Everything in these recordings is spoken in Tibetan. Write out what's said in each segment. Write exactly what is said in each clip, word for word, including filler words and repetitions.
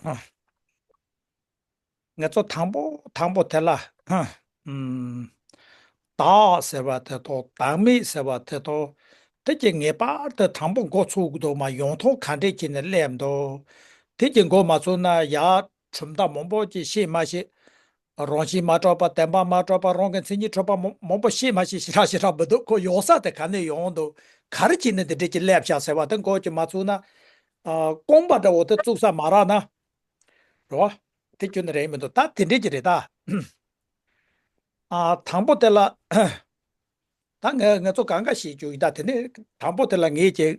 ཨ། ང་ཚོ་དང་པོ་དང་པོ་དེ་ལ། ཨ། ཨམ། བདག་ཟེར་བ་དེ་དང་བདག་མེད་ཟེར་བ་དེ་དང་། དེ་གི་ངེས་པར་དུ་དང་པོ་འགོ་ཚུགས་དགོས་འདུག་མ་ཡོང་ཐོག་ག་འདྲས་བྱས་ནས་སླེབས་འདུག་དེ་གི་འགོ་མ་ཚུགས་ན་ཡ་གྲུབ་མཐའ་མང་པོ་ཅིག་ཤེས་མ་ཤེས། རང་བཞིན་མ་གྲུབ་པ། བདེན་པ་མ་གྲུབ་པ། རང་གི་མཚན་ཉིད་གྲུབ་པ་མང་མང་པོ་ཤེས་མ་ཤེས་ཞེ་དྲག་ཞེ་དྲག་མི་འདུག་ཁོ་ཡོང་ས་དེ་ག་ནས་ཡོང་འདུག་ག་རེ་བྱས་ནས་འདི་འདྲས་ཀྱི་སླེབས་བཞག་ཟེར་བ་དེ་འགོ་ཅིག་མ་ཚུགས་ན། ཨ། རྐང་པ་འདྲ་བོ་དེ་བཙུགས་ས་མ་རག་ན། རེད་བ། དེ་ཁྱོན་ནས་རེད་མི་འདུག་ད་དེ་འདྲས་ཀྱི་རེད་ད། ཨ། དང་པོ་དེ་ལ། ད་ང་ང་ཚོ་གང་ག་ཤེས་རྒྱུ་ཡིན་ད། དེ་ནས་དང་པོ་དེ་ལ་ངས་ཅིག་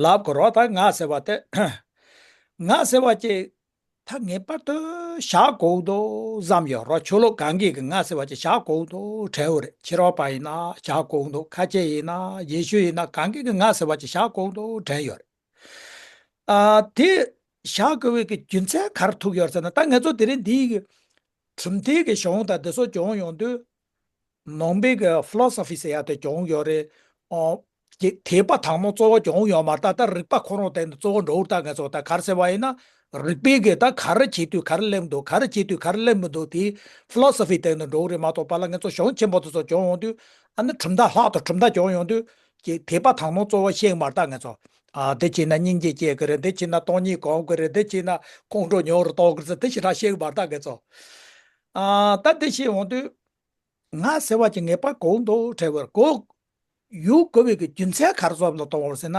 ལབ་དགོས་རེད་བ། ད་ང་ཟེར་བ་དེ། ང་ཟེར་བ་ཅིག་ད་ངེས་པར་དུ་བཞག་དགོས་འདུག་བསམ་ཡོད་རེད། ཆོས་ལུགས་གང་གིས་ཀྱི་ང་ཟེར་བ་ཅིག་བཞག་དགོས་འདུག་དྲན་ཡོད་རེད། ཕྱི་རོལ་པ་ཡིན་ན་བཞག་དགོས་འདུག་ཁ་ཆེ་ཡིན་ན། ཡེ་ཤུ་ཡིན་ན། གང་གིས་ཀྱི་ང་ཟེར་བ་ཅིག་བཞག་དགོས་འདུག་དྲན་ཡོད་རེད། ཨ། དེ་བཞག་དགོས་པའི་གི་རྒྱུ་མཚན་ག་རེ་ཐུག་ཡོད་ཟེར་ན། ད་ང་ཚོ་དེ་རིང་འདིའི་གི་གྲུབ་མཐའི་གི་གཞུང་དང་དེ་ཚོ་སྦྱོང་ཡོང་དུས། ནང་པའི་གི་ཕི་ལོ་སོ་ཕི་ཟེར་ཡ་དེ་སྦྱོང་ཡོད་རེད། ཨོ། དེ་དད་པ་དག་སྣང་གཙོ་བོ་སྦྱོང་ཡོད་མ་རེད། ད་ད་རིག་པ་ཁོ་རང་སྟེང་དུ་གཙོ་བོ་འགྲོ་གི་རེད། ད་ང་ཚོ་ད་ག་རེ་ཟེར་བ་ཡིན་ན། རིག་པའི་གི་ད་ག་རེ་བྱེད་དུས་ག་རེ་སླེབས་འདུག་ག་རེ་བྱེད་དུས་ག་རེ་སླེབས་མི་འདུག་དེ་ཕི་ལོ་སོ་ཕི་སྟེང་དུ་འགྲོ་གི་རེད་མ་གཏོགས། པ་ལ་ང་ཚོ་གཞུང་ཆེན་པོ་དེ་ཚོ་སྦྱོང་ཡོང་དུས། ཨ་ནི་གྲུབ་མཐའ་ལྷག་ཏུ་གྲུབ་མཐའ་སྦྱོང་ཡོང་དུས། ཀྱི་དད་པ་དག་སྣང་གཙོ་བོ་ཤེས་མ་རེད་ད་ང་ཚོ། ཨ། འདི་བྱས་ན་སྙིང་རྗེ་སྐྱེ་གི་རེད། འདི་བྱས་ན་སྟོང་ཉིད་གོམས་གི་རེད། འདི་བྱས་ན་ཁོང་ཁྲོ་ཉུང་རུ་གཏོང་གི་རེད་ཟེར། དེ་ཞེ་དྲག་ཤེས་གི་མ་རེད་ད་ང་ཚོ། ཨ། ད་དེ་ཤེས་འོང་དུས། ང་ཟེར་བ་ཅིག་ངེས་པར་དགོས་འདུག་དྲན་པར་གོ། ཡོང་དགོས་པའི་གི་རྒྱུ་མཚན་ག་རེ་བསམ་བློ་གཏོང་དགོས་ཟེར་ན།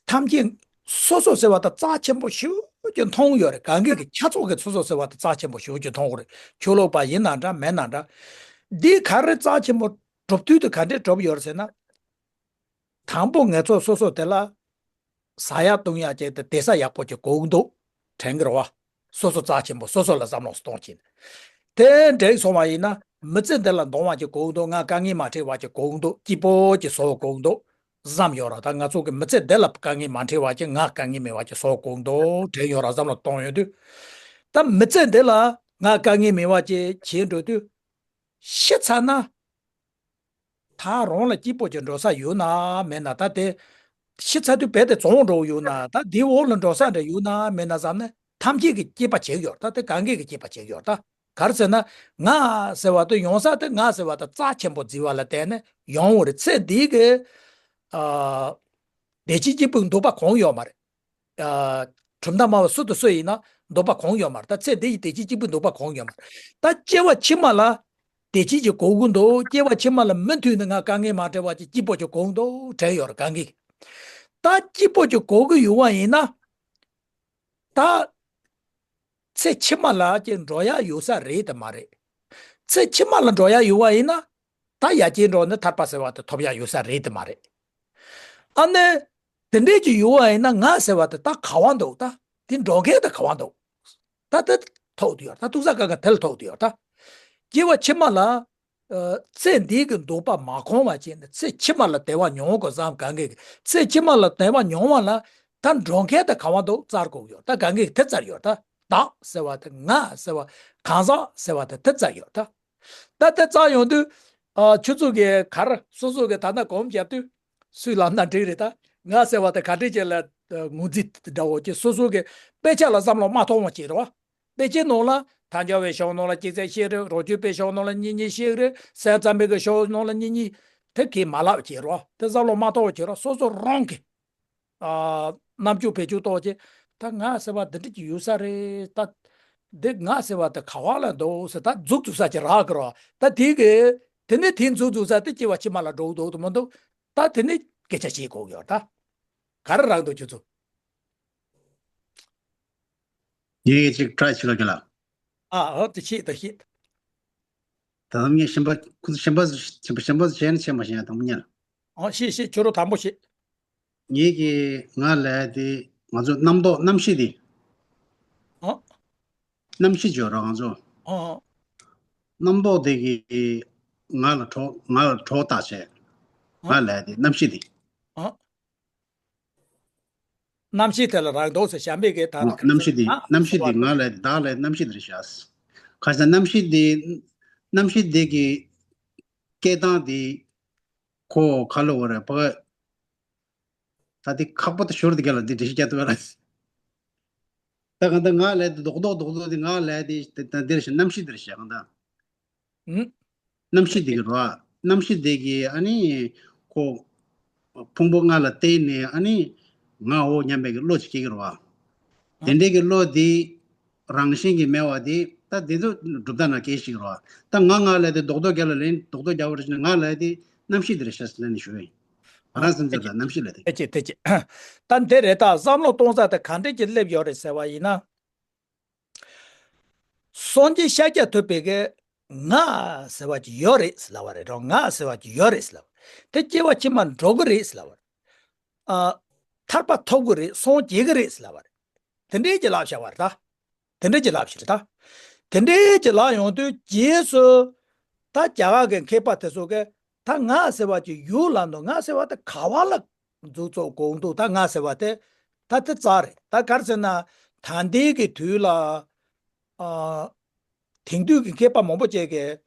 ཐམས་ཅད་སོ་སོ་ཟེར་བ་དང་རྩ་ཆེན་པོ་ཞེ་པོ་ཅིག་མཐོང་ཡོད་རེད། གང་གི་གི་ཆ་ཚང་གི་སོ་སོ་ཟེར་བ་དང་རྩ་ཆེན་པོ་ཞེ་པོ་ཅིག་མཐོང་གི་རེད། ཆོས་ལུགས་པ་ཡིན་ན་འདྲ་མིན་ན་འདྲ། འདི་ག་རེ་རྩ་ཆེན་པོ་གྲུབ་དུས་དེ་ག་འདྲས་གྲུབ་ཡོད་རེད་ཟེར་ན། དང་པོ་ང་ཚོ་སོ་སོ་དེ་ལ་ཟ་ཡག་བཏུང་ཡག་ཅིག་དང་བསྡད་ས་ཡག་པོ་ཅིག་དགོས་ཀྱི་འདུག་དྲན་གྱི་རེད་བ། སོ་སོ་རྩ་ཆེན་པོ་སོ་སོ་ལ་བསམ་བློ་གཏོང་བྱས་ནས། དེ་འགྲིག་སོང་བ་ཡིན་ན། མི་ཚེ་འདི་ལ་འདང་བ་ཅིག་དགོས་ཀྱི་འདུག་ང་དཀའ་ངལ་མ་འཕྲད་པ་ཅིག་དགོས་ཀྱི་འདུག་སྐྱིད་པོ་ཅིག་བཟོ་དགོས་ཀྱི་འདུག་བསམ་ཡོད་ར། ད་ང་ཚོ་གི་མི་ཚེ་འདི་ལ་དཀའ་ངལ་མ་འཕྲད་པ་ཅིག་ང་དཀའ་ངལ་མེད་པ་ཅིག་བཟོ་དགོས་ཀྱི་འདུག་དྲན་ཡོད་ར། བསམ་བློ་གཏོང་ཡོང་དུས། ད་མི་ཚེ་འདི་ལ་ང་དཀའ་ངལ་མེད་པ་ཅིག་བྱེད་འགྲོ་དུས། ཤི་ཚར་ན། ད་རང་ལ་སྐྱིད་པོ་ཅིག་འགྲོ་ས་ཡོད་ན་མེད་ན། ད་དེ་ཤི་ཚར་དུས་རྦད་དེ་བཙོང་འགྲོ་ཡོད་ན། ད་དེའི་འོག་ལ་འགྲོ་ས་འདྲ་ཡོད་ན་མེད་ན་བསམ་ནས་ཐམས་ཅད་ཀྱིས་དཔྱད་པ་བྱེད་ཀྱི་ཡོད། ད་དེ་གང་གིས་ཀྱིས་དཔྱད་པ་བྱེད་ཀྱི་ཡོད། ད་ག་རེ་ཟེར་ན། ང་ཟེར་བ་དེ་ཡོང་ས་དེ། ང་ཟེར་བ་དེ་རྩ་ཆེན་པོ་བརྩི་བ་ལ་བརྟེན་ནས་ཡོང་བ་རེད། ཚེ་འདི་གི། ཨ། བདེ་སྐྱིད་གཅིག་པུ་འདོད་པ་གང་ཡོད་མ་རེད། ཨ། གྲུབ་མཐའ་སྨྲ་བ་སུ་དང་སུ་ཡིན་ན་འདོད་པ་གང་ཡོད་མ་རེད། ད་ཚེ་འདི་ཡི་བདེ་སྐྱིད་གཅིག་པུ་འདོད་པ་གང་ཡོད་མ་རེད། ད་སྐྱེ་བ་ཕྱི་མ་ལ་བདེ་སྐྱིད་ཅིག་དགོས་ཀྱི་འདུག་སྐྱེ་བ་ཕྱི་མ་ལ་མུ་མཐུད་ནས་ང་དཀའ་ངལ་མ་འཕྲད་པ་ཅིག་སྐྱིད་པོ་ཅིག་དགོས་ཀྱི་འདུག་དྲན་ཡོད་རེད་གང་གིས། ད་སྐྱིད་པོ་ཅིག་དགོས་ཀྱི་ཡོད་པ་ཡིན་ན། ད། ཚེ་ཕྱི་མ་ལ་ཅིག་འགྲོ་ཡག་ཡོད་ས་རེད་དམ་མ་རེད། ཚེ་ཕྱི་མ་ལ་འགྲོ་ཡག་ཡོད་པ་ཡིན་ན། ད་ཡར་རྒྱས་འགྲོ་ནས་ཐར་པ་ཟེར་བ་དེ་ཐོབ་ཡག་ཡོད་ས་རེད་དམ་མ་རེད། ཨ་ནི། དེ་འདྲས་ཅིག་ཡོད་པ་ཡིན་ན་ང་ཟེར་བ་དེ་ད་ག་པར་འདུག་ད་དེ་འགྲོ་མཁན་དེ་ག་པར་འདུག་ད་དེ་ཐུག་བསྡད་ཡོད། ད་ཐུག་ས་ག་ག་དེ་ལ་ཐུག་བསྡད་ཡོད། ད་སྐྱེ་བ་ཕྱི་མ་ལ། ཨ། ཚེ་འདི་གི་འདོད་པ་མ་ཁོང་བ་བྱས་ནས་ཚེ་ཕྱི་མ་ལ་བདེ་བ་མྱོང་དགོས་བསམ་གང་གིས། ཚེ་ཕྱི་མ་ལ་བདེ་བ་མྱོང་བ་ལ་ད་འགྲོ་མཁན་དེ་ག་པར་འདུག་བཙལ་དགོས་ཡོད། ད་གང་གིས་དེ་བཙལ་ཡོད། ད་བདག་ཟེར་བ་དེ། ང་ཟེར་བ། གང་ཟག་ཟེར་བ་དེ་དེ་བཙལ་ཡོད། ད་ད་དེ་བཙལ་ཡོང་དུས། ཨ། ཁྱོད་ཚོ་གིས་ག་རེ་སོ་སོ་གིས་ད་ལྟ་སྒོམ་བརྒྱབ་དུས། སུས་ལབ་ན་འགྲིག་རེད། ད་ང་ཟེར་བ་དེ་ག་འདྲས་ཅིག་ལ་ངོས་འཛིན་འདྲ་བོ་ཅིག་སོ་སོ་གི་དཔེ་ཆ་ལ་བསམ་བློ་མ་གཏོང་བ་བྱེད་རོགས། དཔེ་ཆའི་ནང་ལ་ཐལ་འགྱུར་བའི་གཞུང་ནང་ལ་གཅིག་ཙམ་བཤད་རེད། རོ་སྐྱོར་པའི་གཞུང་ནང་ལ་གཉིས་གཉིས་བཤད་རེད། སེམས་ཙམ་པའི་གི་གཞུང་ནང་ལ་གཉིས་གཉིས། དེ་གས་མ་ལབ་བྱེད་རོགས། དེ་བསམ་བློ་མ་གཏོང་བ་བྱེད་རོགས། སོ་སོ་རང་གི། ཨ། རྣམ་འགྱུར་བེད་སྤྱོད་གཏོང་བྱེད། ད་ང་ཟེར་བ་འདི་འདྲ་ཅིག་ཡོད་ས་རེད། ད་འདི་ང་ཟེར་བ་དེ་ག་པར་ལ་འདུག་ཟེར། ད་མཛུབ་འཛུགས་ས་ཅིག་རག་གི་རོགས། ད་དེ་གས་དེ་ནས་དེ་མཛུབ་འཛུགས་ས་དེ་སྐྱེ་བ་ཕྱི་མ་ལ་འགྲོ་གི་འདུག་དང་མི་འདུག་ད་དེ་ནས་སྐད་ཆ་བཤད་དགོས་ཀྱི་ཡོད། ད་ག་རེ་རག་འདུག་ཁྱོད་ཚོ། ངས་ཅིག་ཊ་རའི་བྱེད་ལ་གི་ལ། ཨ། ཨོ། དེ་བྱེད། ད་བྱེད། ད་ངས་གཞན་པ་ཁོ་ཚོ་གཞན་པ་གཞན་པ་གཞན་པ་བྱས་ན་བྱས་མ་བྱས་ན་དང་པོ་ཉན། ཨོ། བྱེད་བྱེད། ཁྱོད་རང་དང་པོ་བྱེད། ངས་ཀྱི་ང་ལབ་དེ་ང་ཚོ་རྣམ་རྟོག་རྣམ་ཤེས་དེ། ཨོ། རྣམ་ཤེས་བརྗོད་རོགས་ང་ཚོ། ཨོ། རྣམ་རྟོག་དེ་གིས་ང་ལ་གྲོགས་ང་ལ་གྲོགས་བཏགས་བྱས། ང་ཨོ། ལབ་དེ་རྣམ་ཤེས་དེ། ཨོ། རྣམ་ཤེས་དེ་ལ་རག་འདུག་ཟེར། གཞན་པས་གི་ད་ལ་རྣམ་ཤེས་དེ་རྣམ་ཤེས་དེ་ང་ལ་བདག་ལ་རྣམ་ཤེས་དེ་རེད་ཤག་ཁ་སང་རྣམ་ཤེས་དེ་རྣམ་ཤེས་དེ་གི་སྐད་གདངས་དེ་ཁོ་ག་ལ་བ་རེད་པ། ད་དེ་ཁག་པོ་དེ་ཞོར་དེ་ག་ལ་འདི་འགྲེལ་བཤད་རྒྱག་ཐུབ་ཡ་ལ། ད་གང་ལྟར་ང་ལབ་དེ་རྡོག་རྡོག་རྡོག་རྡོག་དེ་ང་ལབ་དེ་ད་འདིར་བཤད་རྣམ་ཤེས་འདིར་བཤད་གང་ལྟར། ཨུམ། རྣམ་ཤེས་དེ་གི་རོ། རྣམ་ཤེས་དེ་གི་ཨ་ནི་ཁོ་ཕུང་པོ་ལྔ་ལ་བརྟེན་ནས་ཨ་ནི་ངའོ་སྙམ་པའི་གི་བློ་ཅིག་སྐྱེ་གི་རོ། དེ་འདྲའི་གི་བློ་དེ་རང་བཞིན་གྱིས་མེད་པ་དེ་ད་དེ་ཚོ་གྲུབ་མཐའ་ན་སྐད་ཅིག་རོ། ད་ང་ང་ལབ་དེ་རྡོག་རྡོག་རྒྱབ་ལ་ལན་རྡོག་རྡོག་རྒྱབ་པ་རེད་ཟེར་ན་ང་ལབ་དེ་རྣམ་ཤེས་དེ་རེད་ཤག་ཟེར་ནས་ཞུ་ཡིན། ང་རང་སེམས་ཚོར་དང་རྣམ་ཤེས་ལབ་དེ། དེ་ཅི་དེ་ཅི། ད་འདི་རེད། ད་བསམ་བློ་གཏོང་ས་དེ་ག་འདྲས་ཀྱི་སླེབས་ཡོད་རེད་ཟེར་བ་ཡིན་ན། སངས་རྒྱས་ཤཱཀྱ་ཐུབ་པའི་གི་ང་ཟེར་བ་ཅིག་ཡོད་རེད་ཟེར་ལབ་པ་རེད་རོ། ང་ཟེར་བ་ཅིག་ཡོད་རེད་ཟེར་ལབ་པ་རེད། དེ་སྐྱེ་བ་ཕྱི་མར་འགྲོ་གི་རེད་ཟེར་ལབ་པ་རེད། ཨ། ཐར་པ་ཐོབ་གི་རེད། སངས་རྒྱས་གི་རེད་ཟེར་ལབ་པ་རེད། དེ་འདྲས་ཀྱི་ལབ་བཞག་པ་རེད་ད། དེ་འདྲས་ཀྱི་ལབ་ཞིག་རེད་ད། དེ་འདྲས་ཀྱི་ལབ་ཡོང་དུས་རྗེས་སུ། ད་རྒྱ་གར་གི་མཁས་པ་དེ་ཚོ་གིས་ད་ང་ཟེར་བ་ཅིག་ཡོད་ལབ་འདུག་ང་ཟེར་བ་དེ་ག་བ་ལ་འཛུགས་ཚོགས་དགོས་འདུག་ད་ང་ཟེར་བ་དེ་ད་དེ་རྩ་རེད། ད་ག་རེ་ཟེར་ན། ད་ལྟའི་གི་དུས་ལ། ཨ། དེང་དུས་ཀྱི་མཁས་པ་མང་པོ་ཅིག་གིས་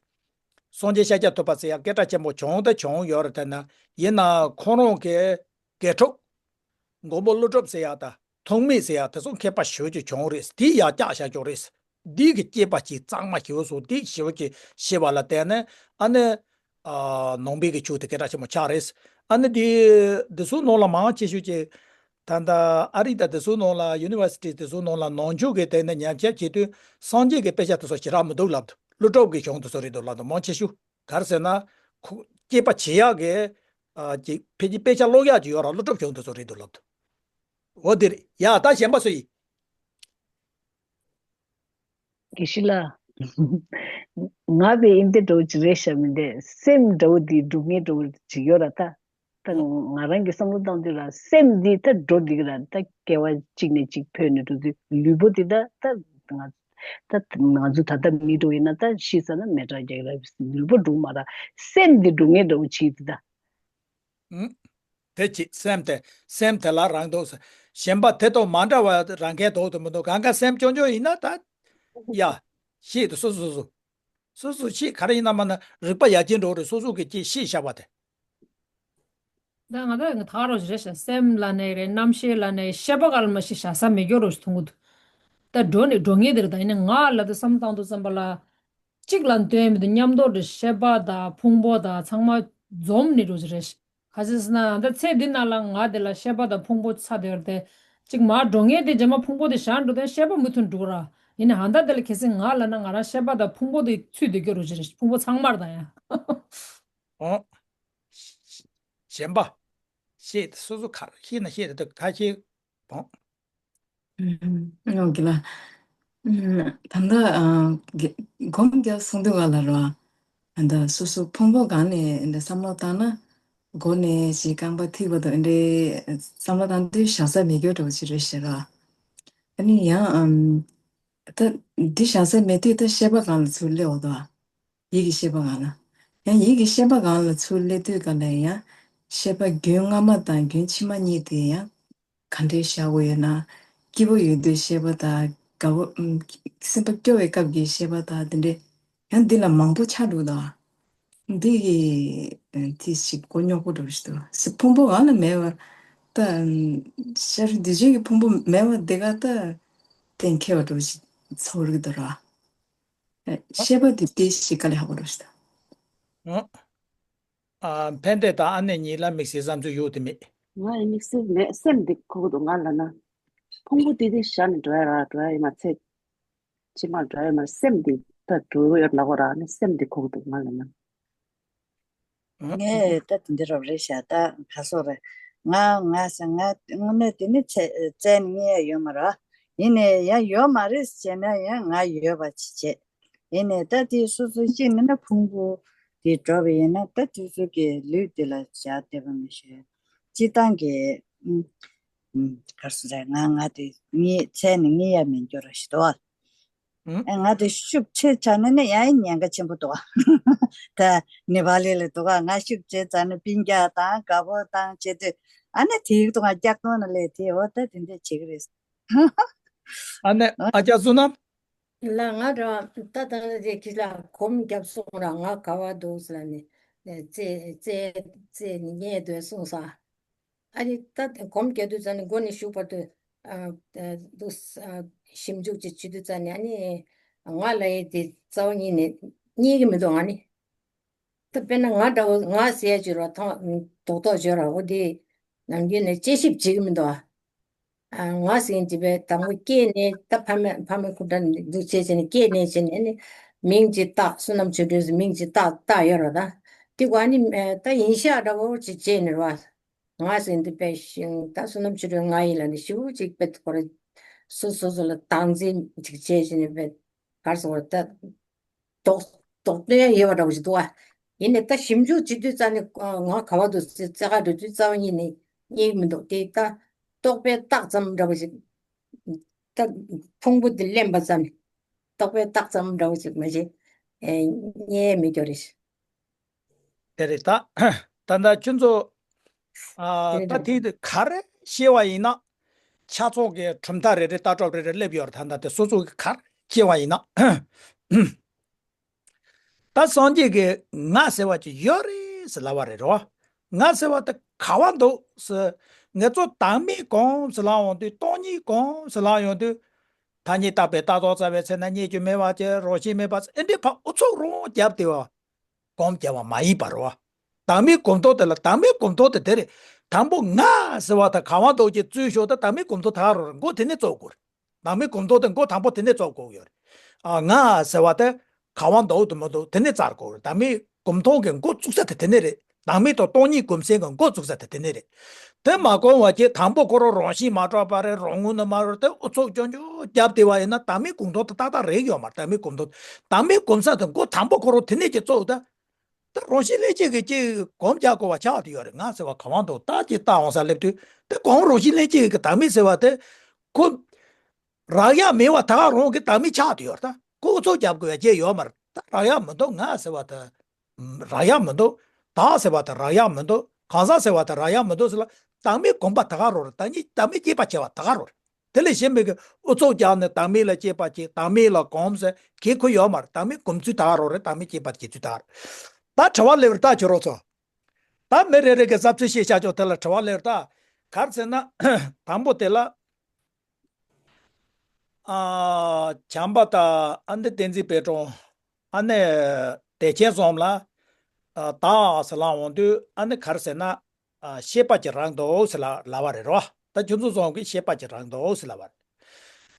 སངས་རྒྱས་ཤཱཀྱ་ཐུབ་པ་ཟེར་ཡག་སྐད་གྲགས་ཆེན་པོ་བྱུང་ད་བྱུང་ཡོད་རེད། དེ་ན་ཡིན་ན་ཁོང་རང་གི་དགེ་ཕྲུག་མགོན་པོ་ཀླུ་སྒྲུབ་ཟེར་ཡག་དང་ཐོགས་མེད་ཟེར་ཡག་དེ་ཚོ་མཁས་པ་ཞེ་པོ་ཅིག་བྱུང་རེད། དེ་ཡར་བཀྱགས་བཞག་ཆོག་རེད། འདི་གི་སྐྱེས་པ་ཅིག་གཙང་མ་ཞེ་པོ་བཟོ་དེ་ཞེ་པོ་ཅིག་ཤེས་པ་ལ་བརྟེན་ནས་ཨ་ནི། ཨ། ནང་པའི་གི་ཆོས་དེ་སྐད་གྲགས་ཆེན་པོ་ཆགས་རེད། ཨ་ནི་དེ་དེ་ཚོའི་ནང་ལ་མང་ཆེ་ཤོས་ཀྱི། ད་ལྟ་ཨ་རི་དང་དེ་ཚོའི་ནང་ལ་ཡུ་ནི་ཝར་སི་ཊི་དེ་ཚོའི་ནང་ལ་ནང་ཆོས་ཀྱི་སྟེང་ནས་ཉམས་ཞིབ་བྱེད་དུས་སངས་རྒྱས་ཀྱི་དཔེ་ཆ་དེ་ཚོ་ཞེ་དྲག་མི་འདུག་ལབ་འདུག་ཀླུ་སྒྲུབ་ཀྱི་གཞུང་དེ་ཚོ་རེད་འདུག་ལབ་འདུག་མང་ཆེ་ཤོས་ག་རེ་ཟེར་ན། ཁོ་སྐྱེས་པ་བྱེད་ཡག་གི། ཨ། ཅིག་ཕལ་ཆེར་དཔེ་ཆ་ཀློག་ཡག་ཅིག་ཡོད་ར་ཀླུ་སྒྲུབ་གཞུང་དེ་ཚོ་རེད་འདུག་ལབ་འདུག་འོ་དེ་རེད་ཡ། ད་གཞན་པ་སུ་ཡིན། དགེ་བཤེས་ལགས། ང་བས་ཨིན་དེ་འདྲ་བོ་ཅིག་རེད་ཤག་མི་འདུག་སེམས་འདྲ་བོ་འདི་སྡུག་བསྔལ་འདྲ་བོ་ཅིག་ཡོད་ར་ད། ད་ང་རང་གི་བསམ་བློ་བཏང་དུས་ལ་སེམས་འདི་ད་འགྲོ་འདི་གི་ར་ད་སྐྱེ་བ་གཅིག་ནས་གཅིག་འཕོས་ནས་འགྲོ་དུས་ལུས་པོ་འདི་ད་ད་ང་ད་ང་ཚོ་ད་ལྟ་མི་འགྲོ་ཡིན་ན་ད་ཤི་ས་ན་མེ་དྲག་རྒྱག་ར་ལུས་པོ་འགྲོ་མ་ར་སེམས་འདི་སྡུག་བསྔལ་འདྲ་བོ་ཅིག་འདི་ད། ཨུམ། དེ་ཅི་སེམས་དེ་སེམས་དེ་ལ་རང་འདུག་ཟེར། གཞན་པ་དེ་དང་མ་འདྲ་བ་རང་གས་འདུག་ཏུ་མི་འདུག་གང་ག་སེམས་སྐྱོ་སྐྱོ་ཡིན་ན་ད། ཡ། ཤེས་དུ་སོ་སོ་སོ། སོ་སོ་ཤེས་ག་རེ་ཡིན་ན་མ་ན་རིག་པ་ཡར་རྒྱས་འགྲོ་རེད། སོ་སོ་གི་ཅི་ཤེས་བཞག་པ་དེ། ད་ང་ད་ང་ཐག་རོ་ཞིག་རེད་ཤག་སེམས་ལ་ནས་རེད། རྣམ་ཤེས་ལ་ནས་ཤེས་པ་ག་ལ་མ་ཤེས་བཞག་ས་མེད་སྐྱོ་རོ་ཞིག་མཐོང་གི་འདུག་ད་འགྲོ་ནས་འགྲོ་ངེས་དེ་རེད། ད་ཡིན་ན་ང་ལ་ད་བསམ་བཏང་དུས་ཙམ་པ་ལ། གཅིག་ལ་འདོན་མི་འདུག་མཉམ་དུ་རེད། ཤེས་པ་དང་ཕུང་པོ་དང་ཚང་མ་འཛོམས་ནི་འགྲོ་གི་རེད། ག་ཅི་ཟེར་ན་ད་ཚེ་འདི་ནང་ལ་ང་དེ་ལ་ཤེས་པ་དང་ཕུང་པོ་ཚ་དེ་རེད་དེ། གཅིག་མར་འགྲོ་ངེས་དེ་རྗེས་མ་ཕུང་པོ་དེ་བཞག་འགྲོ་དོན་ཤེས་པ་མུ་མཐུད་འགྲོ་གི་ར། ཡིན་ནའང་ད་དེ་ལ་གལ་སྲིད་ང་ལ་ན་ང་རང་ཤེས་པ་དང་ཕུང་པོ་དེ་ཚུད་བསྡད་རྒྱུ་རུ་ཅི་རེད། ཕུང་པོ་ཚང་མར་དང་ཡང་། ཨོ། གཞན་པ། ཤེས་སོ་སོ་ག་ཤེས་ན་ཤེས་དེ་ག་ཤེས། ཨོ། ཨོ་གི་ལ། ད་ལྟ་སྒོམ་རྒྱག་སོང་དུས་ག་ལ་ར། ད་སོ་སོ་ཕུང་པོ་གང་ནས་འདི་བསམ་བློ་བཏང་ན། མགོ་ནས་ཞིག་རྐང་པ་ཐིག་པ་དང་འདི་བསམ་བློ་བཏང་དུས་བཞག་ས་མེད་རྒྱུ་འདྲ་བོ་ཅིག་རེད་ཤག་ར། ཨ་ནི་ཡང་ཨམ། ད་འདི་བཞག་ས་མེད་དུས་ད་ཤེས་པ་སྒང་ལ་ཚུར་སླེབས་འོ་དོ། ཡིད་ཀྱི་ཤེས་པ་སྒང་ལ། ཡང་ཡིད་ཀྱི་ཤེས་པ་སྒང་ལ་ཚུར་སླེབས་དུས་ག་ལ་ཡང་ཤེས་པ་རྒྱུན་སྔ་མ་དང་རྒྱུན་ཕྱི་མ་གཉིས་དེ་ཡང་ག་འདྲས་བཞག་དགོས་ཡོད་ན། སྐྱིད་པོ་ཡོད་དུས་ཤེས་པ་དང་དགའ་བོ་ཨམ། སེམས་པ་སྐྱོ་བའི་སྐབས་ཀྱི་ཤེས་པ་དང་དེ་འདྲས་ཡང་འདི་ལ་མང་པོ་ཆགས་འདུག་ད། འདི་གི་དེ་ཞིག་མགོ་རྙོག་པོ་འགྲོ་ཞིག་འདུག་སེ། ཕུང་པོ་གང་ལ་མེད་པར་ད་ཤར་འདི་བཞིན་གྱི་ཕུང་པོ་མེད་པ་འདི་ག་ད་གཏན་འཁེལ་བ་འགྲོ་ཞིག་ཚོར་གི་འདུག་ར། ཤེས་པ་འདི་དེ་ཞིག་ག་ལ་ཧ་གོ་འགྲོ་ཞིག་ད། ཨ། ཕན་བདེ་དང་ཨ་ནེ་གཉིས་ལ་དམིགས་བསལ་བསམ་ཚུལ་ཡོད་དེ་མེད། ང་ཡི་དམིགས་བསལ་མེད། སེམས་འདི་ཁུག་འདུག་ང་ལ་ན། ཕུང་པོ་དེ་དེ་བཞག་ནས་འགྲོ་ཡ་ར་འགྲོ་ཡ་ཡིན་མ་ཚད། ཕྱི་མ་འགྲོ་ཡ་མ་སེམས་འདི་ད་འགྲོ་ཡོད་ལ་གོ་ར་ནི་སེམས་འདི་ཁུག་འདུག་ང་ལ་ན། ངས་ད་དེ་འདི་རབ་རེད་ཤག་ད་ག་སོག་རེད། ང་ང་ས་ང་དངོས་གནས་དེ་ནི་བཙལ་ནས་རྙེད་ཡ་ཡོད་མ་རེད། ཡིན་ནའི་ཡང་ཡོད་མ་རེད་ཟེར་ན་ཡང་ང་ཡོད་པ་ཅིག་བྱེད། ཡིན་ནའི་ད་དེ་སོ་སོ་ཤེས་མིན་ན་ཕུང་པོ་དེ་འགྲོ་བ་ཡིན་ན་ད་དེ་ཚོ་གི་ལུས་དེ་ལ་བཞག་བསྡད་པ་མི་ཤེས། སྤྱི་བཏང་གི་ཨུམ། ཨུམ། ག་རེ་ཟེར་རེད། ང་ང་དེ་རྙེད་བཙལ་ནས་རྙེད་ཡ་མེད་འགྱུར་ར་ཞིག་འདུག་ཨ། ཨུམ། ཨེ་ང་དེ་ཤུགས་ཆེ་ཆགས་ན་ནི་ཡང་ཉེན་ཁ་ཆེན་པོ་འདུག་ཨ། ད་ནེ་པ་ལི་ལ་འདུག་ཨ། ང་ཤུགས་ཆེ་ཚར་ན་སྤུན་ཀྱག་དང་དགའ་པོ་དང་བྱེད་དུས་ཨ་ནི་དེའི་འདུག་ཨ། སྐྱག་གཏོང་ན་ལས་དེ་འོ་ད་དེ་འདྲ་བྱེད་ཀྱི་རེད། ཨ་ནི་ཨ་ཅག་བསོད་ནམས། ལ་ང་རང་ད་ད་ལྟ་དེ་ཁྱི་ལ་གོམ་རྒྱབ་སོང་ར་ང་ག་བ་འདུག་ཟེར་ནས་རྩེ་རྩེ་རྩེ་ནས་ཉལ་སྡོད་སོང་ས། ཨ་ནི་ད་གོམ་རྒྱབ་དུས་ཙམ་ནས་མགོ་ནས་གཞུག་བར་དུ་ཨ་ཨ་འདུག་ཨ་ ཞིབ་འཇུག་ཅིག་བྱེད་དུས་ཙ་ནས་ཨ་ནི་ང་ལབ་ཡས་དེ་རྩ་བ་ཉིད་ནས་རྙེད་ཀྱི་མི་འདུག་ང་ནི། ད་དཔེར་ན་ང་འདྲ་བོ་ང་ཟེར་ཡ་ཅིག་རོ་ཐང་རྡོག་རྡོག་བརྗོད་ར་འོ་དེ་ནམ་རྒྱུན་ནས་དཔྱད་ཞིབ་བྱེད་ཀྱི་མི་འདུག་ཨ། ང་ཟེར་མཁན་དེ་བས་དང་པོ་སྐྱེས་ནས་ད་ཕ་མ་ཕ་མའི་ཁུག་རྟ་འདུག་བྱས་བྱས་ནས་སྐྱེས་ནས་བྱས་ནས་ཨ་ནི་མིང་ཅིག་བཏགས། བསོད་ནམས་ཆོས་སྒྲོན་ཟེར་མིང་ཅིག་བཏགས་བཏགས་ཡོད་ར། ད་དེ་ག་ནི་ད་ཡིན་ཤག་འདྲ་བོ་ཅིག་བྱས་ནས་ར། ང་ཟེར་འདི་དཔེ་ཞིང་ད་བསོད་ནམས་ཆོས་སྒྲོན་ང་ཡིན་ལ་ནི་ཞེ་པོ་ཅིག་དཔེ་ཁོ་ར་སོ་སོ་སོ་ལ་སྟངས་འཛིན་ཅིག་བྱས་བྱས་ནས་དཔེ་གར་སོང་བ་ད་དོགས་དོགས་གནོན་ཡོད་པ་འདྲ་བོ་ཞིག་འདུག་ཨ། ཡིན་ནའི་ད་ཞིབ་འཇུག་བྱེད་དུས་རྩ་ནས་ང་ག་བ་འདུག་ཟེར་རྩ་ཁ་འགྲོ་དུས་རྩ་བ་ཉིད་ནས་རྙེད་མི་འདུག་དེ་ད་རྟོག་པས་བཏགས་ཙམ་འདྲ་བོ་ཞིག་ད་ཕུང་པོ་འདི་ལེན་པ་ཙམ་རྟོག་པས་བཏགས་ཙམ་འདྲ་བོ་ཞིག་མ་གཞི་རྙེད་མི་འགྱུར་རེད། དེ་རེད་ད། ད་ལྟ་ཁྱོད་ཚོ་ཨ་དེ་ད་རེད། དེ་དེ་ག་རེ་ཤེས་པ་ཡིན་ན། ཆ་ཚང་གི་གྲུབ་མཐའ་རེ་རེ་ལྟ་གྲུབ་རེ་རེ་སླེབས་ཡོད་རེད། ད་ལྟ་དེ་སོ་སོ་གི་ག་རེ་ཤེས་པ་ཡིན་ན། ད་སངས་རྒྱས་ཀྱི་ང་ཟེར་བ་ཅིག་ཡོད་རེད་ཟེར་ལབ་པ་རེད་རོ། ང་ཟེར་བ་དེ་ག་བ་འདུག་ཟེར། ང་ཚོ་བདག་མེད་སྒོམ་ཟེར་ལབ་ཡོང་དུས་སྟོང་ཉིད་སྒོམ་ཟེར་ལབ་ཡོང་དུས། ཐ་སྙད་བཏགས་པའི་རྟག་སྟོང་རྩ་བའི་ཚེ་ན་རྙེད་རྒྱུ་མེད་པ་ཅེས་རང་བཞིན་མེད་པ་ཨེ་འདྲའི་ཕར་ཨུ་ཚུགས་རང་བརྒྱབ་སྟེ་བ། སྒོམ་བརྒྱབ་པ་མ་ཡིན་པ་རོ། བདག་མེད་སྒོམ་སྟངས་དེ་ལ་བདག་མེད་སྒོམ་སྟངས་དེ་དེ་རེད། དང་པོ་ང་ཟེར་བ་དང་ག་བ་འདུག་ཅེས་རྩོད་ཤོག་ད་བདག་མེད་སྒོམ་སྟངས་ད་ག་རོ་རེད། མགོ་དེ་ནས་རྩོད་དགོས་རེད། བདག་མེད་སྒོམ་སྟངས་དེ་མགོ་དང་པོ་དེ་ནས་རྩོད་དགོས་ཡོད་རེད། ཨ་ང་ཟེར་བ་དེ་ག་བ་འདུག་དུ་མི་འདུག་དེ་ནས་རྩོད་དགོས་རེད། བདག་མེད་སྒོམ་སྟངས་ཀྱི་མགོ་བཙུགས་ས་དེ་དེ་ནས་རེད། བདག་མེད་དང་སྟོང་ཉིད་སྒོམ་སའི་མགོ་བཙུགས་ས་དེ་དེ་ནས་རེད། དེ་མ་གོ་བ་ཅིག་དང་པོ་ཁོ་རང་རང་བཞིན་མ་གྲུབ་པ་རེད། རང་ངོ་ནས་མ་རེད། དེ་ཨུ་ཚུགས་ཀྱང་ཀྱང་བརྒྱབ་བསྡད་པ་ཡིན་ན་བདག་མེད་སྒོམ་སྟངས་དེ་ཏག་ཏག་རེད་ཡོད་མ་རེད། བདག་མེད་སྒོམ་སྟངས་བདག་མེད་སྒོམ་ས་དེ་མགོ་དང་པོ་ཁོ་རང་དེ་ནས་ཀྱི་གཙོ་བོ་ད། ད་རང་བཞིན་ལྷན་སྐྱེས་ཀྱི་ཅིག་སྒོམ་རྒྱག་དགོས་པ་ཆགས་བསྡད་ཡོད་རེད། ང་ཟེར་བ་ག་བ་འདུག་ད་ཅིག་ལྟ་འོང་ས་སླེབས་དུས་དེ་གང་རང་བཞིན་ལྷན་སྐྱེས་ཀྱི་བདག་མེད་ཟེར་བ་དེ་ཁོ་རག་ཡག་མེད་པ་ད་ག་རང་གི་བདག་མེད་ཆགས་བསྡད་ཡོད་རེད། ད་ཁོ་ཨུ་ཚུགས་རྒྱབ་དགོས་ཡ་ཅིག་ཡོད་མ་རེད། ད་རག་ཡག་མི་འདུག་ང་ཟེར་བ་ད། རག་ཡག་མི་འདུག་བདག་ཟེར་བ་དེ་རག་ཡག་མི་འདུག་གང་ཟག་ཟེར་བ་དེ་རག་ཡག་མི་འདུག་ཟེར་ལ། བདག་མེད་སྒོམ་པ་དེ་ག་རང་རེད། བདག་ཉིད་བདག་མེད་སྐྱེད་པ་བྱེད་པ་དེ་ག་རང་རེད། དེ་ལས་གཞན་པའི་གི་ཨུ་ཚུགས་རྒྱག་ནས་བདག་མེད་ལ་སྐྱེད་པ་བྱེད། བདག་མེད་ལ་སྒོམ་ཟེར་གི་ཁོ་ཡོད་མ་རེད། བདག་མེད་སྒོམ་ཚུལ་དེ་ག་རང་རེད། བདག་མེད་སྐྱེད་པ་བྱེད་ཚུལ་དེ་ག་རེད། ད་དྲི་བ་སླེབས་རེད། ད་ཁྱོད་རང་ཚོ། ད་མི་རེ་རེ་གི་བསམ་ཚུལ་བཤད་བྱ་ཆོག་དེ་ལ་དྲི་བ་སླེབས་རེད། ད་ག་རེ་ཟེར་ན་དང་པོ་དེ་ལ། ཨ། བྱམས་པ་དང་ཨ་ནི་བསྟན་འཛིན་དཔལ་སྤྲུལ། ཨ་ནི་བདེ་ཆེན་གསུམ་ལ། ཨ། བདག་ཟེར་ལབ་འོང་དུས་ཨ་ནི་ག་རེ་ཟེར་ན། ཨ། ཤེས་པ་ཅིག་རག་འདུག་ཟེར་ལབ་ལབ་པ་རེད་རོ། ད་ཁྱོད་ཚོ་ཚོ་གིས་ཤེས་པ་ཅིག་རག་འདུག་ཟེར་ལབ་པ་རེད།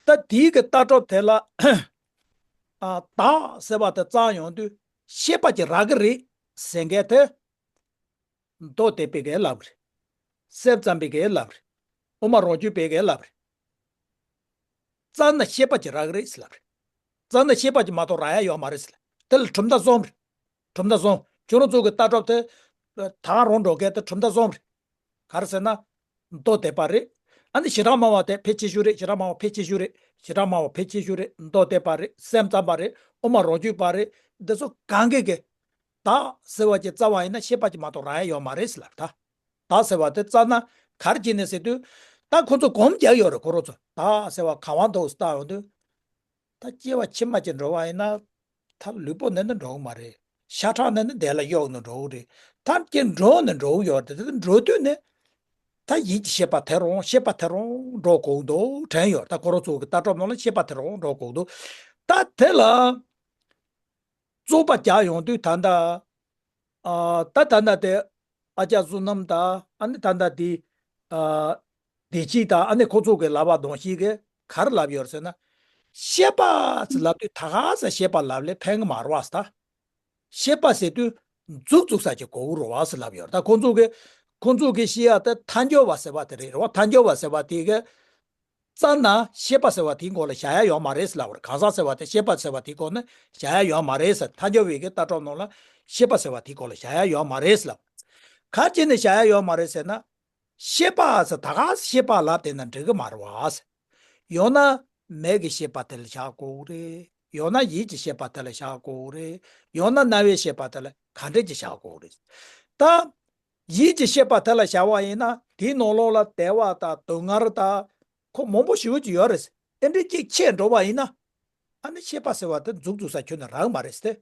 ད་དེའི་གི་ལྟ་གྲུབ་དེ་ལ། ཨ། བདག་ཟེར་བ་དེ་བརྩམས་ཡོང་དུས་ཤེས་པ་ཅིག་རག་གི་རེད་ཟེར་མཁན་དེ། མདོ་སྡེ་པའི་གིས་ལབ་རེད། གསེར་བརྩམས་པའི་གིས་ལབ་རེད། དབུ་མ་རང་རྒྱུད་པའི་གིས་ལབ་རེད། རྩ་ན་ཤེས་པ་ཅིག་རག་གི་རེད་ཟེར་ལབ་རེད། རྩ་ན་ཤེས་པ་ཅིག་མ་གཏོགས་རག་ཡ་ཡོད་མ་རེད་ཟེར་ལབ། དེ་ལ་གྲུབ་མཐའ་གསུམ་རེད། གྲུབ་མཐའ་གསུམ། ཁྱོད་རང་ཚོ་གི་ལྟ་གྲུབ་དེ། ད་ག་རང་འགྲོ་མཁན་དེ་གྲུབ་མཐའ་གསུམ་རེད། ག་རེ་ཟེར་ན། མདོ་སྡེ་པ་རེད། ཨ་ནི་བྱེ་བྲག་སྨྲ་བ་དེ་ཕལ་ཆེ་ཤོས་རེད། བྱེ་བྲག་སྨྲ་བ་ཕལ་ཆེ་ཤོས་རེད། བྱེ་བྲག་སྨྲ་བ་ཕལ་ཆེ་ཤོས་རེད། མདོ་སྡེ་པ་རེད། གསེར་བརྩམས་པ་རེད། དབུ་མ་རང་རྒྱུད་པ་རེད། འདི་ཚོ་གང་གི་གི། བདག་ཟེར་བ་ཅིག་བརྩམས་པ་ཡིན་ན་ཤེས་པ་ཅིག་མ་གཏོགས་རག་ཡ་ཡོད་མ་རེད་ཟེར་ལབ་ད། བདག་ཟེར་བ་དེ་བརྩམས་ན་ག་རེ་བྱས་ནས་ཟེར་དུས། ད་ཁོ་ཚོ་སྒོམ་རྒྱག་ཡོད་རེད། ཁོ་རང་ཚོ་བདག་ཟེར་བ་ག་བ་འདུག་ཟེར་ལྟ་ཡོང་དུས། ད་སྐྱེ་བ་ཕྱི་མ་ཅིག་འགྲོ་བ་ཡིན་ན། ད་ལུས་པོ་ནས་ནི་འགྲོ་གི་མ་རེད། ཤ་ཁྲག་ནས་ནི་བདེ་ལ་གཡོགས་ནས་འགྲོ་གི་རེད། ད་ཀྱེ་འགྲོ་ནས་འགྲོ་གི་ཡོད་རེད། དེ་འགྲོ་དུས་ནི། ད་ཡིད་ཀྱི་ཤེས་པ་དེ་རང་ཤེས་པ་དེ་རང་འགྲོ་དགོས་འདུག་དྲན་ཡོད། ད་ཁོ་རང་ཚོ་གི་ལྟ་གྲུབ་ནང་ལ་ཤེས་པ་དེ་རང་འགྲོ་དགོས་འདུག་ད་དེ་ལ། བཙོག་པ་རྒྱག་ཡོང་དུས་ད་ལྟ། ཨ། ད་ད་ལྟ་དེ་ཨ་ཅག་བསོད་ནམས་དང་ཨ་ནི་ད་ལྟ་དེ། ཨ། བདེ་སྐྱིད་དང་ཨ་ནི་ཁོ་ཚོ་གི་ལབ་པ་གདོང་ཤིག་གིས་ག་རེ་ལབ་ཡོད་ཟེར་ན། ཤེས་པ་ཟེར་ལབ་དུས་ད་ག་ཟེར་ཤེས་པ་ལབ་ལས་ཕན་གི་མ་རེད་བ་ཟེར་ད། ཤེས་པ་ཟེར་དུས་མཛུབ་བཙུགས་ས་ཅིག་དགོས་རེད་བ་ཟེར་ལབ་ཡོད་རེད། ད་ཁོ་ཚོ་གི་ཁོ་ཚོ་གི་བཤད་ཡ་དེ་ཐལ་འགྱུར་བ་ཟེར་བ་དེ་རེད་རེད་བ། ཐལ་འགྱུར་བ་ཟེར་བ་དེ་གི། རྩ་ན་ཤེས་པ་ཟེར་བ་དེའི་མགོ་ལ་བཞག་ཡ་ཡོད་མ་རེད་ཟེར་ལབ་པ་རེད། གང་ཟག་ཟེར་བ་དེ་ཤེས་པ་ཟེར་བ་དེའི་མགོ་ནས་བཞག་ཡ་ཡོད་མ་རེད་ཟེར། ཐལ་འགྱུར་བའི་གི་ལྟ་གྲུབ་ནང་ལ་ཤེས་པ་ཟེར་བ་དེའི་མགོ་ལ་བཞག་ཡ་ཡོད་མ་རེད་ཟེར་ལབ། ག་རེ་བྱས་ནས་བཞག་ཡ་ཡོད་མ་རེད་ཟེར་ན། ཤེས་པ་ཟེར་ད་ག་ཤེས་པ་ལབ་བསྡད་ན་འགྲིག་གི་མ་རེད་བ་ཟེར། ཡང་ན་མིག་གི་ཤེས་པ་དེ་ལ་བཞག་དགོས་རེད། ཡང་ན་ཡིད་ཀྱི་ཤེས་པ་དེ་ལ་བཞག་དགོས་རེད། ཡང་ན་རྣ་བའི་ཤེས་པ་དེ་ལ་ག་འདྲ་ཅིག་བཞག་དགོས་རེད། ད། ཡིད་ཀྱི་ཤེས་པ་དེ་ལ་བཞག་པ་ཡིན་ན་དེའི་ནང་ལོགས་ལ་བདེ་བ་དང་སྡུག་བསྔལ་དང་ཁོ་མང་པོ་ཞེ་པོ་ཅིག་ཡོད་རེད། དེ་འདྲའི་ཅིག་ཆད་འགྲོ་བ་ཡིན་ན། ཨ་ནི་ཤེས་པ་ཟེར་བ་དེ་མཛུབ་བཙུགས་ས་ཁྱོན་ནས་རག་མ་རེད་ཟེར་ཏེ།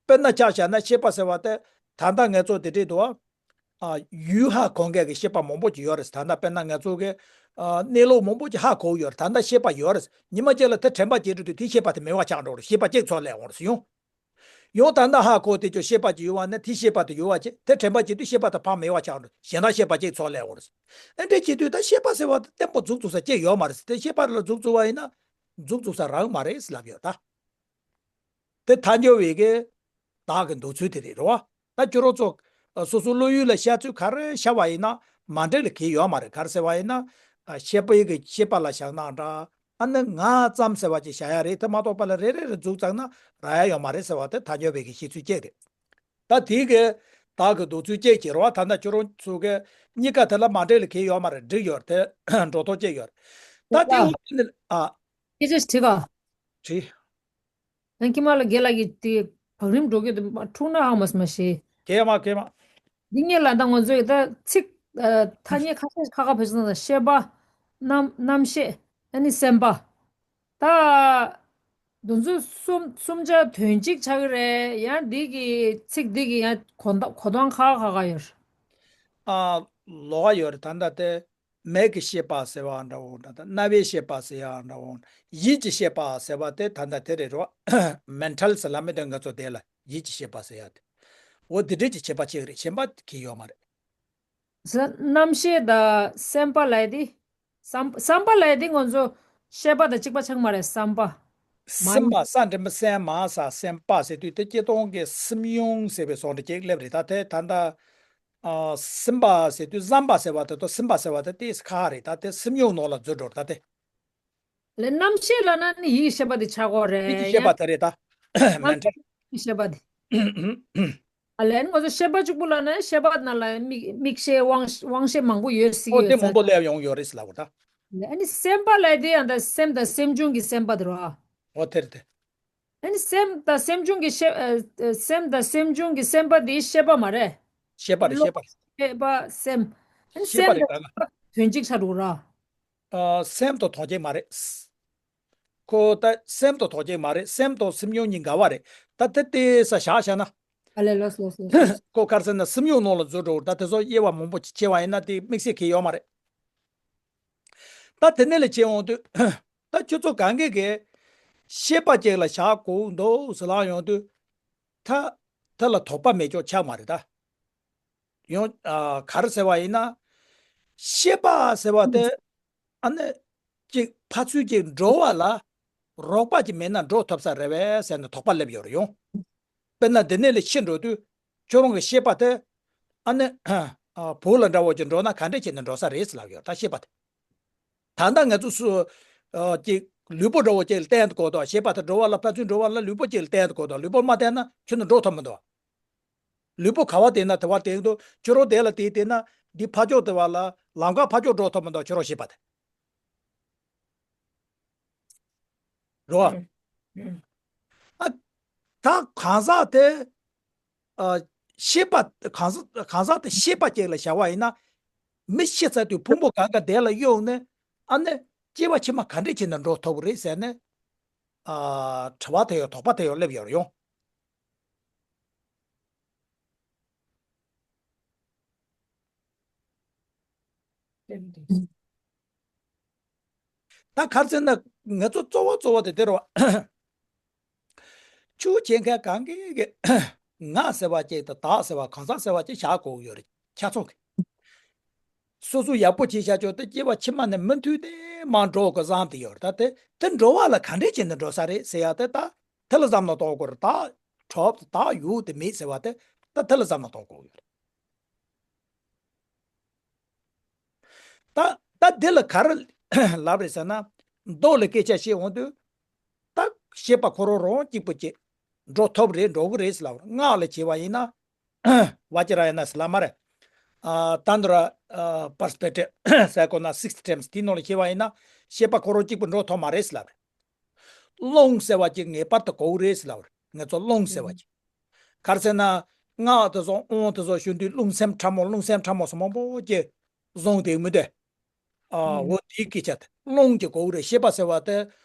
དཔེར་ན་ཆ་བཞག་ན་ཤེས་པ་ཟེར་བ་དེ་ད་ལྟ་ང་ཚོ་དེ་འདྲས་འདུག་ཨ། ཡུལ་ཧ་གོ་མཁན་གྱི་ཤེས་པ་མང་པོ་ཅིག་ཡོད་རེད། ད་ལྟ་དཔེར་ན་ང་ཚོ་གི་ ཨ། གནས་ལུགས་མང་པོ་ཅིག་ཧ་གོ་ཡོད་རེད། ད་ལྟ་ཤེས་པ་ཡོད་རེད། ཉི་མ་གཅིག་ལ་དེ་དྲན་པ་སྐྱེ་འགྲོ་དུས་དེ་ཤེས་པ་དེ་མེད་པ་ཆགས་འགྲོ་རེད། ཤེས་པ་གཅིག་ཚོ་སླེབས་འོང་རེད་ཡོང་། ཡང་ད་ལྟ་ཧ་གོ་དེ་ཅོ་ཤེས་པ་ཅིག་ཡོད་པ་ན་དེ་ཤེས་པ་དེ་ཡོད་པ་ཅིག་དེ་དྲན་པ་སྐྱེ་དུས་ཤེས་པ་དེ་ཕར་མེད་པ་ཆགས་འགྲོ། གཞན་དག་ཤེས་པ་གཅིག་ཚོ་སླེབས་འོང་རེད། ཨ་འདྲ་བྱེད་དུས་ད་ཤེས་པ་ཟེར་བ་དེ་བརྟན་པོ་མཛུབ་བཙུགས་ས་གཅིག་ཡོད་མ་རེད། དེ་ཤེས་པ་ལ་མཛུབ་བཙུགས་པ་ཡིན་ན་མཛུབ་བཙུགས་ས་རག་མ་རེད་ལབ་ཡོད་ད། དེ་ཐལ་འགྱུར་བའི་གི་བདག་གི་འདོད་ཚུལ་དེ་རེད་རོ། ད་ཁྱོད་རང་ཚོ་ཨ་སོ་སོ་བློ་ཡུལ་ལ་ཤར་ཚུལ་ག་རེ་ཤར་བ་ཡིན་ན་མ་འགྲིག་ལ་གལ་ཡོད་མ་རེད། ག་རེ་ཟེར་བ་ཡིན་ན་ཨ་ཤེས་པའི་གི་ཤེས་པ་ལ་བཞག་ན་འདྲ། ཨ་ནི་ང་ཙམ་ཟེར་བ་ཅིག་བཞག་ཡ་རེད། དེ་མ་གཏོགས་པ་ལ་རེ་རེ་རེ་འཛུགས་ཚར་ན་རག་ཡ་ཡོད་མ་རེད་ཟེར་བ་དེ་ཐལ་འགྱུར་བའི་གི་བཤད་ཚུལ་གཅིག་རེད། ད་དེའི་གི་བདག་གི་འདོད་ཚུལ་གཅིག་བྱེད་རོགས། ད་ལྟ་ཁྱོད་རང་ཚོ་གི་གཉིས་ཀ་དེ་ལ་མ་འགྲིག་ལ་གལ་ཡོད་མ་རེད། འགྲིག་ཡོད་རེད། དེ་འགྲོ་ཐོག་གཅིག་ཡོད་རེད། ད་དེ་འོ་ལ་འོ་དེ་ནི་ཨ། སྐད་ཆ་ཞིག་དྲིས་ག་དྲིས། ཡང་ཁྱི་མ་ལ་རྒན་ལགས་ཀྱིས་དེ་བང་རིམ་འགྲོ་གི་འདུག་མ་འཁྲུག་ན་ཧ་མ་སི་མ་ཤེས། གས་མ་གས་མ། འདི་ངས་ལ་ད་ང་ཚོས་ད་ཚིག་ཨ་ཐ་སྙད་ཁ་ཤས་ཁ་ཁ་བེད་སྤྱོད་བཏང་ཤེས་པ། རྣམ་རྣམ་ཤེས། ཨ་ནི་སེམས་པ། ད་དེ་ཚོ་གསུམ་གསུམ་ཆ་དོན་གཅིག་ཆགས་ཀྱི་རེད། ཡང་འདི་གི་ཚིག་འདི་གི་ཡང་གོ་ད་གོ་སྟངས་ཁ་ཁ་ཁ་ཡོད་རེད། ཨ་ལོགས་ཀ་ཡོད་རེད། ད་ལྟ་དེ་མིག་གི་ཤེས་པ་ཟེར་བ་འདྲ་བོ་འདྲ། ད་རྣ་བའི་ཤེས་པ་ཟེར་ཡ་འདྲ་བོ། ཡིད་ཀྱི་ཤེས་པ་ཟེར་བ་དེ་ད་ལྟ་དེ་རེད་རོ། མེན་ཊལ་ཟེར་ལབ་མི་དེ་ང་ཚོ་དེ་ལ་ཡིད་ཀྱི་ཤེས་པ་ཟེར་ཡ་དེ། འོ་དེ་འདྲས་ཀྱི་ཁྱད་པར་གཅིག་རེད། གཞན་པ་གི་ཡོད་མ་རེད། ཟེར་རྣམ་ཤེས་དང་སེམས་པ་ལབ་དེ། བསམ་བསམ་པ་ལབ་དེ་ང་ཚོ་ཤེས་པ་དང་གཅིག་པ་ཆགས་མ་རེད། བསམ་པ། མ་སེམས་པ་ཡིན། ས་འགྲེང་བུ་སེ་མ་ས་སེམས་པ་ཟེར་དུས་དེ་སྤྱིར་བཏང་གི་སེམས་ཡོངས་ཟེར་བའི་བཟོ་འདྲ་ཅིག་སླེབས་རེད། ད་དེ་ད་ལྟ་ཨ་སེམས་པ་ཟེར་དུས་བསམ་པ་ཟེར་བ་དེ་དང་སེམས་པ་ཟེར་བ་དེ་ཏོག་ཙམ་ཁག་རེད། ད་དེ་སེམས་ཡོངས་ནང་ལ་འཛུལ་འགྲོ་རེད་ད་དེ། ལས་རྣམ་ཤེས་ལབ་ན་ནི་ཡིད་ཀྱི་ཤེས་པ་དེ་ཆགས་ཀྱི་རེད། ཡིད་ཀྱི་ཤེས་པ་དེ་རེད་ད། མེན་ཊལ། ཡིད་ཀྱི་ཤེས་པ་དེ། ཨ་ལས་ནི་ང་ཚོ་ཤེས་པ་གཅིག་པུ་ལབ་ན་ཤེས་པ་ནང་ལ་མིག་མིག་ཤེས་དབང་དབང་ཤེས་མང་པོ་ཡོད་སྲིད་ཀྱི་ཨོ་དེ་ཡོད་ས། མང་པོ་སླེབས་ཡོང་ཡོད་རེད་ཟེར་ལབ་པ་ད། ལས་ཨ་ནི་སེམས་པ་ལབ་དེ་ཡང་ད་སེམས་དང་སེམས་བྱུང་གི་སེམས་པ་དེ་རེད་བ། ཨོ་དེ་རེད་དེ། ཨ་ནི་སེམས་དང་སེམས་བྱུང་གི་ཤེས་ཨ་སེམས་དང་སེམས་བྱུང་གི་སེམས་པ་དེ་ཤེས་པ་མ་རེད། ཤེས་པ་རེད། བློ་ཤེས་པ་རེད། ཤེས་པ་སེམས། ཨ་ནི་ཤེས་པ་སེམས་རེད་དང་ག་ག་དོན་གཅིག་ཆགས་འགྲོ་ར། ཨ་སེམས་དང་དོན་གཅིག་མ་རེད། ཁོ་ད་སེམས་དང་དོན་གཅིག་མ་རེད། སེམས་དང་སེམས་བྱུང་གཉིས་འགལ་བ་རེད། ད་དེ་ཏོག་ཙམ་བཞག་བཞག་ན། ཨ་ལས་ལོས་ལོས་ལོས་ལོས། ཁོ་ག་རེ་ཟེར་ན་སེམས་བྱུང་ནང་ལ་འཛུལ་འགྲོ། ད་དེ་ཚོ་དབྱེ་བ་མང་པོ་ཕྱེ་བ་ཡིན་ན་དེ་དམིགས་བསལ་གང་ཡང་ཡོད་མ་རེད། ད་དེ་ནས་ལ་བྱས་འོང་དུས་ད་ཁྱོད་ཚོ་གང་གས་གས་ཤེས་པ་ཅིག་ལ་བཞག་དགོས་འདུག་ཟེར་ལབ་ཡོང་དུས་ད་དེ་ལ་དོགས་པ་མེད་ཅོག་ཆགས་མ་རེད་ད། ཡང་ཨ་ག་རེ་ཟེར་བ་ཡིན་ན། ཤེས་པ་ཟེར་བ་དེ་ཨ་ནི་ཅིག་ཕར་ཚུར་ཅིག་འགྲོ་བ་ལ་རོགས་པ་ཅིག་མེད་ན་འགྲོ་ཐུབ་ས་རེད་པས་ཟེར་ནས་དོགས་པ་སླེབས་ཡོད་རེད་ཡོང་། དཔེར་ན་འདི་ནས་ལ་ཕྱིར་འགྲོ་དུས་ཁྱོད་རང་གི་ཤེས་པ་དེ་ཨ་ནི་ཨ་བོད་ལ་འདྲ་བོ་ཅིག་འགྲོ་ན་ག་འདྲས་བྱས་ནས་འགྲོ་ས་རེད་ཟེར་ལབ་ཡོད་ད་ཤེས་པ་དེ། ད་ལྟ་ང་ཚོ་སུ་ཨ་ཅིག་ལུས་པོ་འདྲ་བོ་ཅིག་ལ་བརྟེན་དགོས་དོ། ཤེས་པ་དེ་འགྲོ་བ་ལ་ཕར་ཚུར་འགྲོ་བ་ལ་ལུས་པོ་ཅིག་ལ་བརྟེན་དགོས་དོ། ལུས་པོ་མ་བརྟེན་ན་ཁྱོད་ནི་འགྲོ་ཐུབ་མི་འདུག་ལུས་པོ་ག་བ་བརྟེན་ན་དེ་བ་བརྟེན་འདུག་ཁྱོད་རང་དེ་ལ་དེ་བརྟེན་ན་འདི་ཕར་ཕྱོགས་དེ་བ་ལ་ལམ་ཁ་ཕར་ཕྱོགས་འགྲོ་ཐུབ་མི་འདུག་ཁྱོད་རང་ཤེས་པ་དེ། རོ། ཨ་ཨུམ་ཨུམ། ཨ་ད་གང་ཟག་དེ་ཨ་ཤེས་པ་གང་ཟག་གང་ཟག་དེ་ཤེས་པ་ཅིག་ལ་བཞག་པ་ཡིན་ན། མི་ཤི་ཚར་དུས་ཕུང་པོ་གང་ག་དེ་ལ་གཡུགས་ནས་ཨ་ནི་སྐྱེ་བ་ཕྱི་མ་ག་འདྲས་བྱས་ནས་འགྲོ་ཐུབ་རེད་ཟེར་ནས་ཨ་དྲི་བ་དེ་ཡང་དོགས་པ་དེ་ཡང་སླེབས་ཡོང་རེད་ཡོང་། ད་ག་རེ་ཟེར་ན་ང་ཚོ་གཙོ་བོ་གཙོ་བོ་དེ་དེ་རེད་བ། ཆོས་བྱེད་མཁན་གང་གིས་ཀྱི་ང་ཟེར་བ་ཅིག་དང་བདག་ཟེར་བ་གང་ཟག་ཟེར་བ་ཅིག་བཞག་དགོས་ཡོད་རེད་ཆ་ཚང་གི། སོ་སོ་ཡག་པོ་བྱས་བཞག་ཆོག་དེ་སྐྱེ་བ་ཕྱི་མ་ནས་མུ་མཐུད་དེ་མར་འགྲོ་དགོས་བསམ་དེ་ཡོད་རེད། ད་དེ་དེ་འགྲོ་བ་ལ་ག་འདྲས་བྱས་ནས་འགྲོ་ས་རེད་ཟེར་ཡ་དེ་ད་དེ་ལ་བསམ་བློ་གཏོང་དགོས་རེད། བདག་གྲོགས་བདག་ཡུལ་དེ་མེད་ཟེར་བ་དེ་ད་དེ་ལ་བསམ་བློ་གཏོང་དགོས་ཡོད་རེད། ད་ད་འདི་ལ་ག་རེ་ལབ་རེད་ཟེར་ན། མདོ་ལ་སྐད་ཆ་བཤད་འོང་དུས། ད་ཤེས་པ་ཁོ་རང་རང་གཅིག་པུ་ཅིག་འགྲོ་ཐུབ་རེད་འགྲོ་གི་རེད་ཟེར་ལབ་རེད། སྔགས་ལ་བྱས་པ་ཡིན་ན། བ་ཅི་ར་ཡ་ན་ཟེར་ལབ་མ་རེད། ཨ་ཏན་ཏྲ་ཨ་པར་སི་པེག་ཊིབ་ཟེར་གོ་ན་སིགས་ཊེམ་དེའི་ནང་ལ་བྱས་པ་ཡིན་ན་ཤེས་པ་ཁོ་རང་གཅིག་པུ་འགྲོ་ཐུབ་མ་རེད་ཟེར་ལབ་རེད། རླུང་ཟེར་བ་ཅིག་ངེས་པར་དུ་དགོས་རེད་ཟེར་ལབ་རེད། ང་ཚོ་རླུང་ཟེར་བ་ཅིག་ག་རེ་ཟེར་ན། སྔགས་དེ་ཚོ་དབང་དེ་ཚོ་ཞུ་དུས་རླུང་སེམས་ཕྲ་མོ་རླུང་སེམས་ཕྲ་མོ་སོགས་མང་པོ་ཅིག་བཟུང་དེ་མི་འདོད། ཨ་འོ་དེའི་སྐད་ཆ་དེ་རླུང་གི་དགོས་རེད། ཤེས་པ་ཟེར་བ་དེ་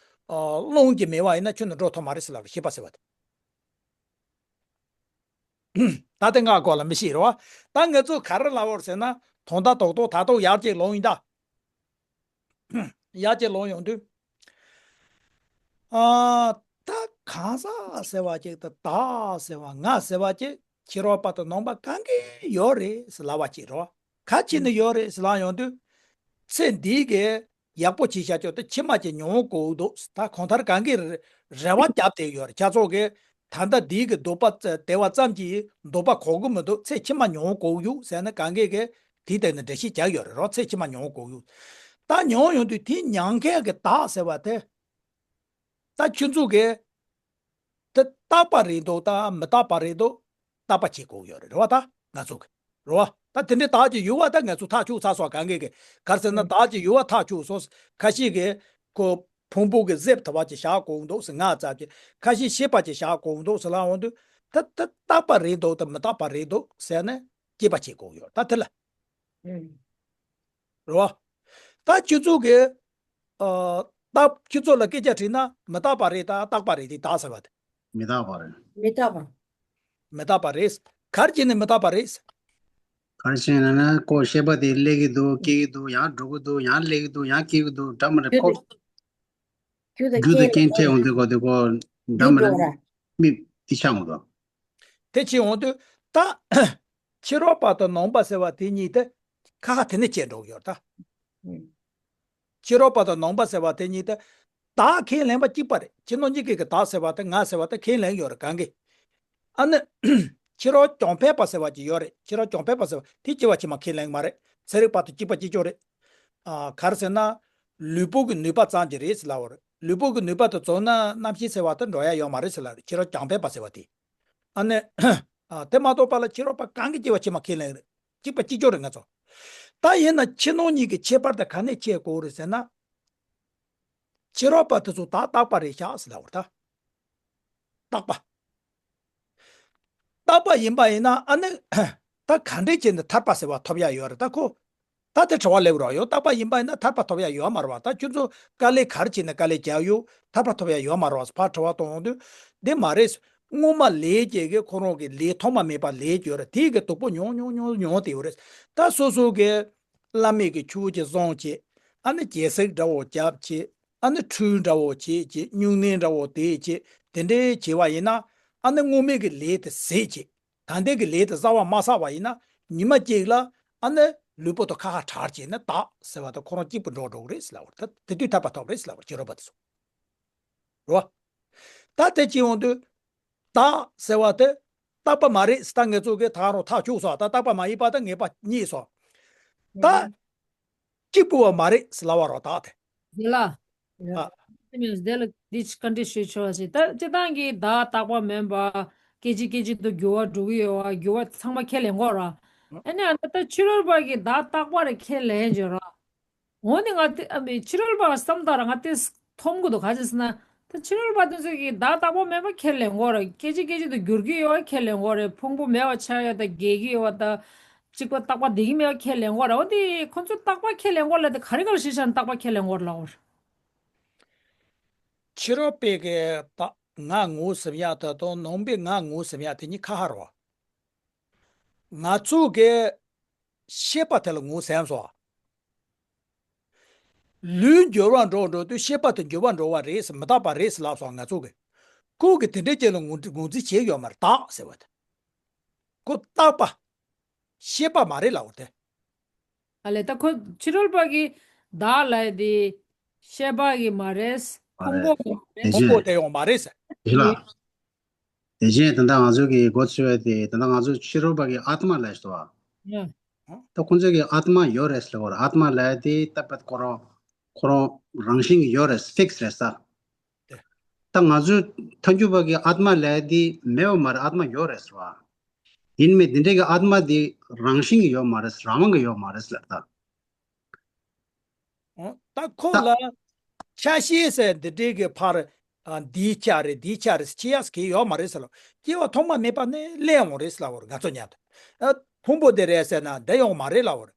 ཨ་རླུང་གི་མེད་པ་ཡིན་ན་ཁྱོད་ནི་འགྲོ་ཐུབ་མ་རེད་ཟེར་ལབ་རེད། ཤེས་པ་ཟེར་བ་དེ། ད་དེ་སྔགས་སྐོར་ལ་མི་ཤེས་རེད་བ། ད་ང་ཚོ་ག་རེ་ལབ་ཡོད་ཟེར་ན་དོན་དག་རྡོག་རྡོག་ད་རྡོག་ཡར་ཅིག་ལོང་ཡིན་ད། ཡར་ཅིག་ལོངས་ཡོང་དུས། ཨ། ད་གང་ཟག་ཟེར་བ་ཅིག་དང་བདག་ཟེར་བ་ང་ཟེར་བ་ཅིག་ཕྱི་རོལ་པ་དང་ནང་པ་གང་གི་ཡོད་རེད་ཟེར་ལབ་པ་ཅིག་རེད་བ། ག་ཅི་ནས་ཡོད་རེད་ཟེར་ལབ་ཡོང་དུས། ཚེ་འདི་གི་ཡག་པོ་བྱས་བཞག་ཆོག་ད་ཕྱི་མ་ཅིག་མྱོང་དགོས་འདུག་ད་གང་ལྟར་གང་གི་རེ་བ་བརྒྱབ་བསྡད་ཡོད་རེད། ཁྱེད་ཚོ་གིས་ད་ལྟ་འདི་གི་སྡུག་པ་བདེ་བ་ཙམ་གྱིས་སྡུག་པ་གོ་གི་མི་འདུག་ཚེ་ཕྱི་མ་མྱོང་དགོས་ཡོད་ཟེར་ན་གང་གི་གིས་དེའི་སྟེང་ནས་འགྲེལ་བཤད་རྒྱག་ཡོད་རེད་རོ། ཚེ་ཕྱི་མ་མྱོང་དགོས་ཡོད། ད་མྱོང་ཡོང་དུས་དེ་མྱང་མཁན་གྱི་བདག་ཟེར་བ་དེ། ད་ཁྱོད་ཚོ་གིས་དེ་རྟག་པ་རེད་འདུག་ད་མི་རྟག་པ་རེད་འདུག་བརྟག་པ་བྱེད་དགོས་ཡོད་རེད་རེད་བ། ད་ང་ཚོ་གི་རེད་བ། ད་དེ་འདྲའི་བདག་ཅིག་ཡོད་བ། ད་ང་ཚོ་ཐག་ཆོད་ཚར་སོང་། གང་གི་གི་ག་རེ་ཟེར་ན་ཨང་བདག་ཅིག་ཡོད་བ་ཐག་ཆོད་སོང་། ཁ་ཤས་ཀྱིས་ཁོ་ཕུང་པོ་གི་གཟེབ་དེ་བ་ཅིག་བཞག་དགོས་འདུག་ཟེར་ང་ཙམ་གྱིས། ཁ་ཤས་ཤེས་པ་ཅིག་བཞག་དགོས་འདུག་ཟེར་ལབ་འོང་དུས། ད་ད་རྟག་པ་རེད་འདུག་ད་མི་རྟག་པ་རེད་འདུག་ཟེར་ནས་དཔྱད་པ་བྱེད་དགོས་ཡོད་ད་དེ་ལ། ཨང་རེད་བ། ད་ཁྱོད་ཚོ་གིས། ཨ། རྟག་ཁྱོད་ཚོ་ལ་སྐད་ཆ་དྲིས་ན་མི་རྟག་པ་རེད་ད་རྟག་པ་རེད་དེ་བདག་ཟེར་བ་དེ། མི་རྟག་པ་རེད། མི་རྟག་པ། མི་རྟག་པ་རེད། ག་རེ་བྱས་ནས་མི་རྟག་པ་རེད། ག་རེ་བྱས་ན་ན་ཁོ་ཤེས་པ་དེ་སླེབས་ཀྱི་འདུག་སྐྱེ་གི་འདུག་ཡང་འགྲོ་གི་འདུག་ཡང་སླེབས་ཀྱི་འདུག་ཡང་སྐྱེ་གི་འདུག་འདྲ་མི་རེད་ཁོ། རྒྱུ་དང་རྒྱུ་དང་རྐྱེན་རྐྱེན་འཕྲད་འོང་དུས་ཁོ་དེ་ཁོ་འདྲ་མི་རེད། རྒྱུ་དགོས་ར། མི་དེ་ཆགས་འོང་དུས། དེ་ཆགས་འོང་དུས་ད། ཕྱི་རོལ་པ་དང་ནང་པ་ཟེར་བ་དེ་གཉིས་དེ་ཁ་ཁ་དེ་ནས་བཅད་འགྲོ་གི་ཡོད་ད། ཨང་། ཕྱི་རོལ་པ་དང་ནང་པ་ཟེར་བ་དེ་གཉིས་དེ། བདག་ཁས་ལེན་པ་གཅིག་པ་རེད། ཕྱི་ནང་གཉིས་ཀྱི་གི་བདག་ཟེར་བ་དེ་ང་ཟེར་བ་དེ་ཁས་ལེན་ཡོད་རེད་གང་གི། ཨ་ནི། ཕྱི་རོལ་གྱང་འཕེན་པ་ཟེར་བ་ཅིག་ཡོད་རེད། ཕྱི་རོལ་གྱང་འཕེན་པ་ཟེར་བ་དེ་སྐྱེ་བ་ཕྱི་མ་ཁས་ལེན་གྱི་མ་རེད། ཚན་རིག་པ་དང་གཅིག་པ་གཅིག་རྐྱང་རེད། ཨ། ག་རེ་ཟེར་ན། ལུས་པོ་གི་ནུས་པ་ཙམ་གྱིས་རེད་ཟེར་ལབ་པ་རེད། ལུས་པོ་གི་ནུས་པ་དེ་རྫོགས་ན་རྣམ་ཤེས་ཟེར་བ་དེ་འགྲོ་ཡ་ཡོད་མ་རེད་ཟེར་ལབ་རེད། ཕྱི་རོལ་གྱང་འཕེན་པ་ཟེར་བ་དེ། ཨ་ནི། ཨ། དེ་མ་གཏོགས་པ་ལ་ཕྱི་རོལ་པ་གང་གིས་སྐྱེ་བ་ཕྱི་མ་ཁས་ལེན་རེད། གཅིག་པ་གཅིག་རྐྱང་རེད་ང་ཚོ། ད་ཡིན་ན་ཕྱི་ནང་གཉིས་ཀྱི་ཁྱད་པར་དེ་ག་ནས་ཕྱེ་དགོས་རེད་ཟེར་ན། ཕྱི་རོལ་པ་དེ་ཚོ་བདག་རྟག་པ་རེད་ཤག་ཟེར་ལབ་པ་རེད་ད། རྟག་པ། རྟག་པ་ཡིན་པ་ཡིན་ན་ཨ་ནི། ད་ག་འདྲས་བྱས་ནས་ཐར་པ་ཟེར་བ་ཐོབ་ཡ་ཡོད་རེད་ད་ཁོ། ད་དེ་དྲི་བ་སླེབས་རོགས་ཡོད། རྟག་པ་ཡིན་པ་ཡིན་ན་ཐར་པ་ཐོབ་ཡ་ཡོད་མ་རེད་བ། ད་ཁྱོད་ཚོ་དཀའ་ལས་ག་རེ་བྱས་ནས་དཀའ་ལས་རྒྱག་ཡོད། ཐར་པ་ཐོབ་ཡ་ཡོད་མ་རེད་བ་ཕར་དྲི་བ་གཏོང་ཡོང་དུས། འདི་མ་རེད། སྔོན་མ་ལས་བྱས་ཀྱི་ཁོ་རང་གི་ལས་ཐོག་མ་མེད་པ་ལས་ཡོད་རེད། དེ་གི་སྡུག་པོ་མྱོང་མྱོང་མྱོང་མྱོང་དེ་ཡོད་རེད། ད་སོ་སོ་གི་བླ་མེད་ཀྱི་ཆོས་ཀྱི་བཟང་བྱས། ཨ་ནི་རྒྱལ་སྲིད་འདྲ་བོ་རྒྱབ་བྱས། ཨ་ནི་འཁྲུལ་འདྲ་བོ་བྱས་བྱས་སྨྱུང་གནས་འདྲ་བོ་དེ་བྱས་དེ་འདྲའི་བྱས་པ་ཡིན་ན། ཨ་ནི་སྔོན་མེད་ཀྱི་ལས་དེ་ཟད་བྱས། ད་ལྟའི་གི་ལས་དེ་གསར་བ་མ་བསགས་པ་ཡིན་ན། ཉི་མ་གཅིག་ལ་ཨ་ནི་ལུས་པོ་དང་ཁ་ཁ་བྲལ་བྱས་ནས་བདག་ཟེར་བ་དང་ཁོ་རང་གཅིག་པུ་འགྲོ་འགྲོ་གི་རེད་ཟེར་ལབ་པ་རེད། ད་དེ་དུས་ཐར་པ་ཐོབ་རེད་ཟེར་ལབ་པ་རེད་ཕྱི་རོལ་པ་དེ་ཚོ། རེད་བ། ད་དེ་བྱེད་འོང་དུས། བདག་ཟེར་བ་དེ་རྟག་པ་མ་རེད་ཟེར་ད་ངེད་ཚོ་གིས་ད་རུང་ཐག་ཆོད་སོང་། ད་རྟག་པ་མ་ཡིན་པ་དང་ངེས་པ་རྙེད་སོང་། ད་གཅིག་པུ་བ་མ་རེད་ཟེར་ལབ་པ་རོ་བདག་དེ། དེ་ལ། ཨ། དེ་མིན་དེ་ལ་འདི་བཀའ་འདྲི་ཞུ་ཆོག་ཅིག་ད་སྤྱིར་བཏང་གི་བདག་རྟག་པ་མིན་པ། སྐད་ཅིག་སྐད་ཅིག་ཏུ་འགྱུར་བ་འགྲོ་གི་ཡོད་བ། འགྱུར་བ་ཚང་མ་ཁས་ལེན་དགོས་ར། ཨ་ནི་ཨ་ད་ཕྱི་རོལ་པ་གི་བདག་རྟག་པ་རེད་ཁས་ལེན་བྱོས་ར། འོ་ནི་ང་དེ་ཨ་མི་ཕྱི་རོལ་པ་བསམ་བཏང་ར་ང་དེ་མཐོང་གི་འདུག་ག་ཅི་ཟེར་ན། ད་ཕྱི་རོལ་པ་དེ་ཚོ་གིས་བདག་རྟག་པ་མེད་པ་ཁས་ལེན་གོ་ར། སྐད་ཅིག་སྐད་ཅིག་ཏུ་འགྱུར་གྱི་ཡོད་པ་ཁས་ལེན་གོ་ར། ཕུང་པོ་མེད་པ་ཆགས་ཡོད་ད་རྒས་ཀྱི་ཡོད་པ་ད། གཅིག་པ་རྟག་པ་བསྡད་ཀྱི་མེད་པ་ཁས་ལེན་གོ་ར། འོ་དེ་ཁོ་ཚོས་རྟག་པ་ཁས་ལེན་གོ་ལ་དེ་ག་རེ་ག་ལ་ཞིག་ཆ་ནས་རྟག་པ་ཁས་ལེན་གོ་ར་ལ་འོ། ཕྱི་རོལ་པའི་གི་བདག་ང་ངོ་ཟེར་ཡ་དེ་དང་ནང་པའི་ང་ངོ་ཟེར་ཡ་དེ་གཉིས་ཁ་ཁ་རེད་བ། ང་ཚོ་གི་ཤེས་པ་དེ་ལ་ངོ་ཟེར་སོང་། ལུས་འགྱུར་བ་འགྲོ་འགྲོ་དུས་ཤེས་པ་དེ་འགྱུར་བ་འགྲོ་བ་རེད་ཟེར་མི་རྟག་པ་རེད་ཟེར་ལབ་སོང་ང་ཚོ་གི། ཁོ་གི་དེ་འདྲའི་ཅན་ལ་ངོས་འཛིན་བྱས་ཡོད་མ་རེད་བདག་ཟེར་བ་དེ། ཁོ་རྟག་པ། ཤེས་པ་མ་རེད་ལབ་པ་དེ། ཨ་ལས་ད་ཁོ་ཕྱི་རོལ་པ་གི་བདག་ལབ་དེ་ཤེས་པ་གི་མ་རེད། ཕུང་པོ་གི་མ་རེད། ཕུང་པོ་དེ་ཡང་མ་རེད་ཟེར། དེ་ལ། དེ་བཞིན་ད་ལྟ་ང་ཚོ་གི་འགོ་ཚུགས་པ་དེ་ད་ལྟ་ང་ཚོ་ཕྱི་རོལ་པ་གི་ཨཱཏྨ་ལབ་ཤི་བ། ཡ། ད་ཁོང་ཚོ་གི་ཨཱཏྨ་ཡོད་རེད་ཟེར་བ་རེད། ཨཱཏྨ་ལབ་དེ་ད་པད་ཁོ་རང་ཁོ་རང་རང་བཞིན་གྱི་ཡོད་རེད། ཕིགས་རེད་ས། ད་ང་ཚོ་ཐལ་འགྱུར་པ་གི་ཨཱཏྨ་ལབ་དེ་མེད་པ་མ་རེད། ཨཱཏྨ་ཡོད་རེད་ཟེར་བ། ཡིན་མིན་དེ་འདྲའི་གི་ཨཱཏྨ་དེ་རང་བཞིན་གྱི་ཡོད་མ་རེད། རང་དབང་གི་ཡོད་མ་རེད་ལབ་ད། འོ། ད་ཁོ་ད་ལ་ཆ་ཤས་ཟེར་འདི་འདྲའི་གི་ཕར། ཨ། འདིའི་ཆ་རེད་འདིའི་ཆ་རེད་ཆེ་ཡ་ཟེར་གི་ཡོད་མ་རེད་ཟེར་ལ། སྐྱེ་བ་ཐོག་མ་མེད་པ་ནས་སླེབས་འོང་རེད་ཟེར་ལ་བར་ང་ཚོ་ཉར་དུ། ཨ། ཕུང་པོ་འདི་རེད་ཟེར་ན་འདི་ཡོང་མ་རེད་ལ་བར།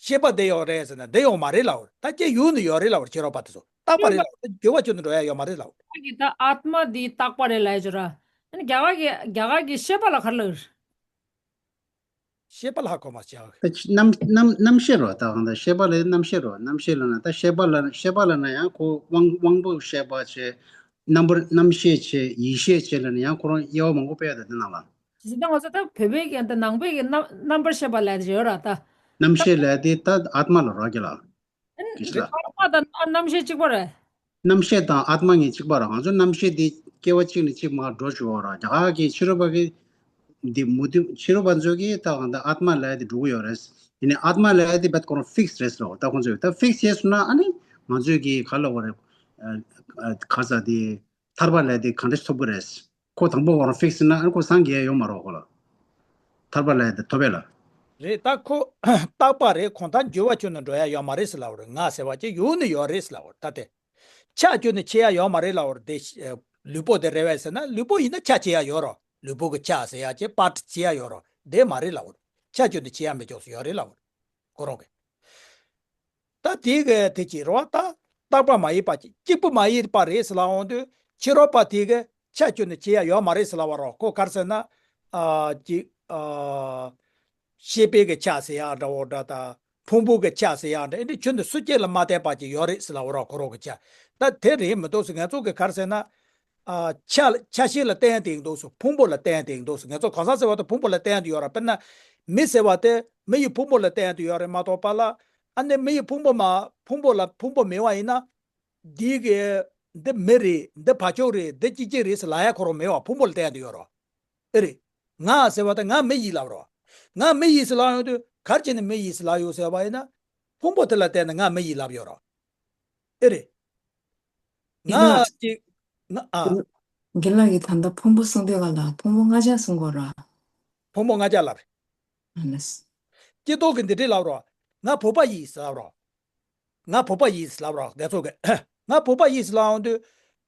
ཤེས་པ་འདི་ཡོད་རེད་ཟེར་ན་འདི་ཡོང་མ་རེད་ལབ། ད་ཀྱེ་ཡུལ་ནི་ཡོད་རེད་ལབ། ཕྱི་རོལ་པ་དེ་ཚོ་རྟག་པ་རེད་ལབ། ད་འགྱུར་བ་ཅན་དུ་འགྲོ་ཡ་ཡོད་མ་རེད་ལབ། ད་གི་ད་ཨཱཏྨ་འདི་རྟག་པ་རེད་ལབ་ཡ་ཅོ་ར། ཨ་ནི་རྒྱ་གར་གི་རྒྱ་གར་གི་ཤེས་པ་ལ་ག་རེ་ལབ། ཤེས་པ་ལ་ཧ་གོ་མ་བྱ་བ། ད་ཕྱི་རྣམ་རྣམ་རྣམ་ཤེས་རོ། ད་གང་ལྟར་ཤེས་པ་ལ་རྣམ་ཤེས་རོ། རྣམ་ཤེས་ལ་ན་ད་ཤེས་པ་ལ་ཤེས་པ་ལ་ན་ཡང་ཁོ་དབང་དབང་པོ་ཤེས་པ་བྱས། རྣམ་པར་རྣམ་ཤེས་བྱས་ཡིད་ཤེས་བྱས་ལ་ན་ཡང་ཁོ་རང་དབྱེ་བ་མང་པོ་སྤེལ་ཡ་ད་དེ་ནང་ལ། ཇི་ལྟར་ང་ཚོ་ད་བོད་པའི་གི་ད་ནང་པའི་གི་རྣམ་རྣམ་པར་ཤེས་པ་ལ་ཡོད་ར་ད། རྣམ་ཤེས་ལ་དེ་ད་ཨཱཏྨ་ལ་རོ་རྒྱ་ལ། གི་ཤ་ལ། ཨཱཏྨ་དང་རྣམ་ཤེས་གཅིག་པ་རེད། རྣམ་ཤེས་དང་ཨཱཏྨ་གཉིས་གཅིག་པ་ར། ང་ཚོ་རྣམ་ཤེས་འདི་སྐྱེ་བ་གཅིག་ནས་གཅིག་མར་འགྲོ་བཅུག་པ་ར། རྒྱ་གར་གྱི་ཕྱི་རོལ་པ་གི་འདི་མུ་སྟེགས་ཕྱི་རོལ་པ་ཚོ་གིས་ད་གང་ལྟར་ཨཱཏྨ་ལབ་ཡ་དེ་འགྲོ་གི་ཡོད་རེད། ཡིན་ནའི་ཨཱཏྨ་ལབ་ཡ་དེ་བད་ཁོ་རང་ཕིགས་རེད་ཟེར་ལ། ད་ཁོང་ཚོས་ད་ཕིགས་བྱས་སོང་ན་ཨ་ནི་ང་ཚོས་གི་ག་ལ་བ་རེད། ཨ་ཨ་ག་ས་དེ་ཐར་པ་ལབ་ཡ་དེ་གང་འདྲ་ཐོབ་གི་རེད། ཁོ་དང་པོ་ཁོ་རང་ཕིགས་ཟེར་ན་ཨ་ནི་ཁོ་སངས་རྒྱས་ཡོད་མ་རེད་ཁོ་ལ། ཐར་པ་ལབ་ཡ་དེ་ཐོབ་པས་ལ། རེད། ད་ཁོ་རྟག་པ་རེད། ཁོང་ད་འགྱུར་བ་ཁྱོན་ནས་འགྲོ་ཡ་ཡོད་མ་རེད་ཟེར་ལབ་པ་རེད། ང་ཟེར་བ་ཅིག་ཡོང་ནི་ཡོད་རེད་ཟེར་ལབ་པ་རེད། ད་དེ། ཆ་ཁྱོན་ནས་ཕྱེ་ཡ་ཡོད་མ་རེད་ལབ་པ་རེད། དེ་ལུས་པོ་དེ་རེད་པས་ཟེར་ན་ལུས་པོ་ཡིན་ན་ཆ་ཕྱེ་ཡ་ཡོད་རོ། ལུས་པོ་གི་ཆ་ཟེར་ཡ་ཅེ་པར་ཊི་ཕྱེ་ཡ་ཡོད་རོ། དེ་མ་རེད་ལབ་པ་རེད། ཆ་ཁྱོན་ནས་ཕྱེ་ཡ་མེད་ཅོག་སུ་ཡོད་རེད་ལབ་པ་རེད། ཁོ་རང་གི། ད་དེ་གི་དེ་ཅི་རོ། ད་རྟག་པ་མ་ཡིན་པ་ཅིག་གཅིག་པུ་མ་ཡིན་པ་རེད་ཟེར་ལབ་འོང་དུས་ཕྱི་རོལ་པ་དེ་གི་ཆ་ཁྱོན་ནས་ཕྱེ་ཡ་ཡོད་མ་རེད་ཟེར་ལབ་པ་རོ། ཁོ་ག་རེ་ཟེར་ན། ཨ་ཅིག་ཨ། ཤེས་པའི་གི་ཆ་ཟེར་ཡག་འདྲ་བོ་འདྲ་དང་། ཕུང་པོ་གི་ཆ་ཟེར་ཡག་འདྲ། ཨེ་འདྲ་ཁྱོན་ནས་སུ་གཅིག་ལ་མ་བརྟེན་པ་ཅིག་ཡོད་རེད་ཟེར་ལབ་པ་རོ། ཁོ་རང་གི་ཆ། ད་དེ་རེད་མི་འདུག་ཟེར། ང་ཚོ་གི་ག་རེ་ཟེར་ན། ཨ་ཆ་ཆ་ཤས་ལ་བརྟེན་ཏེ་ཡིན་འདུག་ཟེར། ཕུང་པོ་ལ་བརྟེན་ཏེ་ཡིན་འདུག་ཟེར། ང་ཚོ་གང་ཟག་ཟེར་བ་དང་ཕུང་པོ་ལ་བརྟེན་ཏེ་ཡོད་ར། དཔེར་ན་མི་ཟེར་བ་དེ་མི་ཡི་ཕུང་པོ་ལ་བརྟེན་ཏེ་ཡོད་རེད་མ་གཏོགས་པ་ལ། ཨ་ནི་མི་ཡི་ཕུང་པོ་མ་ཕུང་པོ་ལ་ཕུང་པོ་མེད་པ་ཡིན་ན། འདི་གི་འདི་མི་རེད། འདི་བ་ཕྱུགས་རེད། འདི་ཅི་ཅི་རེད་ཟེར་ལབ་ཡ་ཁོ་རང་མེད་པ། ཕུང་པོ་ལ་བརྟེན་ཏེ་ཡོད་ར། ཨེ་རེད། ང་ཟེར་བ་དང་ང་མི་ཡིན་ལབ་རོ། ང་མི་ཡིན་ཟེར་ལབ་ཡོང་དུས་ག་རེ་བྱས་ནས་མི་ཡིན་ཟེར་ལབ་ཡོད་ཟེར་བ་ཡིན་ན། ཕུང་པོ་དེ་ལ་བརྟེན་ནས་ང་མི་ཡིན་ལབ་ཡོད་རོ། ཨེ་རེད། ཡིན་ན། ང་ཅིག་ང་ཨ། རྒན་ལགས་ཀྱིས་ད་ལྟ་ཕུང་པོ་གསུང་དུས་ག་ལ་ཕུང་པོ་ལྔ་ཆ་གསུང་གོ་ར། ཕུང་པོ་ལྔ་ཆ་ལབ་རེད། ཨ་ལས། སྐྱེ་ཐོག་གི་འདི་འདྲས་ལབ་རོ། ང་བོད་པ་ཡིན་ཟེར་ལབ་རོ། ང་བོད་པ་ཡིན་ཟེར་ལབ་རོ། རྒན་ཚོ་གིས་ང་བོད་པ་ཡིན་ཟེར་ལབ་ཡོང་དུས་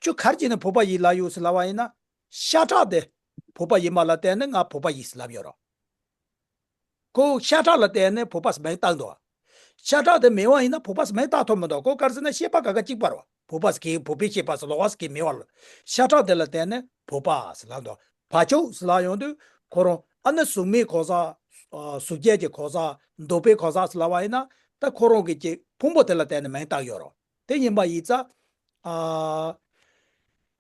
ཁྱོད་ག་རེ་བྱས་ནས་བོད་པ་ཡིན་ལབ་ཡོད་ཟེར་ལབ་པ་ཡིན་ན། ཤ་ཁྲག་དེ་བོད་པ་ཡིན་པ་ལ་བརྟེན་ནས་ང་བོད་པ་ཡིན་ཟེར་ལབ་ཡོད་རོ། ཁོ་ཤ་ཁྲག་ལ་བརྟེན་ནས་བོད་པ་ཟེར་མིང་བཏགས་འདུག། ཤ་ཁྲག་དེ་མེད་པ་ཡིན་ན་བོད་པ་ཟེར་མིང་བཏགས་ཐུབ་མི་འདུག། ཁོ་ག་རེ་ཟེར་ན་ཤེས་པ་ག་ག་གཅིག་པ་རེད་བ། བོད་པ་ཟེར་མཁན་བོད་པའི་ཤེས་པ་ཟེར་ལོགས་ཀ་ཟེར་མཁན་མེད་པ་ལ། ཤ་ཁྲག་དེ་ལ་བརྟེན་ནས་བོད་པ་ཟེར་ལབ་འདུག། བ་ཕྱུགས་ཟེར་ལབ་ཡོང་དུས་ཁོ་རང་ཨ་ནི་གཟུགས་མེད་གང་ཟག། ཨ་གཟུགས་ཅན་གྱི་གང་ཟག། འདོད་པའི་གང་ཟག་ཟེར་ལབ་པ་ཡིན་ན། ད་ཁོ་རང་གི་ཅིག་ཕུང་པོ་དེ་ལ་བརྟེན་ནས་མིང་བཏགས་ཡོད་རེད། དེ་ཡིན་པ་ཡིན་ཙང་། ཨ།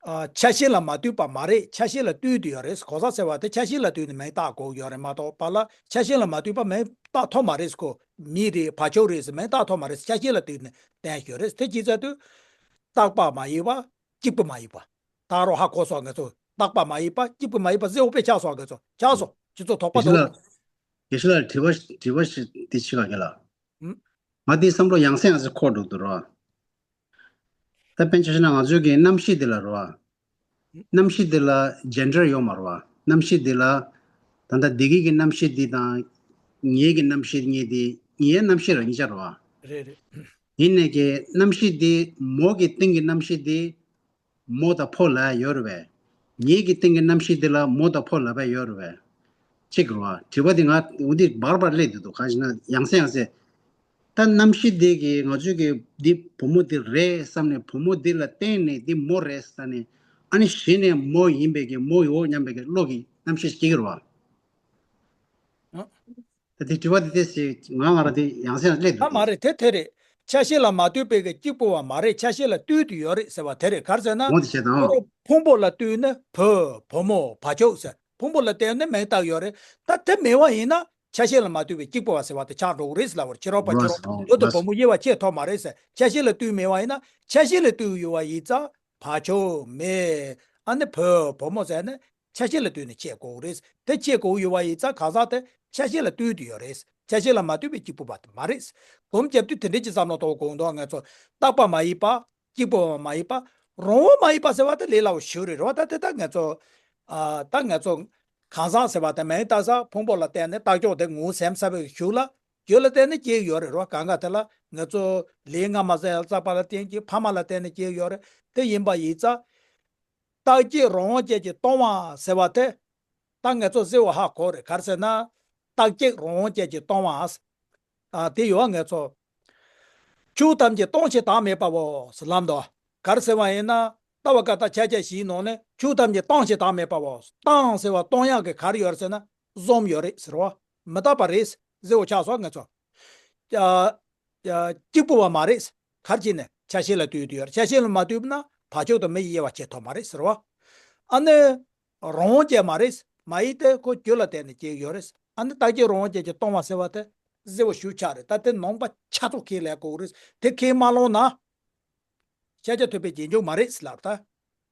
ཨ་ཆ་ཤས་ལ་མ་ལྟོས་པ་མ་རེད། ཆ་ཤས་ལ་ལྟོས་ཏེ་ཡོད་རེད། གང་ཟག་ཟེར་བ་དེ་ཆ་ཤས་ལ་ལྟོས་ནས་མིང་བཏགས་དགོས་ཡོད་རེད་མ་གཏོགས་པ་ལ་ཆ་ཤས་ལ་མ་ལྟོས་པ་མིང་བཏགས་ཐུབ་མ་རེད། ཁོ་མི་རེད། བ་ཕྱུགས་རེད་ཟེར་མིང་བཏགས་ཐུབ་མ་རེད། ཆ་ཤས་ལ་ལྟོས་ནས་བསྟན་ཡོད་རེད། དེ་ཅི་ཙམ་དུ། རྟག་པ་མ་ཡིན་པ། གཅིག་པུ་མ་ཡིན་པ། ད་རུང་ཧ་གོ་སོང་ང་ཚོ། རྟག་པ་མ་ཡིན་པ། གཅིག་པུ་མ་ཡིན་པ་གསལ་པོ་དཔེ་ཆགས་སོང་ང་ཚོ། ཆགས་སོང་། ཁྱེད་ཚོ་དོགས་པ་དགེ་བཤེས་དོགས། ལགས། དགེ་བཤེས་ལགས་དྲི་བ་དྲི་བ་ཞིག་འདི་ཕྱི་ག་གེ་ལ། ཨུམ། ང་འདི་བསམ་བློ་ཡང་སེ་ཡང་སེ་འཁོར་འགྲོ་འདུག་རོ། ད་དཔེར་ན་ཆ་བཞག་ན་ང་ཚོའི་གི་རྣམ་ཤེས་འདི་ལ་རོ། རྣམ་ཤེས་འདི་ལ་ཇེན་ཌར་ཡོད་མ་རེད་བ། རྣམ་ཤེས་འདི་ལ། ད་ལྟ་བདེ་སྐྱིད་ཀྱི་རྣམ་ཤེས་འདི་དང་། ངེད་ཀྱི་རྣམ་ཤེས་གཉིས་འདི་ངའི་རྣམ་ཤེས་རང་གཉིས་ཆ་རེད་བ། རེད་རེད། ཡིན་ནའི་གི་རྣམ་ཤེས་འདི་མོ་གི་སྟེང་གི་རྣམ་ཤེས་འདི་མོ་དང་ཕོ་ལབ་ཡ་ཡོད་རེད་བས། ངེད་ཀྱི་སྟེང་གི་རྣམ་ཤེས་འདི་ལ་མོ་དང་ཕོ་ལབ་ཡ་ཡོད་རེད་བས། གཅིག་རེད་བ། དྲི་བ་འདི་ང་འོ་འདི་བར་བར་སླེབས་བསྡད་འདུག། ག་ཞེ་ན་ཡང་སེ་ཡང་སེ། ད་རྣམ་ཤེས་འདི་གིས་ང་ཚོའི་གི་འདི་བུ་མོ་འདི་རེད་བསམ་ནས་བུ་མོ་འདི་ལ་བརྟེན་ནས་འདི་མོ་རེད་བསམ་ནས། ཨ་ནི་གཞི་ནས་མོ་ཡིན་པའི་གི་མོ་ཡོད་སྙམ་པའི་གི་བློ་གི་རྣམ་ཤེས་སྐྱེ་གི་རེད་བ། ཨ། ད་དེ་དྲི་བ་དེ་དེ་ཟེར་ང་ང་རང་དེ་ཡང་སེ་ཡང་སེ་སླེབས་ཨ་འདུག་མ་དེ། རེད། དེ་དེ་རེད། ཆ་ཤས་ལ་མ་ལྟོས་པའི་གི་གཅིག་པུ་བ་མ་རེད། ཆ་ཤས་ལ་ལྟོས་ཏེ་ཡོད་རེད་ཟེར་བ་དེ་རེད། ག་རེ་ཟེར་ན། འོ་དེ་བྱས་དང་། ཁོ་རང་ཕུང་པོ་ལ་ལྟོས་ནས་བུ་བུ་མོ་བ་ཕྱུགས་ཟེར་ཕུང་པོ་ལ་བརྟེན་ནས་མིང་བཏགས་ཡོད་རེད། ད་དེ་མེད་པ་ཡིན་ན་ཆ་ཤས་ལ་མ་ལྟོས་པའི་གཅིག་པུ་བ་ཟེར་བ་དེ་ཆགས་འགྲོ་གི་རེད་ཟེར་ལབ་པ་རེད། ཕྱི་རོལ་པ་ཕྱི་རོལ་བུ་དང་བུ་མོ་དབྱེ་བ་ཕྱེ་ཐུབ་མ་རེད་ཟེར། ཆ་ཤས་ལ་ལྟོས་མེད་པ་ཡིན་ན་ཆ་ཤས་ལ་ལྟོས་ཡོད་པ་ཡིན་ཙང་བ་ཕྱུགས་མེད། ཨ་ནི་བུ་བུ་མོ་ཟེར་ནས། ཆ་ཤས་ལ་ལྟོས་ནས་ཕྱེ་དགོས་རེད། དེ་ཕྱེ་དགོས་ཡོད་པ་ཡིན་ཙང་གང་ཟག་དེ་ཆ་ཤས་ལ་ལྟོས་ཏེ་ཡོད་རེད། ཆ་ཤས་ལ་མ་ལྟོས་པའི་གཅིག་པུ་བ་དེ་མ་རེད། སྒོམ་རྒྱབ་དུས་དེ་འདྲས་ཀྱི་བསམ་བློ་གཏོང་དགོས་འདུག། ང་ཚོ་རྟག་པ་མ་ཡིན་པ། གཅིག་པུ་བ་མ་ཡིན་པ། རང་དབང་མ་ཡིན་པ་ཟེར་བ་དེ་ལས་སླ་པོ་ཞེ་པོ་རེད་རོ། ད་དེ་ད་ང་ཚོ། ཨ། ད་ང་ཚོ་གང་ཟག་ཟེར་བ་དེ་མིང་བཏགས་ས་ཕུང་པོ་ལ་བརྟེན་ནས་རྟགས་འཇོག་དེ་ངོ་བོ་ཟེར་ས་བའི་གཞུག་ལ། རྒྱུ་ལ་བརྟེན་ནས་སྐྱེ་གི་ཡོད་རེད་རོ། གང་ག་དེ་ལ་ང་ཚོ་ལས་སྔ་མ་བསགས་པ་ལ་བརྟེན་གྱི་ཕ་མ་ལ་བརྟེན་ནས་སྐྱེ་གི་ཡོད་རེད། དེ་ཡིན་པ་ཡིན་ཙང་། རྟག་གཅིག་རང་དབང་ཅན་གྱིས་སྟོང་པ་ཟེར་བ་དེ། ད་ང་ཚོ་གསལ་པོ་ཧ་གོ་རེད། ག་རེ་ཟེར་ན། རྟག་གཅིག་རང་དབང་ཅན་གྱིས་སྟོང་པ། ཨ། དེ་ཡོད་ང་ཚོ། ཆོས་ཐམས་ཅད་སྟོང་ཞིང་བདག་མེད་པའོ་ཟེར་ལབ་འདུག། ག་རེ་ཟེར་བ་ཡིན་ན། ལྟ་བ་བཀའ་རྟགས་ཕྱག་རྒྱ་བཞིའི་ནང་ནས་ཆོས་ཐམས་ཅད་སྟོང་ཞིང་བདག་མེད་པའོ། སྟོང་ཟེར་བ་སྟོང་ཡག་གི་ག་རེ་ཡོད་རེད་ཟེར་ན། གཟུགས་ཡོད་རེད་ཟེར་བ། མི་རྟག་པ་རེད། གཟི་འོག་ཆགས་སོང་ང་ཚོ། ཨ་ཨ་གཅིག་པུ་བ་མ་རེད། ག་རེ་བྱས་ནས་ཆ་ཤས་ལ་ལྟོས་དུས་ཡོད་རེད། ཆ་ཤས་ལ་མ་ལྟོས་ན་བག་ཆགས་དང་མི་ཡི་དབྱེ་བ་ཕྱེ་ཐུབ་མ་རེད་ཟེར་བ། ཨ་ནི་རང་དབང་ཅན་མ་རེད། མ་ཡིན་ཏེ་ཁོ་རྒྱུ་ལ་བརྟེན་ནས་སྐྱེ་ཡོད་རེད། ཨ་ནི་རྟག་གཅིག་རང་དབང་ཅན་གྱིས་སྟོང་བ་ཟེར་བ་དེ་གཟི་འོག་ཞུ་ཆགས་རེད། ད་དེ་ནང་པ་ཆ་ཚང་ཁས་ལེན་དགོས་རེད། དེ་ཁས་མ་བླངས་ན། ཤཱཀྱ་ཐུབ་པའི་རྗེས་འཇུག་མ་རེད་ཟེར་ལབ་ད།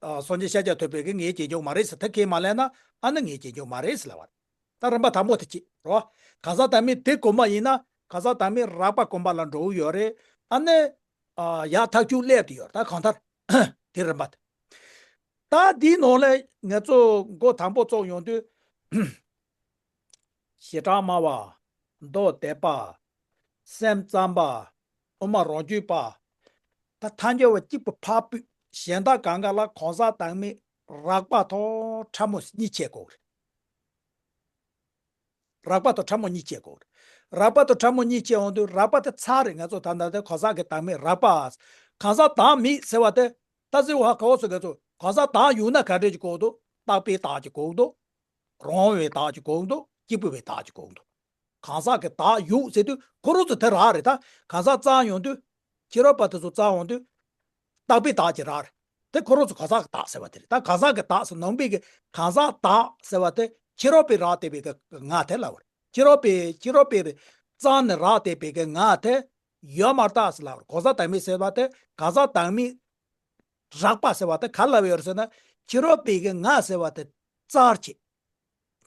ཨ་སངས་རྒྱས་ཤཱཀྱ་ཐུབ་པའི་གི་ངའི་རྗེས་འཇུག་མ་རེད་ཟེར་ད་ཁས་མ་ལེན་ན་ཨ་ནི་ངའི་རྗེས་འཇུག་མ་རེད་ཟེར་ལབ་པ་རེད། ད་རིམ་པ་དང་པོ་དེ་གཅིག་རེད་བ། གང་ཟག་དང་མི་དེ་གོམས་པ་ཡིན་ན་གང་ཟག་དང་མི་རགས་པ་གོམས་པ་ལ་འགྲོ་གི་ཡོད་རེད། ཨ་ནི་ཨ་ཡག་ཐག་ཆོད་སླེབས་དེ་ཡོད་རེད། ད་གང་ལྟར་དེ་རིམ་པ་དེ། ད་འདིའི་ནང་ལས་ང་ཚོ་འགོ་དང་པོ་བཙུགས་ཡོང་དུས། ཞེ་དྲག་སྨྲ་བ། མདོ་སྡེ་པ། སེམས་ཙམ་པ། དབུ་མ་རང་རྒྱུད་པ། ད་ཐལ་འགྱུར་བ་གཅིག་པུ་ཕར་ཕུད། གཞན་དག་གང་ག་ལ་གང་ཟག་དང་མི་རགས་པ་དང་ཕྲ་མོ་གཉིས་ཕྱེ་དགོས་རེད། རགས་པ་དང་ཕྲ་མོ་གཉིས་ཕྱེ་དགོས་རེད། རགས་པ་དང་ཕྲ་མོ་གཉིས་ཕྱེ་འོང་དུས་རགས་པ་དེ་ཚར་རེད། ང་ཚོ་ད་ལྟ་དེ་གང་ཟག་གི་དང་མི་རགས་པ། གང་ཟག་དང་མི་ཟེར་བ་དེ་ད་གཟི་འོག་ཧ་གོ་སོང་། ང་ཚོ་གང་ཟག་དང་ཡོད་ན་ག་འདྲ་ཅིག་གོ་འདུག་རྟག་པའི་བདག་ཅིག་གོ་འདུག་རང་བའི་བདག་ཅིག་གོ་འདུག་གཅིག་པུ་བའི་བདག་ཅིག་གོ་འདུག་གང་ཟག་གི་བདག་ཡོད་ཟེར་དུས་ཁོ་རང་ཚོ་དེ་རག་རེད། ད་གང་ཟག་ཙམ་ཡོང་དུས་ཕྱི་རོལ་པ་དེ་ཚོ་ཙམ་ཡོང་དུས་རྟག་པའི་བདག་ཅིག་རག་རེད། དེ་ཁོ་རང་ཚོ་གང་ཟག་གི་བདག་ཟེར་བ་དེ་རེད། ད་གང་ཟག་གི་བདག་ཟེར་ནང་པའི་གི་གང་ཟག་བདག་ཟེར་བ་དེ་ཕྱི་རོལ་པས་རག་བསྡད་པའི་གི་ངག་དེ་ལབ་པ་རེད། ཕྱི་རོལ་པས་ཕྱི་རོལ་པས་རྩ་ནས་རག་བསྡད་པའི་གི་ངག་དེ་ཡོད་མ་རེད་ཟེར་ལབ་པ་རེད། གང་ཟག་དང་མི་ཟེར་བ་དེ་གང་ཟག་དང་མི་རགས་པ་ཟེར་བ་དེ་ག་ལབ་ཡོད་རེད་ཟེར་ན། ཕྱི་རོལ་པའི་གི་ངག་ཟེར་བ་དེ་རྩར་བྱེད།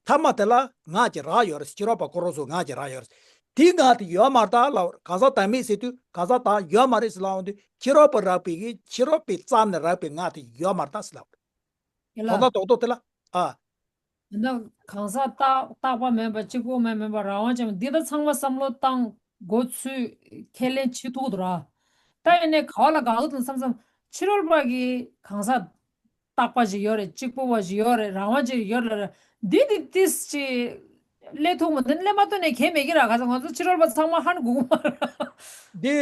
མཐའ་མ་དེ་ལ་ངག་ཅིག་རག་ཡོད་རེད། ཕྱི་རོལ་པ་ཁོ་རང་ཚོ་ངག་ཅིག་རག་ཡོད་རེད། དེའི་ངག་དེ་ཡོད་མ་རེད་ལབ་པ་རེད། གང་ཟག་དང་མི་ཟེར་དུས་གང་ཟག་དང་ཡོད་མ་རེད་ཟེར་ལབ་འོང་དུས་ཕྱི་རོལ་པ་རགས་པའི་གི་ཕྱི་རོལ་པའི་རྩ་ནས་རགས་པའི་ངག་དེ་ཡོད་མ་རེད་ཟེར་ལབ་པ་རེད། ཡ་ལ། དོན་དག་རྡོག་རྡོག་དེ་ལ། ཨ། ཡིན་ན་གང་ཟག་རྟག་རྟག་པ་མིན་པ་གཅིག་པུ་མིན་མིན་པ་རང་དབང་ཅན་འདི་ད་ཚང་མ་བསམ་བློ་བཏང་འགོ་ཚུགས་ཁས་ལེན་བྱེད་ཐུབ་འདུག་ར། ད་ཡིན་ནའི་ག་བ་ལ་དགག་འདུག་བསམ་བསམ། ཕྱི་རོལ་པ་གི་གང་ཟག་རྟག་པ་ཞིག་ཡོད་རེད། གཅིག་པུ་བ་ཞིག་ཡོད་རེད། རང་དབང་ཅན་ཡོད་རེད། འདི་འདི་ཏིས་ཅི་ལས་ཐུག་མ་འདི་ལས་མ་ཐུག་ནས་གལ་མེད་ཀི་ར། ག་ཚ་ང་ཚོ་ཕྱི་རོལ་པ་ཚང་མ་ཧན་གུག་མ་ར། འདི་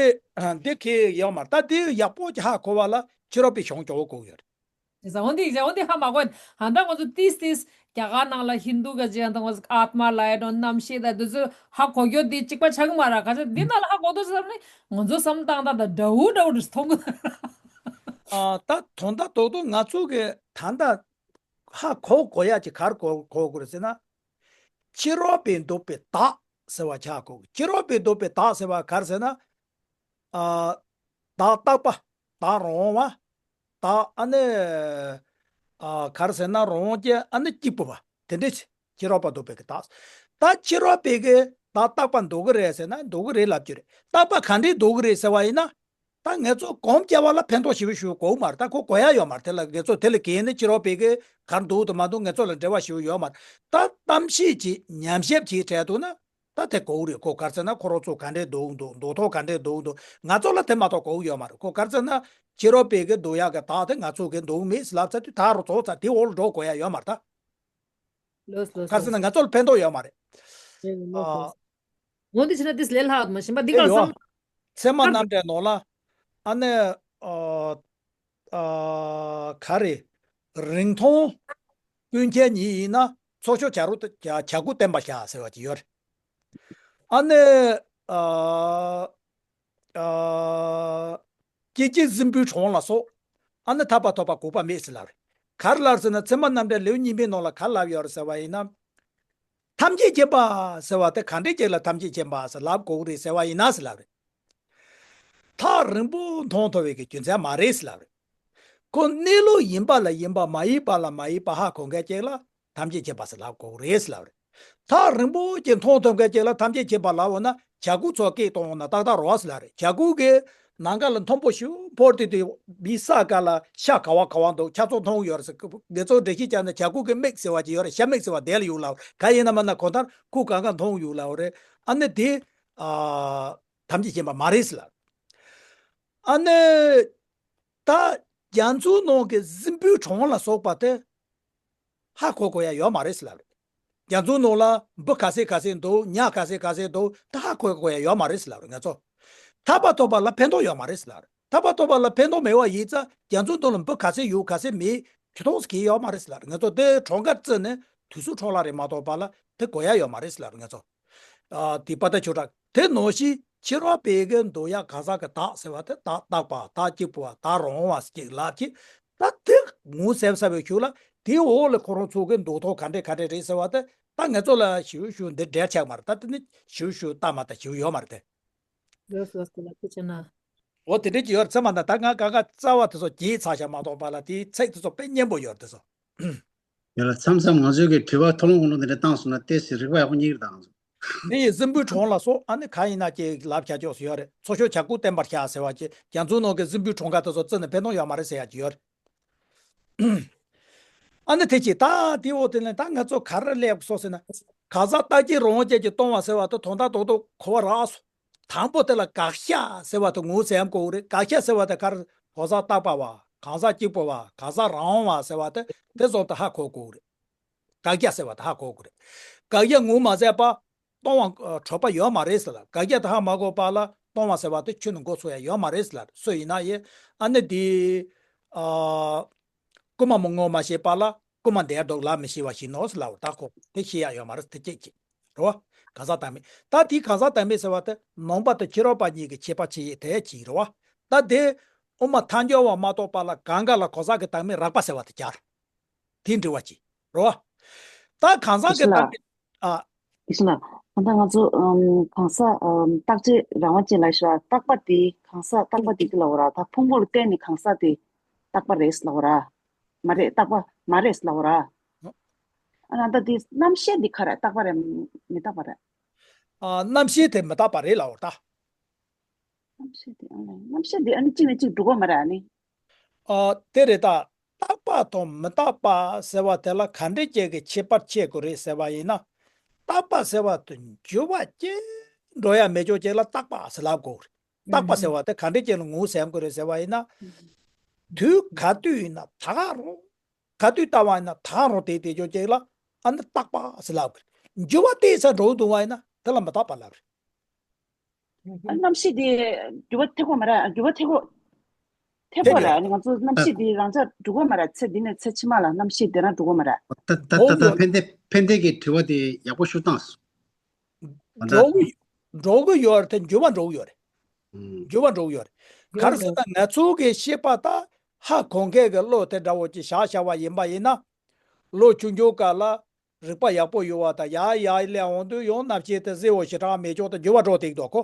འདི་གལ་ཡོད་མ་རེད། ད་འདི་ཡག་པོ་ཅིག་ཧ་གོ་བ་ལ་ཕྱི་རོལ་པའི་གཞུང་སྐྱོ་བོ་གོ་ཡོད་རེད། ཟ་འོ་འདི་ཟ་འོ་འདི་ཧ་མ་གོ། ཧ་ད་ང་ཚོ་ཏིས་ཏིས་རྒྱ་གར་ནང་ལ་ཧིན་དུ་ག་ཅི་ཡང་ད་ང་ཚོ་ཨཱཏྨ་ལབ་ཡ་དང་རྣམ་ཤེས་དང་འདི་ཚོ་ཧ་གོ་རྒྱུ་འདི་གཅིག་པ་ཆགས་ཀྱི་མ་རེད། ག་ཚོད་འདི་ནང་ལ་ཧ་གོ་འདུག་བསམ་ནས་ང་ཚོ་བསམ་སྟངས་དང་ད་འདྲ་བོ་འདྲ་བོ་འདྲ་མཐོང་གི། ཨ་ད་དོན་དག་རྡོག་རྡོག་ང་ཚོ་གི་ད་ལྟ་ཧ་གོ་དགོས་ཡ་ཅིག་ག་རེ་གོ་གོ་དགོས་རེད་ཟེར་ན། ཕྱི་རོལ་པས་འདོགས་པའི་བདག་ཟེར་བ་ཆགས་གོ། ཕྱི་རོལ་པས་འདོགས་པའི་བདག་ཟེར་བ་ག་རེ་ཟེར་ན། ཨ་བདག་རྟག་པ། བདག་རང་དབང་བ། བདག་ཨ་ནི་ཨ་ག་རེ་ཟེར་ན་རང་དབང་ཅན་ཨ་ནི་གཅིག་པུ་བ་དེ་འདྲས་ཕྱི་རོལ་པ་འདོགས་པའི་གི་བདག་ད་ཕྱི་རོལ་པས་གི་བདག་རྟག་པ་འདོགས་གི་རེད་ཟེར་ན་འདོགས་གི་རེད་ལབ་རྒྱུ་རེད། རྟག་པ་ག་འདྲས་འདོགས་གི་རེད་ཟེར་བ་ཡིན་ན། ད་ང་ཚོ་གོམས་བྱ་བ་ལ་ཕན་ཐོགས་ཞེ་པོ་ཞིག་དགོས་མ་རེད། ད་ཁོ་དགོས་ཡ་ཡོད་མ་རེད། དེ་ལ་ང་ཚོ་དེ་ལ་གལ་ནི་ཕྱི་རོལ་པས་གི་གར་འདུག་དང་མ་འདུག་ང་ཚོ་ལ་འབྲེལ་བ་ཞེ་པོ་ཡོད་མ་རེད། ད་གཏམ་བཤད་ཅིག་ཉམས་ཞིབ་ཅིག་བྱས་འདུག་ན། ད་དེ་དགོས་རེད། ཁོ་ག་རེ་ཟེར་ན་ཁོ་རང་ཚོ་ག་འདྲས་འདུག་འདུག་འདུག་ཐོག་ག་འདྲས་འདུག་འདུག་ང་ཚོ་ལ་དེ་མ་གཏོགས་དགོས་ཡོད་མ་རེད། ཁོ་ག་རེ་ཟེར་ན་ཕྱི་རོལ་པས་གི་འདོགས་ཡག་གི་བདག་དེ་ང་ཚོ་གི་འདོགས་མེད་ལབ་ཚར་དུས་ད་རུ་རྫོགས་ཚར། དེ་འོག་ལ་འགྲོ་དགོས་ཡ་ཡོད་མ་རེད་ད། ལོས་ལོས་ག་རེ་ཟེར་ན་ལོས། ང་ཚོ་ལ་ཕན་ཐོགས་ཡོད་མ་རེད། ལོས་ལོས་ཨ། ལོས། འོ་འདི་བྱས་ན་ཏིས་ལས་སླ་མ་ཤེས་པ་འདི་དེ་གར་ཡོད། བསམ། ཚད་མ་རྣམ་འགྲེལ་ནང་ལ་ཨ་ནི་ཨ་ཨ་ག་རེ། རིང་ཐུང་ཀུན་མཁྱེན་ཉིད་ཡིན་ན་ཚོགས་ཤོག་བྱ་རུ་བྱ་བྱ་རྒོད་བསྟན་པ་བཞག་ཟེར་བ་ཅིག་ཡོད་རེད། ཨ་ནི་ཨ་ཨ་སྐྱེ་འཆི་གཟིམ་དཔོན་གྲོངས་ལ་སོགས་ཨ་ནི་ཐར་པ་ཐོབ་པ་འགོག་པ་མེད་ཟེར་ལབ་རེད། ག་རེ་ལབ་ཟེར་ན་ཚད་མ་རྣམ་འགྲེལ་ལེའུ་གཉིས་པའི་ནང་ལ་ག་རེ་ལབ་ཡོད་རེད་ཟེར་བ་ཡིན་ན། ཐམས་ཅད་མཁྱེན་པ་ཟེར་བ་དེ་ག་འདྲས་ཅིག་ལ་ཐམས་ཅད་མཁྱེན་པ་ཟེར་ལབ་དགོས་རེད་ཟེར་བ་ཡིན་ན་ཟེར་ལབ་རེད། ཐག་རིང་པོ་མཐོང་ཐུབ་པའི་གི་རྒྱུ་མཚན་མ་རེད་ཟེར་ལབ་རེད། ཁོ་གནས་ལུགས་ཡིན་པ་ལ་ཡིན་པ་མ་ཡིན་པ་ལ་མ་ཡིན་པ་ཧ་གོ་མཁན་ཅིག་ལ་ཐམས་ཅད་མཁྱེན་པ་ཟེར་ལབ་དགོས་རེད་ཟེར་ལབ་རེད། ཐག་རིང་པོ་ཅིག་མཐོང་ཐུབ་མཁན་ཅིག་ལ་ཐམས་ཅད་མཁྱེན་པ་ལབ་འོང་ན་བྱ་རྒོད་ཚོ་སྐད་གཏོང་འོང་ན་ཏག་ཏག་རེད་ཟེར་ལབ་རེད། བྱ་རྒོད་ཀྱི་ནམ་མཁའ་ལ་མཐོན་པོ་ཞེ་པོ་འཕུར་དེ་དུས་མི་ས་ག་ལ་ཤ་ག་བ་ག་བ་འདུག་ཆ་ཚང་མཐོང་གི་ཡོད་རེད་ཟེར། དེ་ཚོ་འགྲེལ་བཤད་བརྒྱབ་ན་བྱ་རྒོད་ཀྱི་མིག་ཟེར་བ་ཅིག་ཡོད་རེད། ཤ་མིག་ཟེར་བ་དེ་ལ་ཡོད་ལབ་རེད། ག་ཡིན་ན་མིན་ན་གང་ལྟར་ཁོ་གང་ག་མཐོང་ཡོད་ལབ་རེད། ཨ་ནི་དེ་ཨ་ཐམས་ཅད་མཁྱེན་པ་མ་རེད་ཟེར་ལབ། ཨ་ནི་ད་རྒྱ་མཚོའི་ནང་གི་གཟིམ་དཔོན་གྲོངས་ལ་སོགས་པ་དེ་ཧ་གོ་དགོས་ཡ་ཡོད་མ་རེད་ཟེར་ལབ་རེད། རྒྱ་མཚོའི་ནང་ལ་འབུ་ག་ཚད་ག་ཚད་འདུག་ཉ་ག་ཚད་ག་ཚད་འདུག་ད་ཧ་གོ་དགོས་ཡ་ཡོད་མ་རེད་ཟེར་ལབ་རེད། ང་ཚོ་ཐར་པ་ཐོབ་པ་ལ་ཕན་ཐོགས་ཡོད་མ་རེད་ཟེར་ལབ་རེད། ཐར་པ་ཐོབ་པ་ལ་ཕན་ཐོགས་མེད་པ་ཡིན་ཙང་རྒྱ་མཚོའི་ནང་ལ་འབུ་ག་ཚད་ཡོད་ག་ཚད་མེད་ཇུས་གཏོགས་གལ་ཡོད་མ་རེད་ཟེར་ལབ་རེད། ང་ཚོ་དེ་གྲོངས་ཁར་བརྩིས་ནས་དུས་ཚོད་འཕྲོ་བརླག་རེད་མ་གཏོགས་པ་ལ་དེ་དགོས་ཡ་ཡོད་མ་རེད་ཟེར་ལབ་རེད། ང་ཚོ། ཨ་དེ་པ་ཏ་ཆོས་གྲགས་དེ་ནང་བཞིན་ཕྱི་རོལ་པའི་གི་འདོད་ཡག་གང་ཟག་གི་བདག་ཟེར་བ་དེ་བདག་རྟག་པ་བདག་གཅིག་པུ་བ་བདག་རང་དབང་བ་ཟེར་གྱི་ལབ་ཀྱི། ད་དེ་ངོ་ཟེར་ས་བའི་ཤུགས་ལ་དེའི་འོག་ལ་ཁོ་རང་ཚོ་གི་འདོད་ཐོག་ག་འདྲས་ག་འདྲས་རེད་ཟེར་བ་དེ་ད་ང་ཚོ་ལ་ཞིབ་ཞིབ་འདི་འགྲེལ་ཆགས་མ་རེད། ད་དེ་ནི་ཞིབ་ཞིབ་ལྟ་མ་ལྟ་ཞིབ་ཡོད་མ་རེད་དེ། ལགས་སོ་ལགས་སོ་ལགས་སོ་ཅེ་ན། འོ་དེ་འདྲས་ཀྱི་ཡོད་རེད། ཚད་མ་ད་ད་ང་ག་ག་རྩ་བ་དེ་ཚོ་བརྗེད་ཚར་ཤག་མ་གཏོགས་པ་ལ་དེའི་ཚིག་དེ་ཚོ་དཔེ་སྙན་པོ་ཡོད་རེད་དེ་ཚོ། ཡ་ལ་མཚམས་མཚམས་ང་ཚོའི་གི་དྲི་བ་ཐོག་ལོང་གོང་ལོང་དེ་འདྲ་བཏང་སོང་ན་ཏོག་ཙམ་རིག་པ་ཡག་པོ་རྙེད་ཀྱི་རེད་ད་ང་ཚོ། འདི་ཡི་སྲིན་པོའི་གྲོང་ལ་སོགས་ཨ་ནི་གང་ཡིན་ན་ཅིག་ལབ་བྱ་ཅོག་སུ་ཡོད་རེད། ཚོགས་ཤོག་བྱ་སྐུ་བསྟན་པར་བྱ་ཟེར་བ་ཅིག་རྒྱ་མཚོའི་ནང་གི་སྲིན་པོའི་གྲོང་ཁ་དེ་ཚོ་བརྩིས་ནས་ཕན་ཐོགས་ཡོད་མ་རེད་ཟེར་ཡ་ཅིག་ཡོད་རེད། ཨ་ནི་དེ་ཅི་ད་དེ་འོག་དེ་ནས་ད་ང་ཚོ་ག་རེ་ལབ་སོང་ཟེར་ན། གང་ཟག་རྟག་གཅིག་རང་དབང་ཅན་གྱིས་སྟོང་བ་ཟེར་བ་དེ་དོན་དག་རྡོག་རྡོག་གོ་བ་རག་སོང་། དང་པོ་དེ་ལ་དགག་བྱ་ཟེར་བ་དེ་ངོ་ཟེར་ཡམ་གོ་གི་རེད། དགག་བྱ་ཟེར་བ་དེ་ག་རེ་གང་ཟག་རྟག་པ་བ་གང་ཟག་གཅིག་པུ་བ་གང་ཟག་རང་དབང་བ་ཟེར་བ་དེ་དེ་ཚོ་དེ་ཧ་གོ་དགོས་གི་རེད། དགག་བྱ་ཟེར་བ་དེ་ཧ་གོ་དགོས་རེད། དགག་བྱ་ངོ་མ་ཟད་པ། སྟོང་བ་ཨ་གྲོགས་པ་ཡོད་མ་རེད་ཟེར་ལ། དགག་བྱ་དེ་ཧ་མ་གོ་བ་ལ་སྟོང་བ་ཟེར་བ་དེ་ཁྱོན་ནས་མགོ་ཚོས་ཡ་ཡོད་མ་རེད་ཟེར་ལ། སུ་ཡིན་ན་ཡིན། ཨ་ནི་དེ་ཨ་རྐུན་མ་མོ་ངོ་མ་ཤེས་པ་ལ་རྐུན་མ་འདེད་འདུག་ལབ་མི་ཤེས་པ་ཞིག་ནོ་ཟེར་ལ། འོ་ད་ཁོ་དེ་ཤེས་ཡ་ཡོད་མ་རེད། དེ་སྐད་ཅིག་རེད་བ། གང་ཟག་བདག་མེད། ད་དེའི་གང་ཟག་བདག་མེད་ཟེར་བ་དེ་ནང་པ་དང་ཕྱི་རོལ་པ་གཉིས་ཀྱི་ཁྱད་པར་ཕྱེ་ཡས་དེ་ཅིག་རེད་བ། ད་དེ་དབུ་མ་ཐལ་འགྱུར་བ་མ་གཏོགས་པ་ལ་གང་ག་ལ་གང་ཟག་གི་བདག་མེད་རགས་པ་ཟེར་བ་དེ་སྦྱར། དེ་འདྲི་བ་ཅིག་རེད་བ། ད་གང་ཟག་གི་བདག་མེད། ཨ། དེ་བཞིན་ལ། ད་ང་ཚོ་ཨམ་གང་ཟག་ཨམ་རྟག་གཅིག་རང་དབང་ཅན་ལབ་ཤག་རྟག་པ་དེ་གང་ཟག་རྟག་པ་དེ་གི་ལབ་ར། ད་ཕུང་པོ་ལ་བརྟེན་ནས་གང་ཟག་དེ་རྟག་པ་རེད་ལབ་ར། མ་རེད་རྟག་པ་མ་རེད་ལབ་ར། ཨ་ན་ད་དེ་རྣམ་ཤེས་དེ་ག་རེ་རྟག་པ་རེད་མི་རྟག་པ་རེད། ཨ་རྣམ་ཤེས་དེ་མི་རྟག་པ་རེད་ལབ་ར་ད། རྣམ་ཤེས་དེ་ཨ་ནི་རྣམ་ཤེས་དེ་ཨ་ནི་གཅིག་ནས་གཅིག་འགྲོ་གི་མ་རེད་ཨ་ནི། ཨ་དེ་རེད་ད། རྟག་པ་དང་མི་རྟག་པ་ཟེར་བ་དེ་ལ་ག་འདྲས་ཅིག་གི་ཁྱད་པར་ཕྱེ་དགོས་རེད་ཟེར་བ་ཡིན་ན། རྟག་པ་ཟེར་བ་དེ་འགྱུར་བ་ཅན་འགྲོ་ཡ་མེད་ཅོག་ཅིག་ལ་རྟག་པ་ཟེར་ལབ་དགོས་རེད། རྟག་པ་ཟེར་བ་དེ་ག་འདྲས་ཅིག་ལ་ངོ་ཟེར་དགོས་རེད་ཟེར་བ་ཡིན་ན། དུས་ག་དུས་ཡིན་ན་ད་ག་རུང་། ག་དུས་ལྟ་བ་ཡིན་ན་ད་ག་རུང་དེ་དེ་ཅོག་ཅིག་ལ་ཨ་ནི་རྟག་པ་ཟེར་ལབ་དགོས་རེད། འགྱུར་བ་དེ་ས་འགྲོ་འདུག་བ་ཡིན་ན་དེ་ལ་མི་རྟག་པ་ལབ་རེད། རྣམ་ཤེས་དེ་འགྱུར་བ་ཐེབས་ཀྱི་མ་རེད། འགྱུར་བ་ཐེབས་ཀྱི་ཐེབས་ཐེབས་པ་ཀྱི་རེད། ང་ཚོ་རྣམ་ཤེས་དེ་རང་འཇགས་འགྲོ་གི་མ་རེད། ཚེ་འདི་ནས་ཚེ་ཕྱི་མ་ལ་རྣམ་ཤེས་དེ་རང་འགྲོ་གི་མ་རེད། ད་ད་ད་འོ་ད་ཡོད། ཕན་བདེ་ཕན་བདེ་གི་དྲི་བ་དེ་ཡག་པོ་ཞུ་བཏང་སོང་། འགྲོ་གི་འགྲོ་གི་ཡོད་རེད་དེ་འགྱུར་བ་འགྲོ་གི་ཡོད་རེད། ཨུམ། འགྱུར་བ་འགྲོ་གི་ཡོད་རེད། ག་རེ་ཟེར་ན་ང་ཚོ་གི་ཤེས་པ་ད་ཧ་གོ་མཁན་གི་བློ་དེ་འདྲ་བོ་ཅིག་བཞག་བཞག་པ་ཡིན་པ་ཡིན་ན། ལོ་ཆུང་ཆུང་སྐབས་ལ། རིག་པ་ཡག་པོ་ཡོད་པ་དང་ཡར་ཡར་སླེབས་འོང་དུས་ཡང་རྣམ་ཤེས་དེ་གཟི་འོད་ཞེ་དྲག་མེད་ཅོག་དང་འགྱུར་བ་འགྲོ་དེ་འདུག་གོ།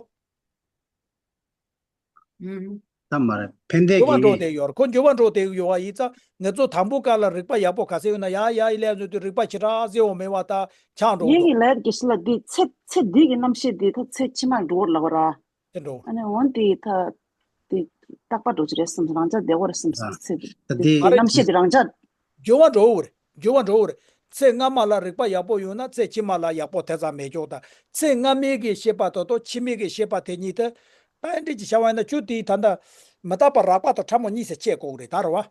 ཨུམ། ད་མ་རེད་ཕན་བདེ་འགྱུར་བ་འགྲོ་གི། དེ་ཡོད་རེད་ཁོ། འགྱུར་བ་འགྲོ་དེ་ཡོད་པ་ཡིན་ཙང་ང་ཚོ་དང་པོ་སྐབས་ལ་རིག་པ་ཡག་པོ་ག་ཚད་ཡོད་ན་ཡར་ཡར་སླེབས་འོང་དུས་རིག་པ་ཞེ་དྲག་གཟི་འོད་མེད་པ་དང་ཆགས་འགྲོ་ངེད་འདུག་ཀྱི་ལས་ཀྱི་ཤི་ལ་འདི་ཚེ་ཚེ་འདི་གི་རྣམ་ཤེས་འདི་ད་ཚེ་ཕྱི་མར་འགྲོ་ལབ་ར། དེ་འགྲོ། ཨ་ནི་འོན་ཏེ་ད་དེ་རྟག་པ་འགྲོ་གི་རེད་བསམ་སོང་། རང་འཇགས་བསྡད་ཀྱི་རེད་བསམ་སོང་། ཚེ་འདི་ད་དེ་མ་རེད། རྣམ་ཤེས་དེ་རང་འཇགས། འགྱུར་བ་འགྲོ་གི་རེད། འགྱུར་བ་འགྲོ་གི་རེད། ཚེ་སྔ་མ་ལ་རིག་པ་ཡག་པོ་ཡོད་ན་ཚེ་ཕྱི་མ་ལ་ཡག་པོ་དེ་ཙམ་མེད་ཅོག་དང་ཚེ་སྔ་མའི་གི་ཤེས་པ་དེ་དང་ཕྱི་མའི་གི་ཤེས་པ་དེ་གཉིས་དེ། ད་ཨེ་འདྲ་ཅིག་བྱ་བ་ཡིན་ན་ཆུ་དེའི་ད་ལྟ་མི་རྟག་པ་རགས་པ་དང་ཕྲ་མོ་གཉིས་སུ་ཕྱེ་དགོས་ཀྱི་རེད་ད་རེད་བ།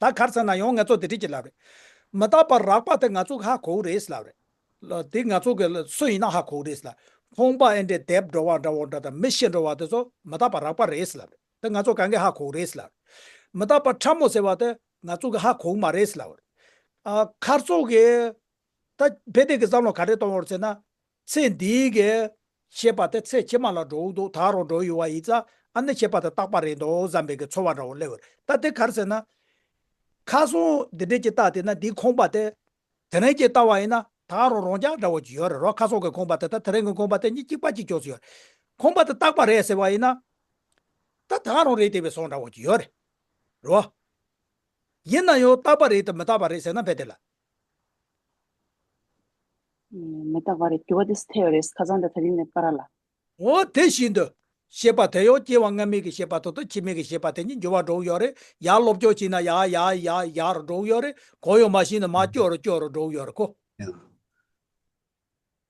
ད་ག་རེ་ཟེར་ན་ཡང་ང་ཚོ་དེ་འདྲ་ཅིག་ལབ་རེད། མི་རྟག་པ་རགས་པ་དེ་ང་ཚོ་གི་ཧ་གོ་གི་རེད་ལབ་རེད། ལ་དེ་ང་ཚོ་གི་ལ་སུ་ཡིན་ན་ཧ་གོ་གི་རེད་ལ། ཁོང་པ་ཨེ་འདྲས་དེབ་འགྲོ་བ་འདྲ་བོ་འདྲ་དང་མི་ཤི་འགྲོ་བ་དེ་ཚོ་མི་རྟག་པ་རགས་པ་རེད་ལབ་རེད། དེ་ང་ཚོ་གང་གི་ཧ་གོ་གི་རེད་ལབ་རེད། མི་རྟག་པ་ཕྲ་མོ་ཟེར་བ་དེ་ང་ཚོ་གི་ཧ་གོ་གི་མ་རེད་ལབ་རེད། ཨ་ཁ་རྩོག་གི་ད་ཕན་བདེ་གི་བསམ་བློ་ག་རེ་གཏོང་བར་ཟེར་ན། ཚེ་འདིའི་གི་ཤེས་པ་དེ་ཚེ་ཕྱི་མ་ལ་འགྲོ་འདུག་ད་རུང་འགྲོ་ཡོད་པ་ཡིན་ཙང་ཨ་ནི་ཤེས་པ་དེ་རྟག་པ་རེད་འདུག་བསམ་པའི་གི་ཚོར་བ་འདྲ་བོ་སླེབས་པ་རེད། ད་དེ་ག་རེ་ཟེར་ན། ཁ་སང་འདི་འདྲས་ཀྱི་རྟགས་དེ་ན་འདིའི་ཁོང་པ་དེ། དེ་རིང་གི་ལྟ་བ་ཡིན་ན་ད་རུང་རང་རྐྱ་འདྲ་བོ་ཅིག་ཡོད་རེད་རོ། ཁ་སང་གི་ཁོང་པ་དེ་ད་དེ་རིང་གི་ཁོང་པ་དེ་གཉིས་གཅིག་པ་གཅིག་ཅོག་ཙམ་ཡོད་རེད། ཁོང་པ་དེ་རྟག་པ་རེད་ཟེར་བ་ཡིན་ན། ད་ད་རུང་རེད་དེ་བས་སོང་འདྲ་བོ་ཅིག་ཡོད་རེད་རོ། ཡིན་ན་ཡང་རྟག་པ་རེད་དམ་མི་རྟག་པ་རེད་ཟེར་ན་ཕན་བདེ་ལ། མི་རྟག་པ་རེད། འགྱུར་བ་དེ་ཐེབས་རེད། ཁ་སང་དང་དེ་རིང་ནས་པ་ར་ལ། འོ་དེ་བཞིན་དུ། ཤེས་པ་དེ་ཡང་སྐྱེ་བ་སྔ་མའི་གི་ཤེས་པ་དེ་དང་ཕྱི་མའི་གི་ཤེས་པ་དེ་གཉིས་འགྱུར་བ་འགྲོ་གི་ཡོད་རེད། ཡར་སློབ་སྦྱོང་བྱས་ན་ཡར་ཡར་ཡར་ཡར་འགྲོ་གི་ཡོད་རེད། གང་ཡང་མ་ཤེས་ན་མར་སྐྱོ་རུ་སྐྱོ་རུ་འགྲོ་གི་ཡོད་རེད་ཁོ།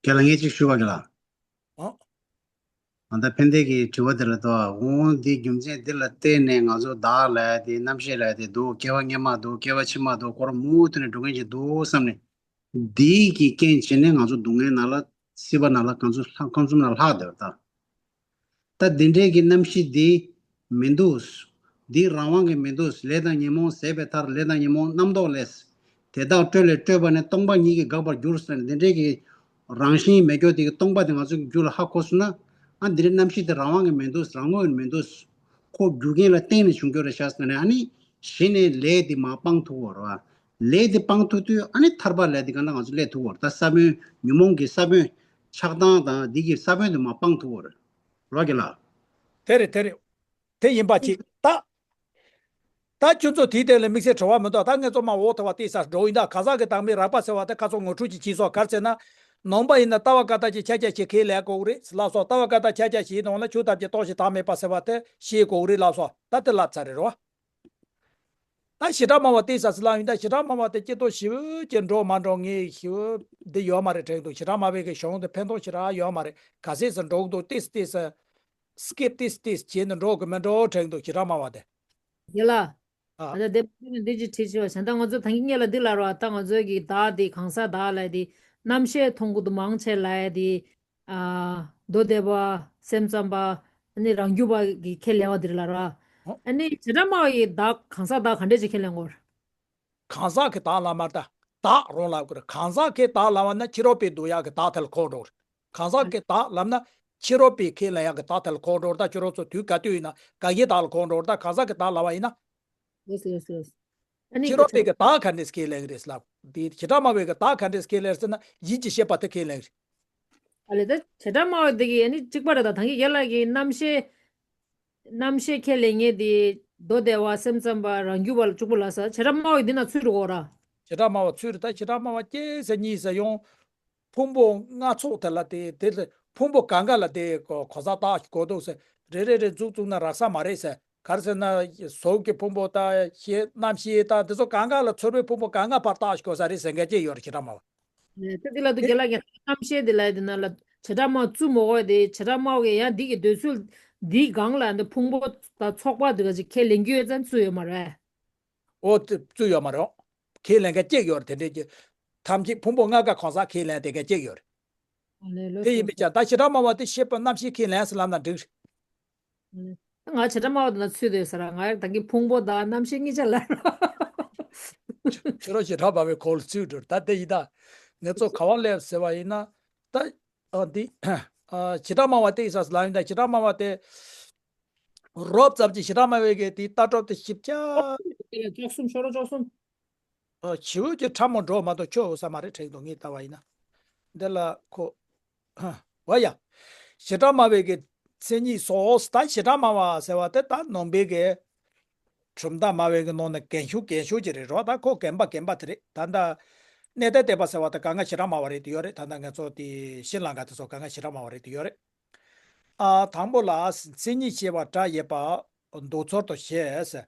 རྒན་ལགས་ངས་ཅིག་ཞུ་བ་རྒན་ལགས། ཨོ། ང་ད་ཕན་བདེ་གི་དྲི་བ་དེ་ལ་ལྟོས། འོང་འདི་རྒྱུ་མཚན་འདི་ལ་བརྟེན་ནས་ང་ཚོ་བདག་ལབ་ཡ་དེ་རྣམ་ཤེས་ལབ་ཡ་དེ་འདུག་སྐྱེ་བ་སྔ་མ་འདུག་སྐྱེ་བ་ཕྱི་མ་འདུག་སྐོར་མུ་མཐུད་ནས་འགྲོ་མཁན་ཅིག་འདུག་བསམ་ནས། འདིའི་གི་རྐྱེན་བྱས་ནས་ང་ཚོ་སྡུག་བསྔལ་ནང་ལ་སྲིད་པ་ནང་ལ་ཁམས་གསུམ་ཁམས་གསུམ་ནང་ལྷག་བསྡད་པ་ད། ད་འདི་འདྲའི་གི་རྣམ་ཤེས་འདི་མི་འདུག་འདི་རང་དབང་གི་མི་འདུག་ལས་དང་ཉོན་མོངས་ཟད་པའི་མཐར་ལས་དང་ཉོན་མོངས་རྣམ་རྟོག་ལས། དེ་དག་སྤྲོས་ལས་སྤྲོས་པ་ནི་སྟོང་པ་ཉིད་ཀྱིས་འགག་པར་འགྱུར་ཟེར་ནས་འདི་འདྲའི་གི་ རང་བཞིན་མེད་རྒྱུ་དེ་གི་སྟོང་པ་དེ་ང་ཚོ་གི་རྒྱུད་ལ་ཧ་གོ་སོང་ན། ཨ་འདི་རེད། རྣམ་ཤེས་དེ་རང་དབང་གི་མི་འདུག་རང་ངོས་མི་འདུག་ཁོ་རྒྱུ་རྐྱེན་ལ་བརྟེན་ནས་བྱུང་རྒྱུ་རེད་ཤག་ཟེར་ནས། ཨ་ནི་གཞི་ནས་ལས་དེ་མར་སྤང་ཐུབ་པ་རེད་བ། ལས་དེ་སྤང་ཐུབ་དུས་ཨ་ནི་ཐར་པ་ལས་དེ་ག་ན་ང་ཚོ་སླེབས་ཐུབ་པ་རེད། ད་ས་བོན་ཉོན་མོངས་ཀྱི་ས་བོན་ཆགས་སྡང་དང་འདི་གི་ས་བོན་དེ་མར་སྤང་ཐུབ་པ་རེད། རོགས་ཀྱི་ལ། དེ་རེད་དེ་རེད། དེ་ཡིན་པ་ཅིག་ད། ད་ཁྱོད་ཚོ་དེའི་སྟེང་ལ་དམིགས་བསལ་དྲི་བ་མི་འདུག་ད་ངས་ཚོ་མ་འོག་ཐུབ་པ་དེ་སར་འགྲོ་ཡིན། ད་གང་ཟག་གི་བདག་མེད་རགས་པ་ཟེར་བ་དེ་ཁ་ཚོ་ངོ་འཕྲོད་ཅིག་བྱས་སོང་། ག་རེ་ཟེར་ན། ནང་པ་ཡིན་ན་ལྟ་བ་བཀའ་རྟགས་ཀྱི་ཕྱག་རྒྱ་བཞི་ཁས་ལེན་དགོས་རེད་ལབ་སོང་། ལྟ་བ་བཀའ་རྟགས་ཕྱག་རྒྱ་བཞིའི་ནང་ལ་ཆོས་ཐམས་ཅད་སྟོང་ཞིང་བདག་མེད་པ་ཟེར་བ་དེ་ཤེས་དགོས་རེད་ལབ་སོང་། ད་དེ་ལབ་ཚར་རེད་རོ། ད་བྱེ་བྲག་སྨྲ་བ་ཏོག་ཙམ་ལབ་ཡིན། ད་བྱེ་བྲག་སྨྲ་བ་དེ་སྐྱེ་སྟོབས་ཞེ་པོ་ཅིག་འགྲོ་མ་འགྲོ་ངས་ཞེ་པོ་འདི་ཡོད་མ་རེད་དྲན་འདུག་བྱེ་བྲག་སྨྲ་བའི་གི་གཞུང་དེ་ཕན་ཐོགས་ཞེ་དྲག་ཡོད་མ་རེད། ག་ཚད་ཙམ་འགྲོ་གི་འདུག་ཏོག་ཙམ་ཏོག་ཙམ་སི་ཀིབ་ཏོག་ཙམ་ཏོག་ཙམ་བྱས་ནས་འགྲོ་གི་མི་འགྲོ་དྲན་འདུག་བྱེ་བྲག་སྨྲ་བ་དེ། ཡ་ལ། ཨ། ད་ལྟ་དེ་འདི་ཅིག་དྲིས་ཆེ་བ་བྱས། ད་ང་ཚོ་ད་གིན་སྔོན་ལ་འདི་ལབ་རོགས། ད་ང་ཚོའི་གི་བདག་དེ་གང་ཟག་བདག་ལབ་དེ་རྣམ་ཤེས་མཐོང་གི་འདུག་མང་ཆེ་ལབ་དེ། ཨ། མདོ་སྡེ་པ། སེམས་ཙམ་པ། ཨ་ནི་རང་རྒྱུད་པ་གི་ཁས་ལེན་པ་འདི་རེད་ལབ་ར། ཨ་ནི་བྱེ་བྲག་སྨྲ་བ་ཡི་བདག་གང་ཟག་བདག་ག་འདྲས་ཅིག་ཁས་ལེན་དགོས་རེད། གང་ཟག་གི་བདག་ལབ་མ་རེད། ད་བདག་རང་ལབ་དགོས་རེད། གང་ཟག་གི་བདག་ལབ་ན་ཕྱི་རོལ་པའི་འདོད་ཡག་གི་བདག་དེ་ལ་གོ་འགྲོ་རེད། གང་ཟག་གི་བདག་ལབ་ན་ཕྱི་རོལ་པའི་ཁས་ལེན་ཡག་གི་བདག་དེ་ལ་གོ་འགྲོ་རེད། ད་ཁྱོད་རང་ཚོ་དུས་ག་དུས་ཡིན་ན་གང་གི་བདག་ལ་གོ་འགྲོ་རེད། ད་གང་ཟག་གི་བདག་ལབ་པ་ཡིན་ན། ལགས་སོ་ལགས་སོ་ལགས་སོ། ཨ་ནི་ཕྱི་རོལ་པའི་གི་བདག་ག་འདྲས་ཁས་ལེན་གི་རེད་ལབ། དེ་བྱེ་བྲག་སྨྲ་བའི་གི་བདག་ག་འདྲས་ཁས་ལེན་ཟེར་ན་ཡིད་ཀྱི་ཤེས་པ་དེ་ཁས་ལེན་གི་རེད། ཨ་ལས། ད་བྱེ་བྲག་སྨྲ་བ་དེ་གི་ཨ་ནི་གཅིག་པ་རེད། ད་ད་གིན་རྒན་ལགས་ཀྱིས་རྣམ་ཤེས། རྣམ་ཤེས་ཁས་ལེན་མཁན་དེ་མདོ་སྡེ་པ། སེམས་ཙམ་པ། རང་རྒྱུད་པ་ལ་གཅིག་པ་ལབ་ས། བྱེ་བྲག་སྨྲ་བ་འདི་ན་ཚུད་འགྲོ་གོ་ར། བྱེ་བྲག་སྨྲ་བ་ཚུད་རེད། ད་བྱེ་བྲག་སྨྲ་བ་སྐྱེ་ས་གཉིས་ས་ཡོང་། ཕུང་པོ་ལྔ་ཚོགས་དེ་ལ་དེ་དེ་ལ་ཕུང་པོ་གང་ག་ལ་དེ་གོ་གོ་ས་བཏགས་གོ་འདུག་ཟེར། རེ་རེ་རེ་མཛུབ་བཙུགས་ན་རག་ས་མ་རེད་ཟེར། ག་རེ་ཟེར་ན་གཟུགས་ཀྱི་ཕུང་པོ་དང་ཤེས་རྣམ་ཤེས་དང་དེ་ཚོ་གང་ག་ལ་ཚོར་བའི་ཕུང་པོ་གང་ག་ཕར་བཏགས་གོ་ས་རེད་ཟེར་མཁན་ཅིག་ཡོད་རེད། བྱེ་བྲག་སྨྲ་བ། ད་དེ་ལ་དུ་རྒན་ལགས་ཀྱིས་རྣམ་ཤེས་དེ་ལ་དེ་ན་ལ་བྱེ་བྲག་སྨྲ་བ་བཙུགས་མ་དགོས་དེ། བྱེ་བྲག་སྨྲ་བ་གིས་ཡང་འདི་གི་འདོད་ཚུལ་འདིའི་སྒང་ལ་འདི་ཕུང་པོ་དང་ཚོགས་པ་དེ་ག་ཅིག་ཁས་ལེན་རྒྱུ་ཡོད་ཙང་བཙུགས་ཡོད་མ་རེད། ཨོ། བཙུགས་ཡོད་མ་རེད། ཁས་ལེན་མཁན་གཅིག་ཡོད་རེད། དེ་འདྲས་ཀྱི་ཐམས་ཅད་ཕུང་པོ་ལྔ་ཀ་གང་ཟག་ཁས་ལེན་དེ་ག་གཅིག་ཡོད་རེད། ཨ་ལས། ལགས་དེ་ཡིན་སོ། པས་ཀྱང་ད་བྱེ་བྲག་སྨྲ་བ་དེ་ཤེས་པ་རྣམ་ཤེས་ཁས་ལེན་ཟེར་ལབ་ན་འགྲིག་རེད། ང་བྱེ་བྲག་སྨྲ་བ་དེ་ན་ཚུད་དེ་ཟེར། ང་ད་གིན་ཕུང་པོ་དང་རྣམ་ཤེས་གཉིས་ཆ་ལ། ཁྱོད་རང་བྱེ་བྲག་སྨྲ་བའི་ཁོག་ལ་ཚུད་འགྲོ། ད་དེ་ཡིན་ད། ངས་ཚོ་ག་བ་སླེབས་ཟེར་བ་ཡིན་ན། ད། ཨ་འདི། ཨ་བྱེ་བྲག་སྨྲ་བ་དེ་ཡིན་ས་ལ་ཡིན་ད། བྱེ་བྲག་སྨྲ་བ་དེ། རོབ་ཙམ་གྱི་བྱེ་བྲག་སྨྲ་བའི་གི་དེའི་ལྟ་གྲུབ་དེ་ཞིབ་ཆ། ཅོག་གསུམ་ཤོ་རོ་ཅོག་གསུམ། ཨ་ཞེ་པོ་ཅིག་ཕྲ་མོ་འགྲོ་མ་གཏོགས་ཆོག་ཡོད་ས་མ་རེད་དྲན་འདུག་ངས་ལྟ་བ་ཡིན་ན། འདི་ལ་ཁོ། ཧ། བ་ཡ། བྱེ་བྲག་སྨྲ་བའི་གི་མཚན་ཉིད་སོགས། ད་བྱེ་བྲག་སྨྲ་བ་ཟེར་བ་དེ་ད་ནང་པའི་གི་གྲུབ་མཐའ་སྨྲ་བའི་གི་ནང་ནས་རྒན་ཤོས་རྒན་ཤོས་ཅིག་རེད་རོ། ད་ཁོ་རྒན་པ་རྒན་པ་དེ་རེད། ད་ད་གནས་བརྟན་བསྟན་པ་ཟེར་བ་དེ་གང་ག་བྱེ་བྲག་སྨྲ་བ་རེད་དེ་ཡོད་རེད། ད་ད་ང་ཚོ་དེ་ཤྲི་ལངྐ་དེ་ཚོ་གང་ག་བྱེ་བྲག་སྨྲ་བ་རེད་དེ་ཡོད་རེད། ཨ་དང་པོ་ལ་མཚན་ཉིད་ཤེས་པ་སྒྲ་ཡོད་པ་མདོ་ཚོར་དུ་བྱེད་ཟེར།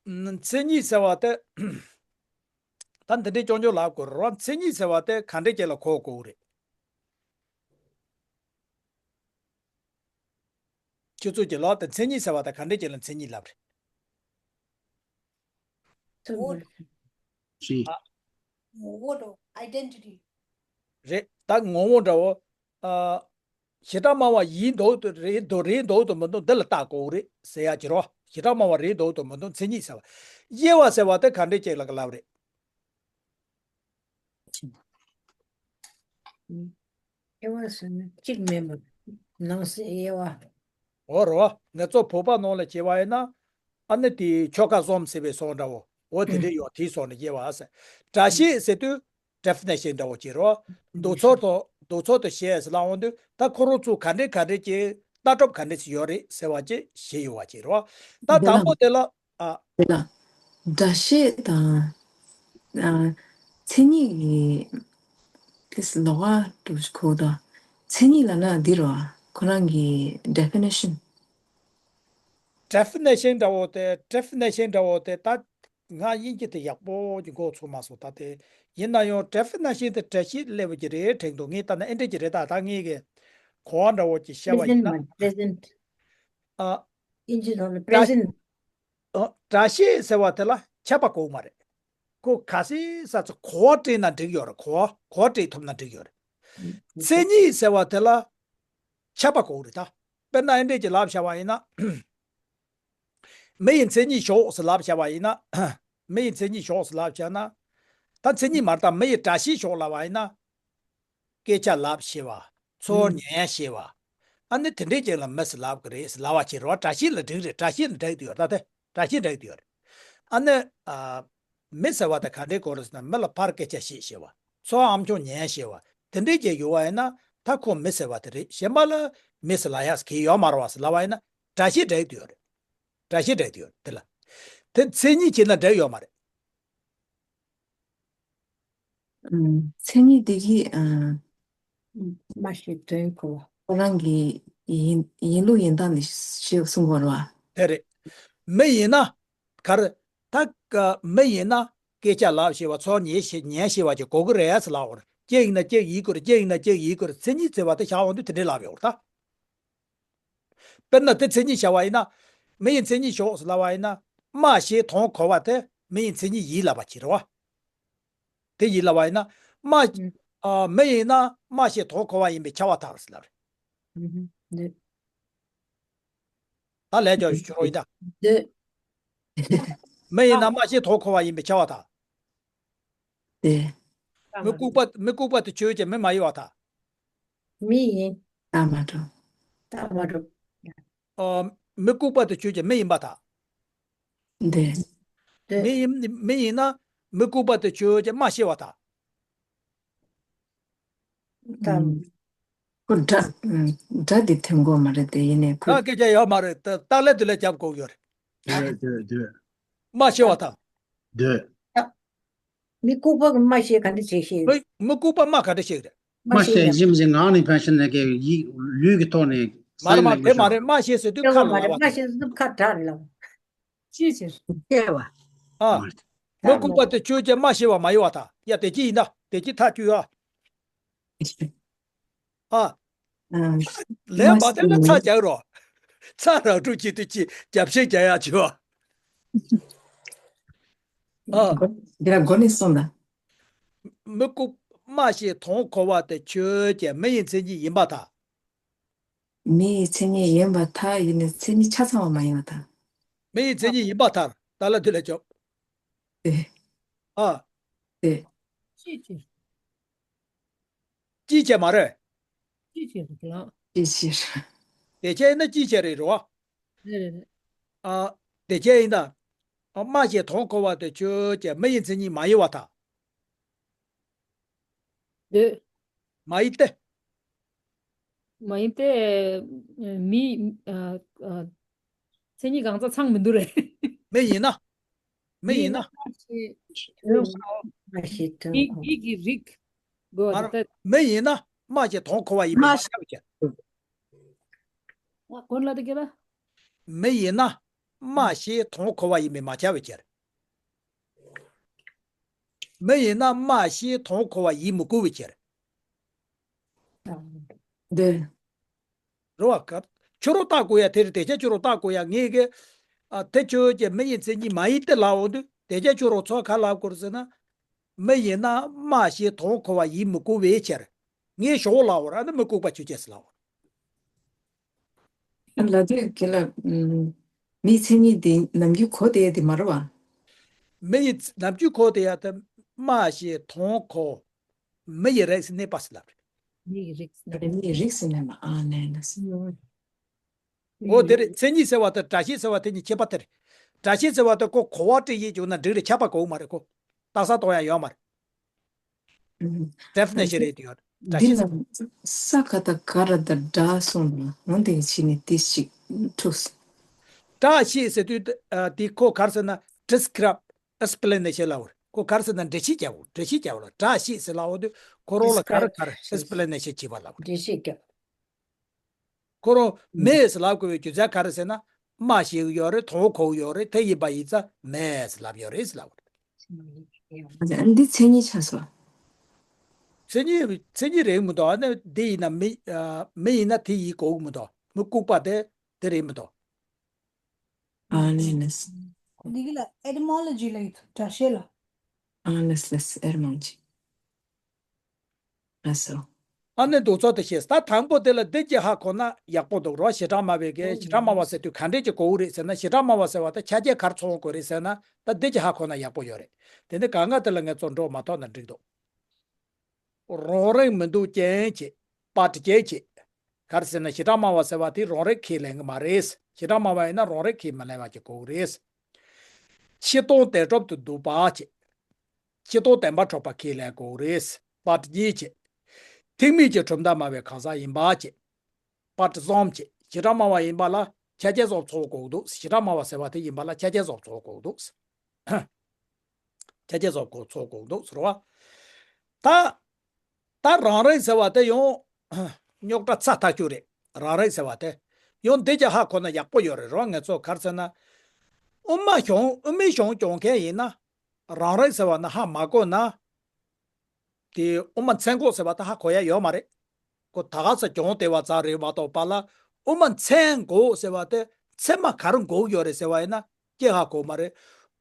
མཚན་ཉིད་ཟེར་བ་དེ། ད་འདི་འདྲའི་སྐྱོན་སྐྱོན་ལབ་དགོས་རེད་བ། མཚན་ཉིད་ཟེར་བ་དེ་ག་འདྲས་ཅིག་ལ་གོ་དགོས་རེད། ཁྱོད་ཚོས་ཀྱི་ལབ་དེ་མཚན་ཉིད་ཟེར་བ་དེ་ག་འདྲས་ཅིག་ལ་མཚན་ཉིད་ལབ་རེད། ངོ་བོ་དང་ཨའི་ཌེན་ཊི་ཊི། རེད། ད་ངོ་བོ་འདྲ་བོ། ཨ། བྱེ་བྲག་སྨྲ་བ་ཡིན་མདོག་ཏུ་རེད་འདོགས་རེད་འདོགས་ཏུ་མི་འདོགས་འདི་ལ་བལྟ་དགོས་རེད་ཟེར་ཡ་ཅིག་རོ། བྱེ་བྲག་སྨྲ་བ་རེད་འདོགས་ཏུ་མི་འདོགས་མཚན་ཉིད་ཟེར་བ། དབྱེ་བ་ཟེར་བ་དེ་ག་འདྲས་ཅིག་ལ་ལབ་རེད། དབྱེ་བ་ཟེར་ན་གཅིག་མིན་པ། ནང་གསེས་དབྱེ་བ། འོ་རོ། ང་ཚོ་བོད་པ་ནང་ལ་བྱས་པ་ཡིན་ན། ཨ་ནི་དེ་ཆོལ་ཁ་གསུམ་ཟེར་བའི་སོང་འདྲ་བོ། འོ་དེ་འདྲ་ཡོད། དེའི་སོང་ནས་དབྱེ་བ་ཟེར། སྒྲ་བཤད་ཟེར་དུས་ཌེ་ཕི་ནེ་ཤན་འདྲ་བོ་ཅིག་རོ། མདོ་ཚོར་དུ་མདོ་ཚོར་དུ་བྱེད་ཟེར་ལབ་འོང་དུས་ད་ཁོ་རང་ཚོ་ག་འདྲས་ག་འདྲས་ཀྱི་ལྟ་གྲུབ་ག་འདྲས་ཅིག་ཡོད་རེད་ཟེར་བ་ཅིག་ཞིག་ཡོད་པ་ཅིག་རོ། ད་དང་པོ་དེ་ལ། ཨ། དེ་ལ། སྒྲ་བཤད་དང་། ཨ། མཚན་ཉིད་ཀྱི། དེ་ལོགས་ཀ་འགྲོ་གོ་དང་། མཚན་ཉིད་ལབ་ན་འདི་རོ། ཁོ་རང་གི་ཌེ་ཕི་ནེ་ཤན། ཌེ་ཕི་ནེ་ཤན་འདྲ་བོ་དེ། ཌེ་ཕི་ནེ་ཤན་འདྲ་བོ་དེ་ད་ང་དབྱིན་ཇི་དེ་ཡག་པོ་ཅིག་མགོ་ཚོས་མ་སོང་། ད་དེ་ཡིན་ན་ཡང་ཌེ་ཕི་ནེ་ཤན་དེ་འགྲེལ་བཤད་སླེབས་པ་ཅིག་རེད་དྲན་འདུག་ངས་ལྟ་ན་ཨེ་འདྲས་ཅིག་རེད། ད་ད་ངས་གི་གོ་བ་འདྲ་བོ་ཅིག་བཤད་པ་ཡིན་ན། པི་རེ་ཟེན་ཊི། པི་རེ་ཟེན་ཊི། ཨ། དབྱིན་ཇི་ཐོག་ནས་པི་རེ་ཟེན་ཊི། ཨ། སྒྲ་བཤད་ཟེར་བ་དེ་ལ་ཁྱབ་པ་དགོས་མ་རེད། ཁོ་ག་ཚོད་ཙམ་གོ་བ་སྤྲད་ན་འགྲིག་ཡོད་རེད། གོ་བ་གོ་བ་སྤྲད་ཐུབ་ན་འགྲིག་ཡོད་རེད། མཚན་ཉིད་ཟེར་བ་དེ་ལ་ཁྱབ་པ་དགོས་རེད་ད། དཔེར་ན་ཨེ་འདྲས་ཀྱི་ལབ་བྱ་བ་ཡིན་ན། མི་ཡི་མཚན་ཉིད་ཞོག་ཟེར་ལབ་བྱ་བ་ཡིན་ན། མི་ཡི་མཚན་ཉིད་ཞོག་ཟེར་ལབ་བྱ་ན། ད་མཚན་ཉིད་མ་རེད་ད། མི་ཡི་སྒྲ་བཤད་ཞོག་ལབ་པ་ཡིན་ན། སྐད་ཆ་ལབ་ཤེས་པ། ཚོར་ཉན་ཤེས་པ། ཨ་ནི་དེ་འདྲའི་ཅིག་ལ་མི་ཟེར་ལབ་གི་རེད་ཟེར་ལབ་པ་བྱེད་རོགས། སྒྲ་ཤེས་ལ་འགྲིག་རེད། སྒྲ་ཤེས་ལ་འགྲིག་གི་ཡོད་རེད། ད་དེ་སྒྲ་ཤེས་འགྲིག་གི་ཡོད་རེད། ཨ་ནི་ཨ། མི་ཟེར་བ་དེ་ག་འདྲའི་སྐོར་རེད་ཟེར་ན། མི་ལ་ཕར་སྐད་ཆ་བཤད་ཤེས་པ། ཚོར་ཨ་མཆོག་ཉན་ཤེས་པ། དེ་འདྲའི་ཅིག་ཡོད་པ་ཡིན་ན་ད་ཁོ་མི་ཟེར་བ་དེ་རེད། གཞན་པ་ལ་མི་ཟེར་ལབ་ཡག་གི་ཡོད་མ་རེད་པ་ཟེར་ལབ་པ་ཡིན་ན། སྒྲ་ཤེས་འགྲིག་གི་ཡོད་རེད། སྒྲ་ཤེས་འགྲིག་གི་ཡོད་རེད། དེ་ལ་དེ་མཚན་ཉིད་བྱས་ན་འགྲིག་ཡོད་མ་རེད། ཨ། མཚན་ཉིད་དེ་གིས། ཨ། སྨྲ་ཤེས་དོན་གོ་བ། ཁོ་རང་གི་ཡིན་ཡིན་ལུགས་ཡིན་སྟངས་ནི་ཞེས་གསུང་གོ་ར། དེ་རེད། མི་ཡིན་ན། ག་རེ། ད་ཀ་མི་ཡིན་ན་སྐད་ཆ་ལབ་ཤེས་པ། ཚོར་ཉན་ཤེས་ཉན་ཤེས་པ་ཅིག་དགོས་ཀྱི་རེད་ཟེར་ལབ་པ་རེད། གཅིག་ཡིན་ན་གཅིག་ཡིན་དགོས་རེད། གཅིག་ཡིན་ན་གཅིག་ཡིན་དགོས་རེད། མཚན་ཉིད་ཟེར་བ་དེ་བཞག་འོང་དུས་དེ་འདྲའི་ལབ་ཡོད་རེད་ད། དཔེར་ན་དེ་མཚན་ཉིད་བྱ་བ་ཡིན་ན། མི་ཡི་མཚན་ཉིད་ཞོག་ཟེར་ལབ་པ་ཡིན་ན། སྨྲ་ཤེས་དོན་གོ་བ་དེ་མི་ཡི་མཚན་ཉིད་ཡིན་ལབ་པ་ཅིག་རེད་པ། དེ་ཡིན་ལབ་པ་ཡིན་ན། སྨྲ། ཨ། མི་ཡིན་ན་སྨྲ་ཤེས་དོན་གོ་བ་ཡིན་པས་ཁྱབ་པར་ཐལ་ཟེར་ལབ་རེད། ཨུ་ཧུ། འདོད། ད་ལས་ཀྱང་ཞུ་རོགས་ཡིན་ད། འདོད། མི་ཡིན་ན་སྨྲ་ཤེས་དོན་གོ་བ་ཡིན་པས་ཁྱབ་པར་ཐལ། དེ། མི་ལྐུགས་པ། མི་ལྐུགས་པ་དེ་ཆོས་ཅན། མི་མ་ཡིན་པར་ཐལ། མི་ཡིན། རྟགས་མ་གྲུབ། རྟགས་མ་གྲུབ། ཨ། མི་ལྐུགས་པ་དེ་ཆོས་ཅན། མི་ཡིན་པར་ཐལ། འདོད། འདོད། མི་ཡིན། མི་ཡིན་ན་མི་ལྐུགས་པ་དེ་ཆོས་ཅན། སྨྲ་ཤེས་པར་ཐལ། ད། ཁོ་སྒྲ། སྒྲ་འདི་ཐོན་གོ་མ་རེད་དེ། ཡིན་ནའི་ཁོ། ད་སྐད་ཆ་ཡོད་མ་རེད། ད་རྟགས་ལས་དེ་ལས་རྒྱབ་དགོས་ཡོད་རེད། འདོད། འདོད། འདོད། སྨྲ་ཤེས་པར་ཐལ། འདོད། མི་ལྐུགས་པ་གི་སྨྲ་ཤེས་ག་འདྲ་བྱེད་ཤེས། མི་མི་ལྐུགས་པ་སྨྲ་ག་འདྲ་ཤེས་རེད། སྨྲ་ཤེས་ཡིན་ཞིང་ངག་ནས་འཕེན་ཞིང་ནས་ཀྱི་ཡིད་ལུས་ཀྱི་ཐོག་ནས། མ་རེད་མ་རེད། དེ་མ་རེད། སྨྲ་ཤེས་ཟེར་དུས་ཁ་ལ་ལབ་པ། སྨྲ་ཤེས་ཟེར་དུས་ཁ་བྲལ་ལབ། ཅི་ཟེར། ཤེས་པ། ཨ། མི་ལྐུགས་པ་དེ་ཆོས་ཅན། སྨྲ་ཤེས་པ་མ་ཡིན་པར་ཐལ། ཡ། དེ་ཅི་ཡིན་ད། དེ་ཅི་ཐག་གཅོད་ཨ། ཨ། ཨ། ལན་མ་བསྟན་ན་ཚ་རྒྱག་རོགས། ཚ་རག་འགྲོ་གི་དུས་ཀྱི་རྒྱབ་བཤད་རྒྱག་ཡག་བྱོས། ཨ། འདི་ལ་མགོ་ནས་གསུངས་དང་། མི་ལྐུགས། སྨྲ་ཤེས་དོན་གོ་བ་དེ་ཆོས་ཅན། མི་ཡི་མཚན་ཉིད་ཡིན་པར་ཐལ། མི་ཡི་མཚན་ཉིད་ཡིན་པར་ཐལ། ཡིན་ནའི་མཚན་ཉིད་ཆ་ཚང་བ་མ་ཡིན་པར་ཐལ། མི་ཡི་མཚན་ཉིད་ཡིན་པར་ཐལ། ད་ལ་དེ་ལ་ཅོག་དེ། ཨ། དེ། ཅིའི་ཕྱིར། ཅིའི་ཕྱིར་མ་རེད། ཅིའི་ཕྱིར་ཟེར་གི་ལ། ཅིའི་ཕྱིར། དེ་ཆ་ཡིན་ན་ཅིའི་ཕྱིར་རེད་རོ། རེད་རེད་རེད། ཨ། དེ་ཆ་ཡིན་ད། ཨ། སྨྲ་ཤེས་དོན་གོ་བ་དེ་ཆོས་ཅན། མི་ཡི་མཚན་ཉིད་མ་ཡིན་པར་ཐལ། འདོད། མ་ཡིན་ཏེ། མ་ཡིན་ཏེ། མི། ཨ། ཨ། མཚན་ཉིད་གང་ཚང་ཚང་མི་འདུག་རེད། མི་ཡིན་ན། མི་ཡིན་ན། མི་ཡིན་ན་སྨྲ་ཤེས་དོན་གོ། མི་གི་རིགས་དགོས་པ་རེད། མི་ཡིན་ན་སྨྲ་ཤེས་དོན་གོ་བ་ཡིན་པས་མ་ཁྱབ་པའི་ཕྱིར། ཨ། གོ་ལ་དེ་ག་ལ། མི་ཡིན་ན་སྨྲ་ཤེས་དོན་གོ་བ་ཡིན་པས་མ་ཁྱབ་པའི་ཕྱིར། མི་ཡིན་ན་སྨྲ་ཤེས་དོན་གོ་བ་ཡིན་མི་དགོས་པའི་ཕྱིར། འདི། རེད་བ། ག་ཁྱོད་རང་བརྟག་དགོས་ཡ་དེ་རེད། དེ་ཆ་ཁྱོད་རང་བརྟག་དགོས་ཡ། ངས་གི། ཨ། དེ་ཆོས་ཅན། མི་ཡི་མཚན་ཉིད་མ་ཡིན་ཏེ་ལབ་འོང་དུས། དེ་ཆ་ཁྱོད་རང་ཚོ་ག་ལབ་དགོས་ཟེར་ན། མི་ཡིན་ན་སྨྲ་ཤེས་དོན་གོ་བ་ཡིན་མི་དགོས་པའི་ཕྱིར། ངས་ཞོག་ལབ་པ་རེད། ཨ་ནི་མི་ལྐུགས་པ་ཆོས་ཅན་ཟེར་ལབ་པ་རེད། ལབ་དུས་ཁྱེད་ལ། ཨམ། མིའི་མཚན་ཉིད་དེ་ནམ་རྒྱུན་གོ་བསྡད་ཡ་དེ་མ་རེད་བ། མི་ཡི་ནམ་རྒྱུན་གོ་བསྡད་ཡ་དེ། སྨྲ་ཤེས་དོན་གོ། མི་ཡི་རིགས་སུ་གནས་པ་ཟེར་ལབ་རེད། མི་ཡི་རིགས་སུ་གནས་པ། མི་ཡི་རིགས་སུ་གནས་པ། ཨ་ནས་ནས། འོ་དེ་རེད། མཚན་ཉིད་ཟེར་བ་དང་སྒྲ་ཤེས་ཟེར་བ་དེ་གཉིས་ཁྱད་པར་དེ་རེད། སྒྲ་ཤེས་ཟེར་བ་དེ་ཁོ་གོ་བ་སྤྲད་ཡས་བྱུང་ན་འགྲིག་རེད། ཁྱབ་པ་དགོས་མ་རེད། ཁོ་རྟགས་གསལ་གཏོང་ཡ་ཡོད་མ་རེད། ཨུམ། ཌེ་ཕི་ནེ་ཤན་རེད་དེ་ཡོད། སྒྲ་འདི་ཤེས་ལ་ས་ག་བཏགས་སྒ་ར་བཏགས་སྒྲ་གསུངས་པ། འོ་དེ་ཕྱིན་ནས་དེ་ཞིག་འཁྲུགས། སྒྲ་ཤེས་ཟེར་དུས་དེ་ཁོ་ག་རེ་ཟེར་ན། ཌི་སི་ཀི་རའིབ། ཨེག་སི་པི་ལེ་ནེ་ཤན་ལབ་པ་རེད། ཁོ་ག་རེ་ཟེར་ན་འགྲེལ་བཤད་རྒྱག་པ། འགྲེལ་བཤད་རྒྱག་པ་ལ་སྒྲ་ཤེས་ཟེར་ལབ་འོང་དུས་ཁོ་རང་ལ་ག་རེ་ག་རེ་ཨེག་སི་པི་ལེ་ནེ་ཤན་བྱེད་པ་ལབ་པ་རེད། འགྲེལ་བཤད་རྒྱག་ཁོ་རང་མི་ཟེར་ལབ་དགོས་པའི་རྒྱུ་མཚན་ག་རེ་ཟེར་ན། སྨྲ་ཤེས་ཀྱི་ཡོད་རེད། དོན་གོ་གི་ཡོད་རེད། དེ་ཡིན་པ་ཡིན་ཙང་མི་ཟེར་ལབ་ཡོད་རེད་ཟེར་ལབ་པ་རེད། འདི་མཚན་ཉིད་ཆགས་སོ། མཚན་ཉིད། མཚན་ཉིད་རེད་མི་འདུག་ཨ་ནི་འདི་ཡིན་ན་མི། ཨ། མི་ཡིན་ན་དེ་ཡིན་དགོས་ཀྱི་མི་འདུག་མི་ལྐུགས་པ་དེ་དེ་རེད་མི་འདུག་ཨ་ནི་ནི། འདི་གི་ལ་ཨེ་ཊི་མོ་ལོ་ཇི་ལབ་ཡོད་དོ། སྒྲ་བཤད་ལ། ཨ་ནི་ལ་ཨེ་ཊི་མོ་ལོ་ཇི། ལགས་སོ། ཨ་ནི་འདུག་ཚོད་དུ་བཤད། ད་དང་པོ་དེ་ལ་འདི་གཅིག་ཧ་གོ་ན་ཡག་པོ་འདུག་རོ། བྱེ་བྲག་སྨྲ་བའི་གི། བྱེ་བྲག་སྨྲ་བ་ཟེར་དུས་ག་འདྲས་ཀྱི་གོ་བོ་རེད་ཟེར་ན། བྱེ་བྲག་སྨྲ་བ་ཟེར་བ་ད་ཆ་རྐྱེན་ག་རེ་ཚང་དགོས་རེད་ཟེར་ན། ད་འདི་གཅིག་ཧ་གོ་ན་ཡག་པོ་ཡོད་རེད། དེ་ནི་གང་ག་དེ་ལ་ངས་ཚོ་འགྲོ་མ་ཐོག་ན་འགྲིག་འདུག་རང་རིག་མི་འདུག་རྐྱེན་བྱས། པ་ཏི་བྱས་བྱས། ག་རེ་ཟེར་ན་བྱེ་བྲག་སྨྲ་བ་ཟེར་བ་དེ་རང་རིག་ཁས་ལེན་གྱི་མ་རེད། བྱེ་བྲག་སྨྲ་བ་ཡིན་ན་རང་རིག་ཁས་མི་ལེན་པ་ཅིག་དགོས་ཀྱི་རེད། སྤྱིར་བཏང་བདེན་གྲུབ་ཏུ་འདུག་པ་བྱས། སྤྱིར་བཏང་བདེན་པར་གྲུབ་པ་ཁས་ལེན་དགོས་ཀྱི་རེད། པ་ཏི་བྱས་བྱས། ཐེག་དམན་གྱི་གྲུབ་མཐའ་སྨྲ་བའི་གང་ཟག་ཡིན་པ་བྱས། པ་ཏི་བཟུམ་བྱས། བྱེ་བྲག་སྨྲ་བ་ཡིན་པ་ལ་ཆ་རྐྱེན་བཟུམ་ཚོགས་དགོས་འདུག་བྱེ་བྲག་སྨྲ་བ་ཟེར་བ་དེ་ཡིན་པ་ལ་ཆ་རྐྱེན་བཟུམ་ཚོགས་དགོས་འདུག་ཆ་རྐྱེན་བཟུམ་ཚོགས་དགོས་འདུག་ཟེར་བ། ད། ད་རང་རིག་ཟེར་བ་དེ་ཡང་རྙོག་དྲ་ཚ་ཐག་ཆོད་རེད། རང་རིག་ཟེར་བ་དེ་ཡང་འདི་ཀྱང་ཧ་གོ་ན་ཡག་པོ་ཡོད་རེད། རོ་ང་ཚོ་ག་རེ་ཟེར་ན། དབུ་མ་གཞུང་དབུ་མའི་གཞུང་སྐྱོང་མཁན་ཡིན་ན། རང་རིག་ཟེར་བ་ནི་ཧ་མ་གོ་ན། དེ་དབུ་མ་མཚན་འགོག་ཟེར་བ་དེ་ཧ་གོ་ཡ་ཡོད་མ་རེད། ཁོ་ད་ག་ས་གྱོང་དེ་བ་ཙག་རེད་མ་གཏོགས་པ་ལ། དབུ་མ་མཚན་འགོག་ཟེར་བ་དེ་ཚད་མ་ག་རེ་འགོག་ཡོད་རེད་ཟེར་བ་ཡིན་ན་སྐྱེ་ཧ་གོ་མ་རེད།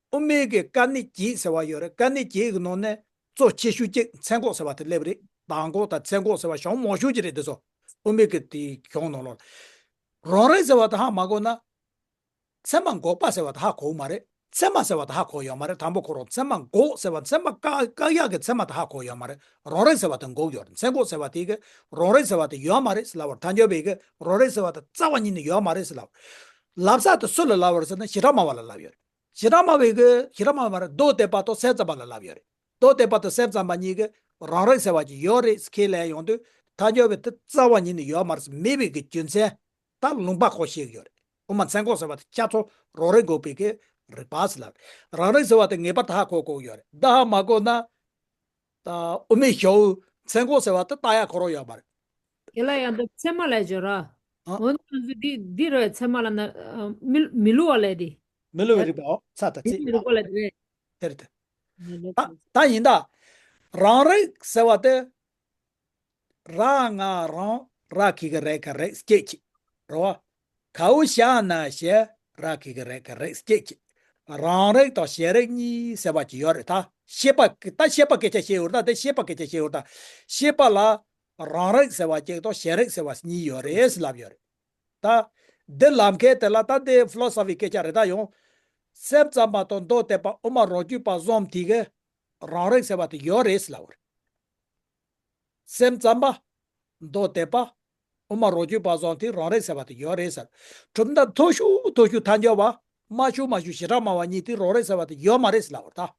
དབུ་མའི་གི་དཀའ་གནད་བརྒྱད་ཟེར་བ་ཡོད་རེད། དཀའ་གནད་བརྒྱད་ཀྱི་ནང་ནས་གཙོ་ཆེ་ཤོས་གཅིག་མཚན་འགོག་ཟེར་བ་དེ་སླེབས་རེད། གདམས་འགོག་དང་མཚན་འགོག་ཟེར་བ་གཞུང་མང་ཤོས་ཅིག་རེད་དེ་ཚོ། དབུ་མའི་གི་དེ་གཞུང་ནང་ལོགས་ལ། རང་རིག་ཟེར་བ་དེ་ཧ་མ་གོ་ན། ཚད་མ་འགོག་པ་ཟེར་བ་དེ་ཧ་གོ་གི་མ་རེད། ཚད་མ་ཟེར་བ་དེ་ཧ་གོ་ཡོད་མ་རེད། དང་པོ་ཁོ་རང་ཚད་མ་འགོག་ཟེར་བ་ཚད་མ་བཀག་བཀག་ཡག་གི་ཚད་མ་དེ་ཧ་གོ་ཡོད་མ་རེད། རང་རིག་ཟེར་བ་དེ་འགོག་ཡོད་རེད། མཚན་འགོག་ཟེར་བ་དེ་གི་རང་རིག་ཟེར་བ་དེ་ཡོད་མ་རེད་ཟེར་ལབ་པར་ཐལ་འགྱུར་བའི་གི་རང་རིག་ཟེར་བ་དེ་རྩ་བ་ཉིད་ནས་ཡོད་མ་རེད་ཟེར་ལབ། ལབ་ས་དེ་སུ་ལ་ལབ་པ་རེད་ཟེར་ན་བྱེ་བྲག་སྨྲ་བ་ལ་ལབ་ཡོད་རེད། བྱེ་བྲག་སྨྲ་བའི་གི་བྱེ་བྲག་སྨྲ་བ་མ་རེད། མདོ་སྡེ་པ་དང་སེམས་ཙམ་པ་ལ་ལབ་ཡོད་རེད། མདོ་སྡེ་པ་དང་སེམས་ཙམ་པ་གཉིས་ཀྱིས་རང་རིག་ཟེར་བ་ཅིག་ཡོད་རེད་ཟེར་ཁས་ལེན་ཡོང་དུས་ཐལ་འགྱུར་བས་དེ་རྩ་བ་ཉིད་ནས་ཡོད་མ་རེད་ཟེར་མེད་པའི་གི་རྒྱུ་མཚན་ད་ལུང་པ་ཁོ་བཤད་ཀྱི་ཡོད་རེད། དབུ་མ་མཚན་འགོག་ཟེར་བ་དེ་ཆ་ཚང་རང་རིག་འགོག་པའི་གི་རིགས་པ་ཟེར་ལབ་རེད། རང་རིག་ཟེར་བ་དེ་ངེས་པར་དུ་ཧ་གོ་དགོས་ཀྱི་ཡོད་རེད། འདི་ཧ་མ་གོ་ན་ད་དབུ་མའི་ཞྭ་བོ་མཚན་འགོག་ཟེར་བ་དེ་ལྟ་ཡ་ཁོ་རང་ཡོད་མ་རེད། དེ་ལ་ཡང་འདི་ཚད་མ་ལ་སྦྱོར་ར། ཨ། འོ་ན་ང་ཚོ་འདི་འདི་རེད། ཚད་མ་ལ་ན་ཨ་མི་མི་བསླུ་བ་ལས་དེ། མི་བསླུ་བའི་རིགས་པའོ། ཚ་དང་མི་ཚིག་བསླུ་བའི་རིགས་པ་ལས་དེ་རེད། དེ་རེད་དེ། མི་བསླུ་ད་བ་ད་ཡིན་ད། རང་རིག་ཟེར་བ་དེ། ར་ང་རང་། ར་གི་གུ་རེ་ག་རིག་སྐད་ཅིག་རེད་བ། གའུ་ཞ་ན་ཞེ། ར་གི་གུ་རེ་ག་རིག་སྐད་ཅིག་རང་རིག་དང་གཞན་རིག་གཉིས་ཟེར་བ་ཅིག་ཡོད་རེད་ད། ཤེས་པ་ད་ཤེས་པ་སྐད་ཆ་བཤད་ཡོད་རེད་ད། དེ་ཤེས་པ་སྐད་ཆ་བཤད་ཡོད་རེད་ད། ཤེས་པ་ལ་རང་རིག་ཟེར་བ་གཅིག་དང་གཞན་རིག་ཟེར་བ་གཉིས་ཡོད་རེད་ཟེར་ལབ་ཡོད་རེད། ད། འདི་ལབ་མཁན་དེ་ལ་ད་འདི་ཕི་ལོ་སོ་ཕི་སྐད་ཆ་རེད་ད་ཡང་། སེམས་ཙམ་པ་དང་མདོ་སྡེ་པ་དབུ་མ་རང་རྒྱུད་པ་གསུམ་དེ་གིས་རང་རིག་ཟེར་བ་དེ་ཡོད་རེད་ཟེར་ལབ་པ་རེད། སེམས་ཙམ་པ། མདོ་སྡེ་པ། དབུ་མ་རང་རྒྱུད་པ་གསུམ་དེ་རང་རིག་ཟེར་བ་དེ་ཡོད་རེད་ཟེར། གྲུབ་མཐའ་མཐོ་ཤོས་མཐོ་ཤོས་ཐལ་འགྱུར་བ། དམའ་ཤོས་དམའ་ཤོས་བྱེ་བྲག་སྨྲ་བ་གཉིས་དེ་རང་རིག་ཟེར་བ་དེ་ཡོད་མ་རེད་ཟེར་ལབ་པ་རེད་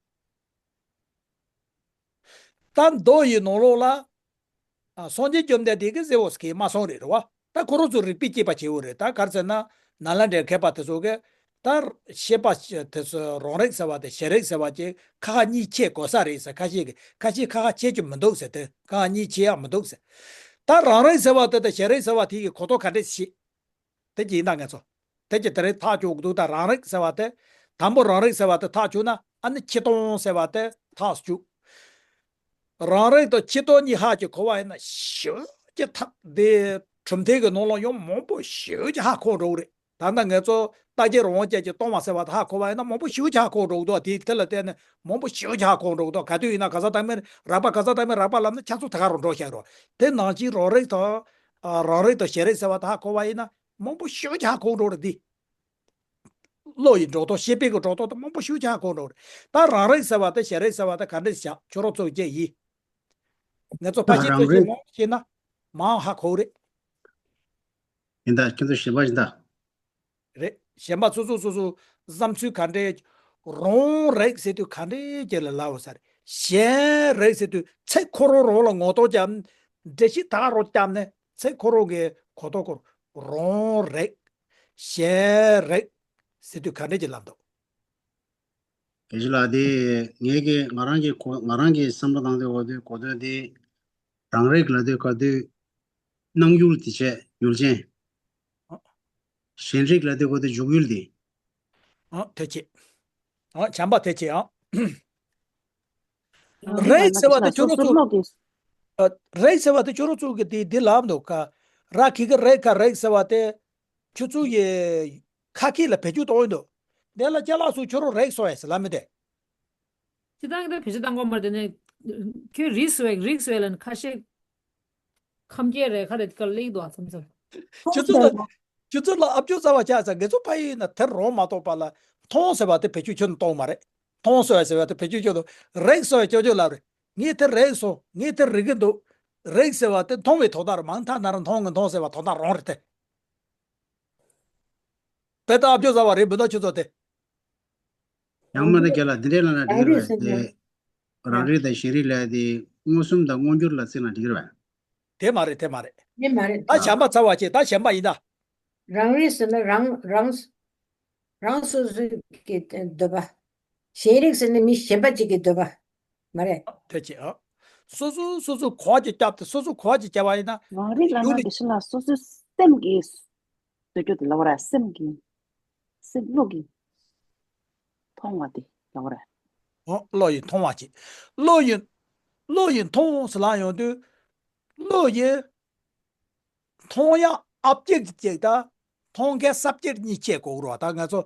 ད། ད་མདོ་ཡི་ནང་ལོགས་ལ། ཨ། སངས་རྒྱས་བཅོམ་ལྡན་འདས་ཀྱིས་ཟེར་བ་ཟེར་མཁན་མ་གསུངས་རེད་རེད་བ། ད་ཁོ་རང་ཚོ་རིགས་པས་དཔྱད་པ་བྱེད་དགོས་རེད། ད་ག་རེ་ཟེར་ན། ནཱ་ལེནྡྲའི་མཁས་པ་དེ་ཚོ་གིས། ད་ཤེས་པ་དེ་ཚོ་རང་རིག་ཟེར་བ་དེ་གཞན་རིག་ཟེར་བ་ཅིག་ཁ་ཁ་གཉིས་ཕྱེ་དགོས་ས་རེད་ཟེར། ཁ་ཤས་ཀྱིས་ཁ་ཤས་ཁ་ཁ་ཕྱེ་རྒྱུ་མི་འདུག་ཟེར། དེ་ཁ་ཁ་གཉིས་ཕྱེ་ཡག་མི་འདུག་ཟེར། ད་རང་རིག་ཟེར་བ་དེ་དང་གཞན་རིག་ཟེར་བ་དེ་གི་གོ་རྟོགས་ག་འདྲས་བྱེད། དེ་གྱིས་ཡིན་ད་ངས་ཚོ། དེ་གྱིས་དེ་རིང་ཐག་གཅོད་དགོས་འདུག་ད་རང་རིག་ཟེར་བ་དེ། དང་པོ་རང་རིག་ཟེར་བ་དེ་ཐག་གཅོད་ན་ཨ་ནི་སྤྱིར་བཏང་ཟེར་བ་དེ་ཐག་གཅོད། རང་རིག་དང་སྤྱིར་བཏང་གཉིས་ཧ་ཅིག་གོ་བ་ཡིན་ན་ཞེ་པོ་ཅིག་ཐག་དེ་གྲུབ་མཐའི་གི་ནང་ལ་ཡང་མང་པོ་ཞེ་པོ་ཅིག་ཧ་གོ་འགྲོ་གི་རེད། ད་ལྟ་ངས་ཚོ་རྟག་གཅིག་རང་དབང་ཅན་གྱིས་སྟོང་པ་ཟེར་བ་དེ་ཧ་གོ་བ་ཡིན་ན་མང་པོ་ཞེ་པོ་ཅིག་ཧ་གོ་འགྲོ་གི་འདུག་དེ་དེ་ལ་བརྟེན་ནས་མང་པོ་ཞེ་པོ་ཅིག་ཧ་གོ་འགྲོ་གི་འདུག་ག་དུས་ཡིན་ན་ག་ས་ཐ་མའི་རགས་པ། ག་ས་ཐ་མའི་རགས་པ་ལབ་ན་ཁྱེད་ཚོ་ད་ག་རང་འགྲོ་བཞག་རོགས། དེ་ནང་བཞིན་རང་རིག་དང་། ཨ། རང་རིག་དང་གཞན་རིག་ཟེར་བ་དེ་ཧ་གོ་བ་ཡིན་ན། མང་པོ་ཞེ་པོ་ཅིག་ཧ་གོ་འགྲོ་རེད་འདི། བློ་ཡི་འགྲོ་སྟངས། ཤེས་པའི་གི་འགྲོ་སྟངས་དེ་མང་པོ་ཞེ་པོ་ཅིག་ཧ་གོ་འགྲོ་རེད། ད་རང་རིག་ཟེར་བ་དེ་གཞན་རིག་ཟེར་བ་དེ་ག་འདྲས་བཞག་ཁྱོད་རང་ཚོ་བྱས་ཡིན། ངས་ཚོ་ཕ་ཤེས་རང་ཚོ་ཤེས་རིག་མང་ཤེས་ན་མང་ཧ་གོ་རེད། ཡིན་ད་ཁྱོད་ཚོ་གཞན་པ་ཡིན་ད། རེད། གཞན་པ་སོ་སོ་སོ་སོ་བསམ་ཚུལ་ག་འདྲས། རང་རིག་ཟེར་དུས་ག་འདྲས་ཅིག་ལ་ལབ་ས་རེད། གཞན་རིག་ཟེར་དུས་ཚེ་ཁོ་རང་རང་ལ་ངོ་གདོང་བརྒྱབ། འགྲེལ་བཤད་ད་རུང་བརྒྱབ་ནས་ཚེ་ཁོ་རང་གི་གོ་རྟོགས་སྐོར། རང་རིག་གཞན་རིག་ཟེར་དུས་ག་འདྲས་ཅིག་ལབ་འདུག་དགེ་བཤེས་ལགས། དེ་ངས་ཀྱི་ང་རང་གི་གོ་ང་རང་གི་བསམ་བློ་བཏང་དུས་འོ་དུས་གོ་དོན་དེ། རང་རིག་ལབ་དུས་ག་དུས་སྣང་ཡུལ་དེ་བྱས་ཡུལ་ཅན། ཨ། གཞན་རིག་ལབ་དུས་ག་དུས་འཇུག་ཡུལ་དེ། ཨ། དེ་བྱས། ཨ། བྱམས་པ་དེ་བྱས་ཨ། རང་རིག་ཟེར་བ་དེ་ཁྱོད་རང་ཚོ། སོ་སོ་ལོག་གི། ཨ། རིག་ཟེར་བ་དེ་ཁྱོད་རང་ཚོ་གི་དེ་འདི་ལབ་འདུག་ག་ར་གི་གུ་རེ་ག་རིག་ཟེར་བ་དེ། ཁྱོད་ཚོ་ཡི་ཁ་སྐད་ལ་བེད་སྤྱོད་གཏོང་ཡོད་འདུག་དེ་ལ་ཅ་ལག་སུ་ཁྱོད་རང་རིག་སོང་ཡ་ཟེར་ལབ་མི་དེ། སྤྱིར་བཏང་གི་བེད་སྤྱོད་བཏང་གོ་མ་རེད། དེ་ནས་ཁྱོད་རིག་སོང་ཡ་རིག་སོང་ཡ་ལ་ཁ་ཤས་ཁམས་སྐད་རེད། ཁ་རེད་ག་ལེགས་འདུག་ཨ། མཚམས་མཚམས། ཁྱོད་ཚོ་ལ། ཁྱོད་ཚོ་ལ་ཨ་ཅོ་རྩ་བ་ཆགས་ཚར། ངེད་ཚོ་ཕ་ཡུལ་ན་དེ་རང་མ་གཏོགས་པ་ལ་མཐོང་ཟེར་བ་དེ་བེད་སྤྱོད་ཁྱོད་གཏོང་མ་རེད། མཐོང་སོང་ཡ་ཟེར་བ་དེ་བེད་སྤྱོད་ཁྱོད་གཏོང་། རིག་སོང་ཡ་ཅོ་ཅོ་ལབ་རེད། ངས་དེ་རེག་སོང་། ངས་དེ་རེག་གི་འདུག་རེག་ཟེར་བ་དེ་མཐོང་བའི་དོན་དག་རེད། མ་མཐའ་ན་ར་མཐོང་གི་མཐོང་ཟེར་བ་དོན་དག་རང་རེད་དེ། དཔེ་ལྟ་ཨ་ཕྱོགས་ཟ་བ་རེད་མི་འདུག་ཁྱོད་ཚོ་དེ། ཡང་མ་རེད་རྒན་ལགས། འདི་འདྲའི་ལབ་ན་འགྲིག་གི་རེད་པས། དེ་རང་རིག་དང་གཞན་རིག་ལབ་དེ་མངོན་སུམ་དང་མངོན་གྱུར་ལ་བརྩིས་ན་འགྲིག་གི་རེད་པས། དེ་མ་རེད། དེ་མ་རེད། དེ་མ་རེད། ད་གཞན་པ་ཚར་བ་བྱས། ད་གཞན་པ་ཡིན་ད། རང་རིག་ཟེར་ན་རང་རང་རང་སོ་སོའི་གི་འདོད་པ། གཞན་རིག་ཟེར་ན་མི་གཞན་པ་ཅིག་གི་འདོད་པ་མ་རེད། དེ་བྱས་ཨ། སོ་སོ་སོ་སོ་གོ་བ་ཅིག་བརྒྱབ་སྟེ། སོ་སོ་གོ་བ་ཅིག་བརྒྱབ་པ་ཡིན་ན། རང་རིག་ལབ་ན་ཡུལ་དེ་ཕྱི་ལ་སོ་སོའི་སེམས་ཀྱིས་འདོད་རྒྱུ་དེ་ལབ་པ་རེད། སེམས་ཀྱིས། སེམས་བློ་གིས་མཐོང་བ་དེ་ལབ་པ་རེད། ཨོ། བློ་ཡིས་མཐོང་བ་བྱེད། བློ་ཡིས། བློ་ཡིས་མཐོང་ཟེར་ལབ་ཡོང་དུས། བློ་ཡིས་མཐོང་ཡག་ཨོབ་ཇེག་ཊི་གཅིག་དང་མཐོང་མཁན་སབ་ཇེག་ཊི་གཉིས་ཕྱེ་དགོས་རེད་པ། ད་ང་ཚོ་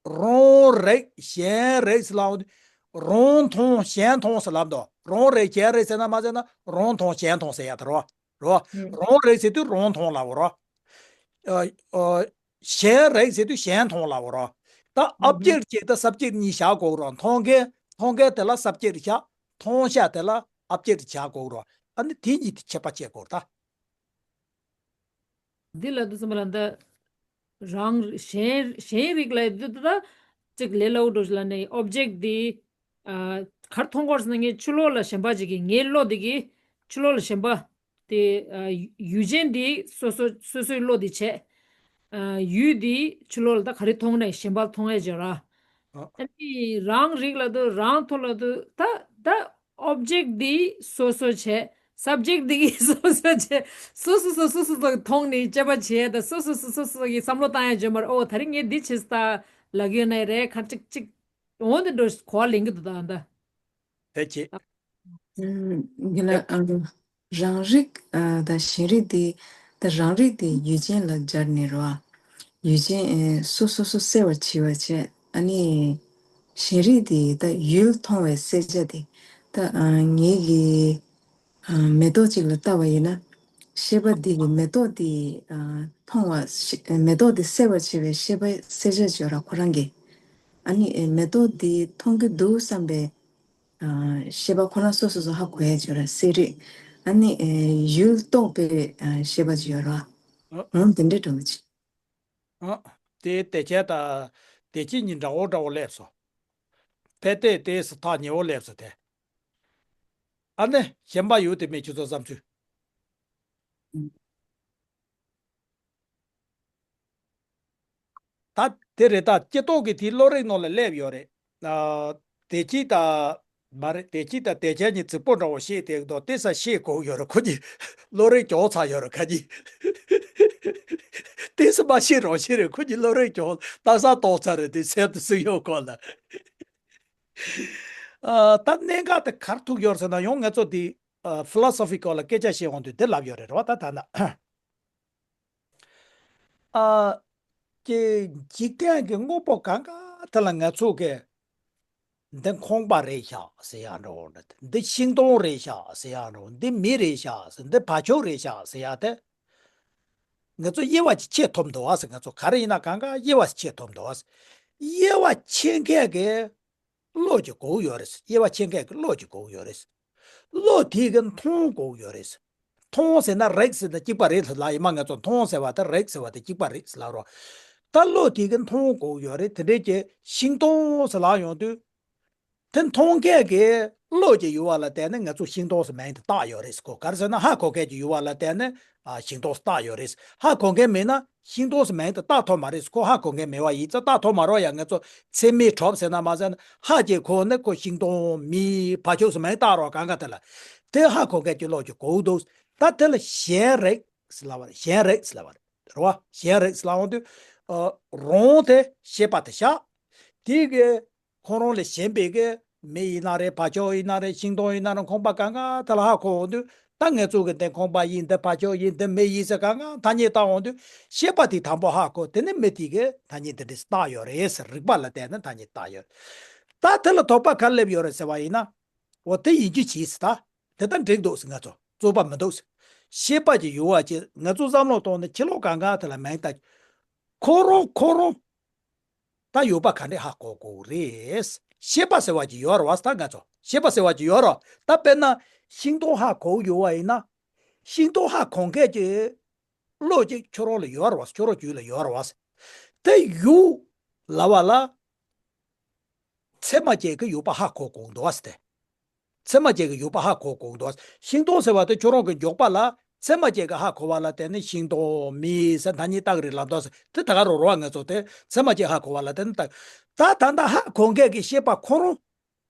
རང་རིག་གཞན་རིག་ཟེར་ལབ་ཡོང་དུས། རང་མཐོང་གཞན་མཐོང་ཟེར་ལབ་འདུག་རང་རིག་གཞན་རིག་ཟེར་ན་མ་ཟེར་ན། རང་མཐོང་གཞན་མཐོང་ཟེར་ཡག་དེ་རེད་པ། རེད་པ། ཨང་། རང་རིག་ཟེར་དུས་རང་མཐོང་ལབ་པ་རེད་པ། ཨ། ཨ། གཞན་རིག་ཟེར་དུས་གཞན་མཐོང་ལབ་པ་རེད་པ། ད་ཨོབ་ཇེག་ཊི་གཅིག་དང་སབ་ཇེག་ཊི་གཉིས་བཞག་དགོས་རེད་པ། མཐོང་མཁན། མཐོང་མཁན་དེ་ལ་སབ་ཇེག་ཊི་བཞག་མཐོང་བྱ་དེ་ལ་ཨོབ་ཇེག་ཊི་བཞག་དགོས་རེད་པ། ཨ་ནི་དེ་གཉིས་དེ་ཁྱད་པར་ཕྱེ་དགོས་རེད་ད། འདི་ལ་དུ་ཙམ་ལ་འདི་རང་གཞན་གཞན་རིག་ལ་དུ་ད་ཅིག་ལས་སླ་པོ་འགྲོ་ཞིག་ལ་ནི་ཨོབ་ཇེག་ཊི་འདི། ཨ། གར་མཐོང་གོ་ཟེར་ན། ངས་ཕྱི་ལོགས་ལ་གཞན་པ་ཅིག་གིས། ངའི་བློ་འདི་གིས་ཕྱི་ལོགས་ལ་གཞན་པ་དེ། ཨ། ཡུལ་ཅན་འདི་སོ་སོ་སོ་སོའི་བློ་འདི་བྱས། ཨ། ཡུལ་འདི་ཕྱི་ལོགས་ལ་ད་ག་རེ་མཐོང་ནས་གཞན་པ་མཐོང་ཡས་བྱས་ར། ཨ། ཨ་ནི་རང་རིག་ལ་དུ་རང་ཐོག་ལ་དུ་ད་ད་ཨོབ་ཇེག་ཊི་འདི་སོ་སོ་བྱས། སབ་ཇེག་ཊི་འདི་གིས་སོ་སོ་བྱས། སོ་སོ་སོ་སོ་སོ་སོ་མཐོང་ནས་དཔྱད་པ་བྱས། ད་སོ་སོ་སོ་སོ་སོ་གིས་བསམ་བློ་བཏང་ཡས་བྱས་མ་རེད། ཨོ། ད་རིང་ངས་འདི་བྱས་ད་ལབ་ཡོད་ནའི་རེད། ག་ཅིག་ཅིག་འོང་དེ་འགྲོ་གོ་བ་ལེན་གི་འདུག་ད་ད། དེ་བྱས། ཨུམ། ཡིན་ན། ཨ། རང་རིག་ཨ། དང་གཞན་རིག་དེ། ད་རང་རིག་དེ་ཡུལ་ཅན་ལ་སྦྱར་ནས་རེད་པ། ཡུལ་ཅན། ཨེ། སོ་སོ་སོ་གསལ་བར་བྱེད་པ་བྱས། ཨ་ནི་གཞན་རིག་དེ་ད་ཡུལ་མཐོང་བའི་གསལ་བྱ་དེ། ད། ཨ། ངེད་ཀྱིས། ཨ། མེ་ཏོག་ཅིག་ལ་ལྟ་བ་ཡིན་ན། ཤེས་པ་འདི་གིས་མེ་ཏོག་འདི། ཨ། མཐོང་བ་ཤེས། མེ་ཏོག་འདི་གསལ་བར་བྱེད་པའི་ཤེས་པ་གསལ་བྱ་ཅིག་ཡོད་ར། ཁོ་རང་གིས། ཨ་ནི། ཨེ། མེ་ཏོག་འདི་མཐོང་གི་འདུག་བསམ་པའི། ཨ། ཤེས་པ་ཁོ་རང་སོ་སོ་སོ་ཧ་གོ་ཡ་ཅིག་ཡོད་ར། གསལ་རིག། ཨ་ནི། ཨེ། ཡུལ་རྟོགས་པའི། ཨ། ཤེས་པ་ཅིག་ཡོད་ར། ཨ། འོ་དེ་འདྲའི་འདྲ་བོ་ཅིག། ཨ། དེ་དེ་བྱས་ད། དེ་ཅི་ཉིད་འདྲ་བོ་འདྲ་བོ་སླེབས་སོང་། དེ་དེ་དེ་སུ་ཐག་ཉེ་བོ་སླེབས་སོང་དེ། ཨ་ནི་གཞན་པ་ཡོད་དེ་མེད་ཁྱོད་ཚོ་བསམ་ཚུལ། ད་དེ་རེད། ད་སྐྱེ་ཐོག་གི་དེའི་བློ་རིག་ནང་ལ་སླེབས་ཡོད་རེད། ཨ། དེ་ཅི་ད་མ་རེད། དེ་ཅི་ད་དེ་ཅི་ཉིད་རྫིག་པོ་འདྲ་བོ་བཤད་དེ་འདུག་དེ་ས་བཤད་དགོས་ཡོད་རེད། ཁོ་གཉིས་བློ་རིག་གྱོགས་ཚར་ཡོད་རེད་ཁ་གཉིས། དེ་ས་མ་བཤད་རོགས་བྱེད་རེད། ཁོ་གཉིས་བློ་རིག་གྱོགས་ད་ས་ཏོག་ཚར་རེད། དེ་སེམས་དུ་སུ་ཡོད་གོ་ལ། ཨ། ད་གནད་འགག་དེ་གར་ཐུག་ཡོད་ཟེར་ན། ཡང་ང་ཚོ་དེ། ཨ། ཕི་ལོ་སོ་ཕི་སྐོར་ལ་སྐད་ཆ་བཤད་འོང་དུས་དེ་ལབ་ཡོད་རེད། རེད་པ། ད་ད་ན། ཨ། ཀྱེ། འཇིག་རྟེན་གྱི་དངོས་པོ་གང་ག་དེ་ལ་ང་ཚོ་གིས་འདི་ཁང་པ་རེད་ཤག་ཟེར་ཡག་འདྲ་བོ་འདྲ། འདི་ཤིང་སྡོང་རེད་ཤག་ཟེར་ཡག་འདྲ་བོ། འདི་མི་རེད་ཤག་ཟེར། འདི་བ་ཕྱུགས་རེད་ཤག་ཟེར་ཡག་དེ། ང་ཚོ་དབྱེ་བ་ཅིག་ཕྱེ་ཐུབ་འདུག་ག་ཟེར། ང་ཚོ་ག་རེ་ཡིན་ན་གང་ག་དབྱེ་བ་ཅིག་ཕྱེ་ཐུབ་འདུག་ག་ཟེར། དབྱེ་བ་ཕྱེ་མཁན་གྱི་བློ་ཅིག་དགོས་ཡོད་རེད། དབྱེ་བ་ཕྱེ་མཁན་གྱི་བློ་ཅིག་དགོས་ཡོད་རེད། བློ་དེ་གིས་མཐོང་དགོས་ཡོད་རེད། མཐོང་ཟེར་ན་རིག་ཟེར་ན་གཅིག་པ་རེད་ལབ་ཡིན་པ། ང་ཚོ་མཐོང་ཟེར་བ་དང་རིག་ཟེར་བ་དེ་གཅིག་པ་རེད་ལབ་རོགས། ད་བློ་དེ་གིས་མཐོང་དགོས་ཡོད་རེད། དེ་འདྲའི་གི་ཤིང་སྡོང་ཟེར་ལབ་ཡོང་དུས། དེ་མཐོང་མཁན་གྱི་བློ་ཅིག་ཡོད་པ་ལ་བརྟེན་ནས་ང་ཚོ་ཤིང་སྡོང་ཟེར་མིང་དེ་བཏགས་ཡོད་རེད་ཟེར། ཁོ་ག་རེ་ཟེར་ན་ཧ་གོ་མཁན་ཅིག་ཡོད་པ་ལ་བརྟེན་ནས། ཨ། ཤིང་སྡོང་ཟེར་བཏགས་ཡོད་རེད། ཧ་གོ་མཁན་མེད་ན་ཤིང་སྡོང་ཟེར་མིང་དེ་བཏགས་ཐུབ་མ་རེད་ཟེར། ཁོ་ཧ་གོ་མཁན་མེད་པ་ཡིན་ཙང་བཏགས་ཐུབ་མ་རེད། ཡང་ང་ཚོ་ཚད་མས་གྲུབ་ཟེར་ན་མ་ཟེར་ན། ཧ་ཅིག་གོ་ནས་ཁོ་ཤིང་སྡོང་མི་བ་ཕྱུགས་ཟེར་མིང་བཏགས་རོགས་གང་ག་དེ་ལ། དེ་ཧ་གོ་མཁན་གྱི་བློ་ཅིག་དགོས་འདུག་ད་དེ་ལ་གཞན་རིག་ཟེར་ལབ་པ་རེད། གཞན་རིག་ཟེར་ལབ་པ་རེད། རེད་པ། གཞན་རིག་ཟེར་ལབ་ཡོང་དུས། ཨ། རང་དེ་ཤེས་པ་དེ་བཞག་དེ་གི་ཁོ་རང་ལས་གཞན་པའི་གི་མི་ཡིན་ན་རེད། བ་ཕྱུགས་ཡིན་ན་རེད། ཤིང་སྡོང་ཡིན་ན་རེད། ཁང་པ་གང་ག་དེ་ལ་ཧ་གོ་འོང་དུས། ད་ང་ཚོ་གིས་འདི་ཁང་པ་ཡིན། འདི་བ་ཕྱུགས་ཡིན། འདི་མི་ཡིན་ཟེར་གང་ག་ཐ་སྙད་བཏགས་འོང་དུས། ཤེས་པ་དེ་དང་པོ་ཧ་གོ། དེ་ནས་མི་དེ་གིས་ཐ་སྙད་འདི་འདྲས་བཏགས་ཡོད་རེད་ཟེར། རིག་པ་ལ་བརྟེན་ནས་ཐ་སྙད་བཏགས་ཡོད། ད་དེ་ལ་དོགས་པ་ག་རེ་སླེབས་ཡོད་རེད་ཟེར་བ་ཡིན་ན། འོ་དེ་ཡིན་རྒྱུ་བྱས་ཟེར། ད་དེ་ལྟར་འགྲིག་འདུག་ཟེར། ང་ཚོ་རྩོད་པ་མི་འདུག་ཟེར། ཤེས་པ་ཅིག་ཡོད་པ་ཅིག་ང་ཚོ་བསམ་བློ་གཏོང་ནས་ཕྱི་ལོགས་གང་ག་དེ་ལ་མིང་བཏགས། ཁོ་རང་ཁོ་རང་ད་ཡོད་པ་ག་འདྲས་ཧ་གོ་དགོས་རེད། ཤེས་པ་ཟེར་བ་ཅིག་ཡོད་རེད་པ། ད་ང་ཚོ་ ཤེས་པ་ཟེར་བ་ཅིག་ཡོད་རེད་བ། ད་དཔེར་ན་ཤིང་སྡོང་ཧ་གོ་ཡོད་པ་ཡིན་ན། ཤིང་སྡོང་ཧ་གོ་མཁན་གྱི་བློ་ཅིག་ཁྱོད་རང་ལ་ཡོད་རེད་བ། ཁྱོད་རང་རྒྱུད་ལ་ཡོད་རེད་བ། དེ་ཡུག་ལབ་པ་ལ། ཚད་མ་བཅས་ཀྱིས་ཡུག་པ་ཧ་གོ་དགོས་འདུག་བ་ཟེར་ཏེ། ཚད་མ་བཅས་ཀྱིས་ཡུག་པ་ཧ་གོ་དགོས་འདུག་བ། ཤིང་སྡོང་ཟེར་བ་དེ་ཁྱོད་རང་གི་མགྱོགས་པ་ལ་ཚད་མ་བཅས་ཀྱིས་ཧ་གོ་བ་ལ་བརྟེན་ནས་ཤིང་སྡོང་མི་ཟེར་ཐ་སྙད་བཏགས་རེད་ལབ་འདུག་ཟེར། དེ་ད་ག་རང་རེད་བ། ང་ཚོ་དེ་ཚད་མ་བཅས་ཧ་གོ་བ་ལ་བརྟེན་ནས་བཏགས། ད་ད་ལྟ་ཧ་གོ་མཁན་གྱི་ཤེས་པ་ཁོ་རང་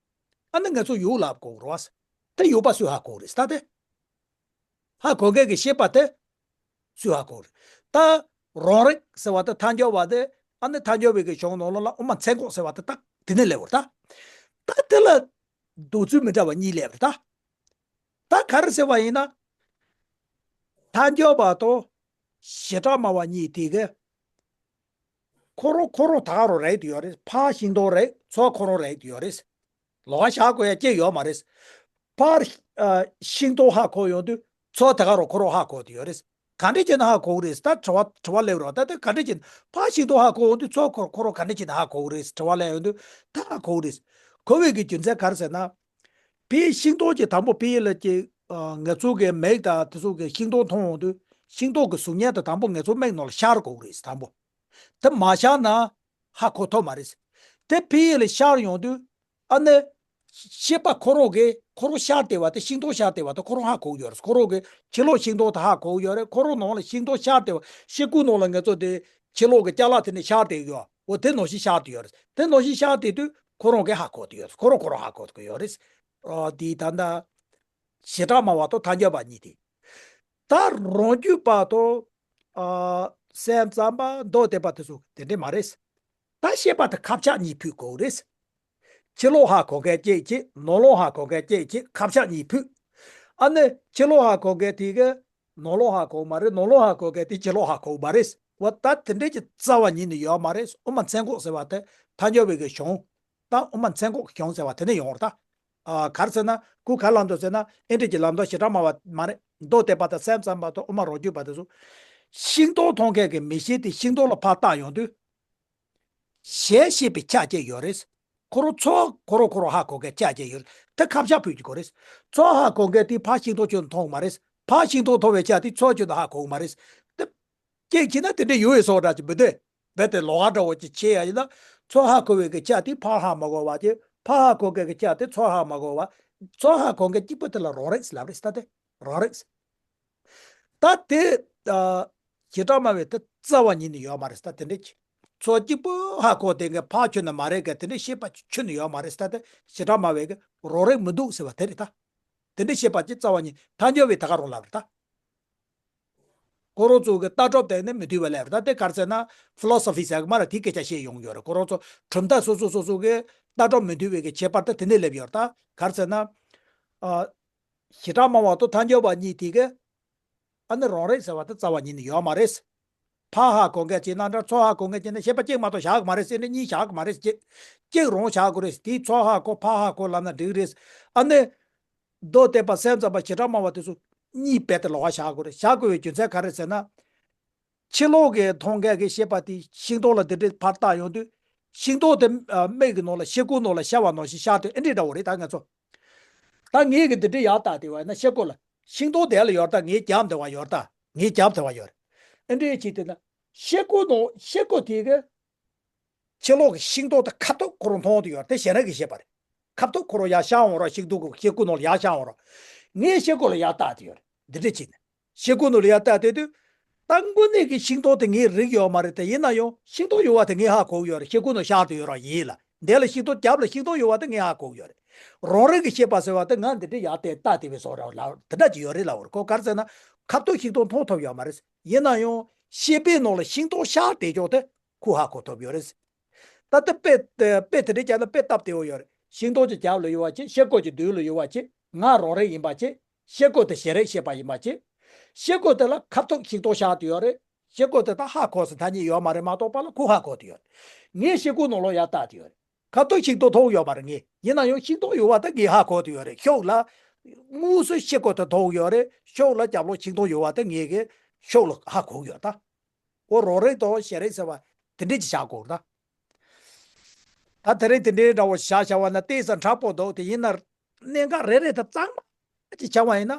ཨ་ནི་ང་ཚོ་ཡུག་ལབ་དགོས་རེད་བ། དེ་ཡུག་པ་སུས་ཧ་གོ་རེད་ད་དེ། ཧ་གོ་མཁན་གྱི་ཤེས་པ་དེ་སུས་ཧ་གོ་རེད། ད་རང་རིག་ཟེར་བ་དེ་ཐལ་འགྱུར་བ་དེ། ཨ་ནི་ཐལ་འགྱུར་བའི་གི་གཞུང་ནང་ལོགས་ལ་དབུ་མ་མཚན་འགོག་ཟེར་བ་དེ་ད་དེ་ནས་སླེབས་པ་རེད་ད། ད་དེ་ལ་འདོད་ཚུལ་མི་འདྲ་བ་གཉིས་སླེབས་པ་རེད་ད། ད་ག་རེ་ཟེར་བ་ཡིན་ན། ཐལ་འགྱུར་བ་དང་བྱེ་བྲག་སྨྲ་བ་གཉིས་དེ་གི། ཁོ་རང་ཁོ་རང་ད་ག་རང་རེད་དུ་ཡོད་རེད། ཕར་ཤིང་སྡོང་རེད། ཚུར་ཁོ་རང་རེད་དུ་ཡོད་རེད། ལོགས་ཀ་བཞག་དགོས་ཡ་གཅིག་ཡོད་མ་རེད། ཕར་ཨ། ཤིང་སྡོང་ཧ་གོ་ཡོང་དུས་ཚུར་ད་ག་རང་ཁོ་རང་ཧ་གོ་དུ་ཡོད་རེད། ག་འདྲས་བྱས་ན་ཧ་གོ་གི་རེད། ད་དྲི་བ་དྲི་བ་སླེབས་རོགས། ད་ལྟ་ག་འདྲས་བྱས་ན་ཕར་ཤིང་སྡོང་ཧ་གོ་ཡོང་དུས་ཚུར་ཁོ་ཁོ་རང་ག་འདྲས་བྱས་ན་ཧ་གོ་གི་རེད། དྲི་བ་སླེབས་ཡོང་དུས་ད་ཧ་གོ་གི་རེད། གོ་བའི་གི་རྒྱུ་མཚན་ག་རེ་ཟེར་ན། ཕའི་ཤིང་སྡོང་གི་དང་པོ་ཕའི་ལ་གི་ཨ། ང་ཚོ་གི་མིག་དང་དེ་ཚོ་གི་ཤིང་སྡོང་མཐོང་ཡོང་དུས་ཤིང་སྡོང་གི་གཟུགས་བརྙན་དེ་དང་པོ་ང་ཚོ་མིག་ནང་ལ་ཤར་དགོས་གི་རེད། དང་པོ། དེ་མ་ཤར་ན་ཧ་གོ་ཐུབ་མ་རེད། དེ་ཕའི་ལ་ཤར་ཡོང་དུས་ཨ་ནི་ཤེས་པ་ཁོ་རང་གིས་ཁོ་རང་ཤར་བསྡད་པ་དེ། ཤིང་སྡོང་ཤར་བསྡད་པ་དེ་ཁོ་རང་ཧ་གོ་གི་ཡོད་རེད། ཁོ་རང་གིས་ཕྱི་ལོགས་ཤིང་སྡོང་དེ་ཧ་གོ་གི་ཡོད་རེད། ཁོ་རང་ནང་ལ་ཤིང་སྡོང་ཤར་བསྡད་པ། ཤེལ་སྒོ་ནང་ལ་ང་ཚོ་དེ་ཕྱི་ལོགས་ཀྱི་ཅ་ལག་དེ་ནས་ཤར་བསྡད་ཡོད། འོ་དེ་ནང་བཞིན་ཤར་བསྡད་ཡོད་རེད། དེ་ནང་བཞིན་ཤར་བསྡད་དུས་ཁོ་རང་གིས་ཧ་གོ་བསྡད་ཡོད་རེད། ཁོ་རང་ཁོ་རང་ཧ་གོ་བསྡད་ཡོད་རེད། ཨ། དེ་ད་ལྟ་བྱེ་བྲག་སྨྲ་བ་དང་ཐལ་འགྱུར་བ་གཉིས་དེ། ད་རང་རྒྱུད་པ་དང་། ཨ། སེམས་ཙམ་པ། མདོ་སྡེ་པ་དེ་ཚོ་དེ་འདྲས་མ་རེད། ད་ཤེས་པ་དེ་ཁ་ཕྱག་གཉིས་ཕུད་དགོས་རེད། ཕྱི་ལོགས་ཧ་གོ་མཁན་གཅིག་བྱས། ནང་ལོགས་ཧ་གོ་མཁན་གཅིག་བྱས། ཁ་ཕྱག་གཉིས་ཕུད། ཨ་ནི་ཕྱི་ལོགས་ཧ་གོ་མཁན་དེ་གིས་ནང་ལོགས་ཧ་གོ་མ་རེད། ནང་ལོགས་ཧ་གོ་མཁན་དེ་ཕྱི་ལོགས་ཧ་གོ་མ་རེད། འོ་ད་དེ་འདྲས་ཀྱི་རྩ་བ་ཉིད་ནས་ཡོད་མ་རེད། དབུ་མ་མཚན་འགོག་ཟེར་བ་དེ་ཐལ་འགྱུར་བའི་གི་གཞུང་། ད་དབུ་མ་མཚན་འགོག་གི་གཞུང་ཟེར་བ་དེ་ནས་ཡོང་བ་རེད་ད། ཨ། ག་རེ་ཟེར་ན། ཁོས་ག་རེ་ལབ་འདུག་ཟེར་ན། ཨེ་འདྲས་ཀྱི་ལབ་འདུག་བྱེ་བྲག་སྨྲ་བ་མ་རེད། མདོ་སྡེ་པ་དང་སེམས་ཙམ་པ་དང་དབུ་མ་རང་རྒྱུད་པ་དེ་ཚོ། ཤིང་སྡོང་མཐོང་མཁན་གྱི་མིག་ཤེས་དེ་ཤིང་སྡོང་ལ་ཕར་བལྟས་ཡོང་དུས། ཞལ་ཤེས་པའི་ཆ་བཅས་ཡོད་རེད། ཁོ་རང་ཚུར་ཁོ་རང་ཁོ་རང་ཧ་གོ་མཁན་ཆ་བཅས་ཡོད་རེད། དེ་ཁ་ཕྱག་ཕུད་ཀྱི་དགོས་རེད། ཚུར་ཧ་གོ་མཁན་དེ་ཕར་ཤིང་སྡོང་ཁྱོན་མཐོང་མ་རེད། ཕར་ཤིང་སྡོང་མཐོང་བའི་ཆ་དེ་ཚུར་ཁྱོན་ཧ་གོ་མ་རེད། དེ་གཅིག་བྱས་ན་དེ་འདྲས་ཡོད་པའི་བཟོ་འདྲ་ཅིག་མི་འདུག་རྦད་དེ་ལོགས་ཀ་འདྲ་བོ་ཅིག་བྱས་ཡ་ཡིན་ན། ཚུར་ཧ་གོ་བའི་གི་ཆ་དེ་ཕར་ཧ་མ་གོ་བ་བྱས། ཕར་ཧ་གོ་མཁན་གྱི་ཆ་དེ་ཚུར་ཧ་མ་གོ་བ། ཚུར་ཧ་གོ་མཁན་གཅིག་པོ་དེ་ལ་རང་རིག་ཟེར་ལབ་རེད་ཟེར། ད་དེ་རང་རིག་ཟེར། ད་དེ། ཨ། བྱེ་བྲག་སྨྲ་བའི་དེ་རྩ་བ་ཉིད་ནས་ཡོད་མ་རེད་ཟེར། ད་དེ་འདྲས་ཀྱི་ཚུར་གཅིག་པོ་ཧ་གོ་བསྡད་མཁན་ཕར་ཁྱོན་ནས་མ་རེད་མཁན་དེ་འདྲས་ཤེས་པ་ཁྱོན་ནས་ཡོད་མ་རེད་ཟེར། ད་དེ་བྱེ་བྲག་སྨྲ་བའི་གི་རང་རིག་མི་འདུག་ཟེར་བ་དེ་རེད་ད། དེ་འདྲས་ཤེས་པ་ཅིག་རྩ་བ་ཉིད། ཐལ་འགྱུར་བས་ད་ག་རང་ལབ་རེད་ད། ཁོ་རང་ཚོ་གི་ལྟ་གྲུབ་དེ་ནི་མི་མཐུན་པ་ལབ་རེད་ད། དེ་ག་རེ་ཟེར་ན། ཕི་ལོ་སོ་ཕི་ཟེར་གི་མ་རེད། དེ་སྐད་ཆ་བཤད་ཡོང་གི་ཡོད་རེད། ཁོ་རང་ཚོ་གྲུབ་མཐའ་སོ་སོ་སོ་སོ་གི་ལྟ་གྲུབ་མི་མཐུན་པའི་གི་ཁྱད་པར་དེ་དེ་ནས་སླེབས་ཡོད་རེད་ད། ག་རེ་ཟེར་ན། ཨ། བྱེ་བྲག་སྨྲ་བ་དང་ཐལ་འགྱུར་བ་གཉིས་དེ་གི། ཨ་ནི་རང་རིག་ཟེར་བ་དེ་རྩ་བ་ཉིད་ནས་ཡོད་མ་རེད། ཕར་ཧ་གོ་མཁན་གཅིག་ན་འདྲ། ཚུར་ཧ་གོ་མཁན་གཅིག་ན། ཤེས་པ་གཅིག་མ་གཏོགས་བཞག་གི་མ་རེད་ཟེར་ནས། གཉིས་བཞག་གི་མ་རེད། གཅིག་གཅིག་རང་བཞག་དགོས་རེད། དེ་ཚུར་ཧ་གོ་ཕར་ཧ་གོ་ལབ་ན་འགྲིག་རེད། ཨ་ནི། མདོ་སྡེ་པ་སེམས་ཙམ་པ་བྱེ་བྲག་སྨྲ་བ་དེ་ཚོ་གཉིས་རྦད་དེ་ལོགས་ཀ་བཞག་དགོས་རེད། བཞག་དགོས་པའི་རྒྱུ་མཚན་ག་རེ་ཟེར་ན། ཕྱི་ལོགས་ཀྱི་མཐོང་མཁན་གྱི་ཤེས་པ་དེ་ཤིང་སྡོང་ལ་དེ་འདྲའི་ཕར་བལྟས་ཡོང་དུས། ཤིང་སྡོང་དེ་ཨ་མིག་གི་ནང་ལ་ཤེལ་སྒོ་ནང་ལ་ཤར་བ་ནང་བཞིན་ཤར་དུས། ཨེ་འདྲས་འདྲ་བོ་རེད་ད་ང་ཚོ། ད་ངས་གི་འདི་འདྲས་ཡར་བལྟས་བསྡད་པ་ཡིན་ན་ཤེལ་སྒོ་ལ། ཤིང་སྡོང་དེ་ལ་ཡོད་རེད་ད། ངའི་རྒྱབ་འདི་བ་ཡོད་རེད་ད། ངའི་རྒྱབ་འདི་བ་ཡོད་རེད། ཨེ་འདྲས་བྱས་བསྡད་ན། ཤེལ་སྒོ་ནང་ཤེལ་སྒོ་དེ་གི་ཕྱི་ལོགས་ཀྱི་ཤིང་སྡོང་དེ་ཁ་ཐུག་ཁོ་རང་མཐོང་དུ་ཡོད་རེད། དེ་ཞེ་དྲག་གི་ཤེས་པ་རེད། ཁ་ཐུག་ཁོ་རང་ཡར་ཤར་འོང་རོགས། ཤིང་སྡོང་གི་ཤེལ་སྒོ་ནང་ལ་ཡར་ཤར་འོང་རོགས། ངས་ཤེལ་སྒོ་ལ་ཡར་བལྟས་བསྡད་ཡོད་རེད། འདི་འདྲས་བྱས་ནས། ཤེལ་སྒོ་ནང་ལ་ཡར་བལྟས་བསྡད་དུས། ད་དངོས་གནས་ཀྱི་ཤིང་སྡོང་དེ་ངའི་རིག་ཡོད་མ་རེད་དེ། ཡིན་ན་ཡང་ཤིང་སྡོང་ཡོད་པ་དེ་ངས་ཧ་གོ་གི་ཡོད་རེད། ཤེལ་སྒོ་ནང་ཤར་བསྡད་ཡོད་རོགས་ཡིན་ལ། འདི་ལ་ཤིང་སྡོང་རྒྱབ་ལ་ཤིང་སྡོང་ཡོད་པ་དེ་ངས་ཧ་གོ་གི་ཡོད་རེད། རང་རིག་གི་ཤེས་པ་ཟེར་བ་དེ་ང་འདི་འདྲས་ཡར་བལྟས་བལྟས་བསྡད་པའི་བཟོ་འདྲ་ལ་དེ་འདྲ་ཅིག་ཡོད་རེད་ལབ་པ་རེད། ཁོ་ག་རེ་ཟེར་ན། ཁ་ཐུག་ཤིང་སྡོང་མཐོང་ཐུབ་ཡོད་མ་རེད། ཡིན་ན་ཡང་ཤེས་པའི་ནང་ལ་ཤིང་སྡོང་ཤར་བསྡད་ཀྱོག་དེ་ཁོས་ཧ་གོ་ཐུབ་ཡོད་རེད། ད་ལྟ་དཔེ་དཔེ་དེ་འདྲས་བརྒྱབ་ན་དཔེ་སྟབས་བདེ་བོ་ཡོད་རེད། ཤིང་སྡོང་གི་རྒྱབ་ལ་ཡོད་པ་ཅིག་ཤེལ་སྒོ་གི་མདུན་ལ་ཡོད་པ་ཅིག་ང་རང་རིག་ཡིན་པ་ཅིག་ཤེལ་སྒོ་དེ་ཞལ་རས་བཤད་པ་ཡིན་པ་ཅིག་ཤེལ་སྒོ་དེ་ལ་ཁ་ཐུག་ཤིང་སྡོང་ཤར་བསྡད་ཡོད་རེད། ཤེལ་སྒོ་དེ་ད་ཧ་གོ་ཟེར་ཐ་སྙད་ཡོད་མ་རེད་མ་གཏོགས་པ་ལ་ཁོས་ཧ་གོ་བསྡད་ཡོད་རེད། ངས་ཤེལ་སྒོ་ནང་ལོགས་ཡར་བལྟས་བསྡད་ཡོད་རེད། ཁ་ཐུག་ཤིང་སྡོང་མཐོང་ཡོད་མ་རེད་ངས། ཡིན་ན་ཡང་ཤིང་སྡོང་ཡོད་པ་དེ་ངས་ཧ་གོ་བསྡད་ཡོད་རེད། ཤོག་ལ་དངོས་སུ་ཤེལ་སྒོ་དེ་མཐོང་ཡོད་རེད། ཤོག་ལ་རྒྱབ་ལོགས་ཤིང་སྡོང་ཡོད་པ་དེ་ངས་གི་ཤོག་ལ་ཧ་གོ་གི་ཡོད་ད། འོ་རང་རིག་དང་ཞལ་རས་ཟེར་བ་དེ་འདྲས་ཅིག་བཞག་དགོས་རེད་ད། ད་དེ་རིང་དེ་འདྲའི་འདྲ་བོ་བཞག་བཞག་པ་ན་ཏོག་ཙམ་ཁག་པོ་འདུག་དེ་ཡིན་ན། གནད་འགག་རེ་རེ་དང་གཙང་མ་ཅིག་བྱ་བ་ཡིན་ན།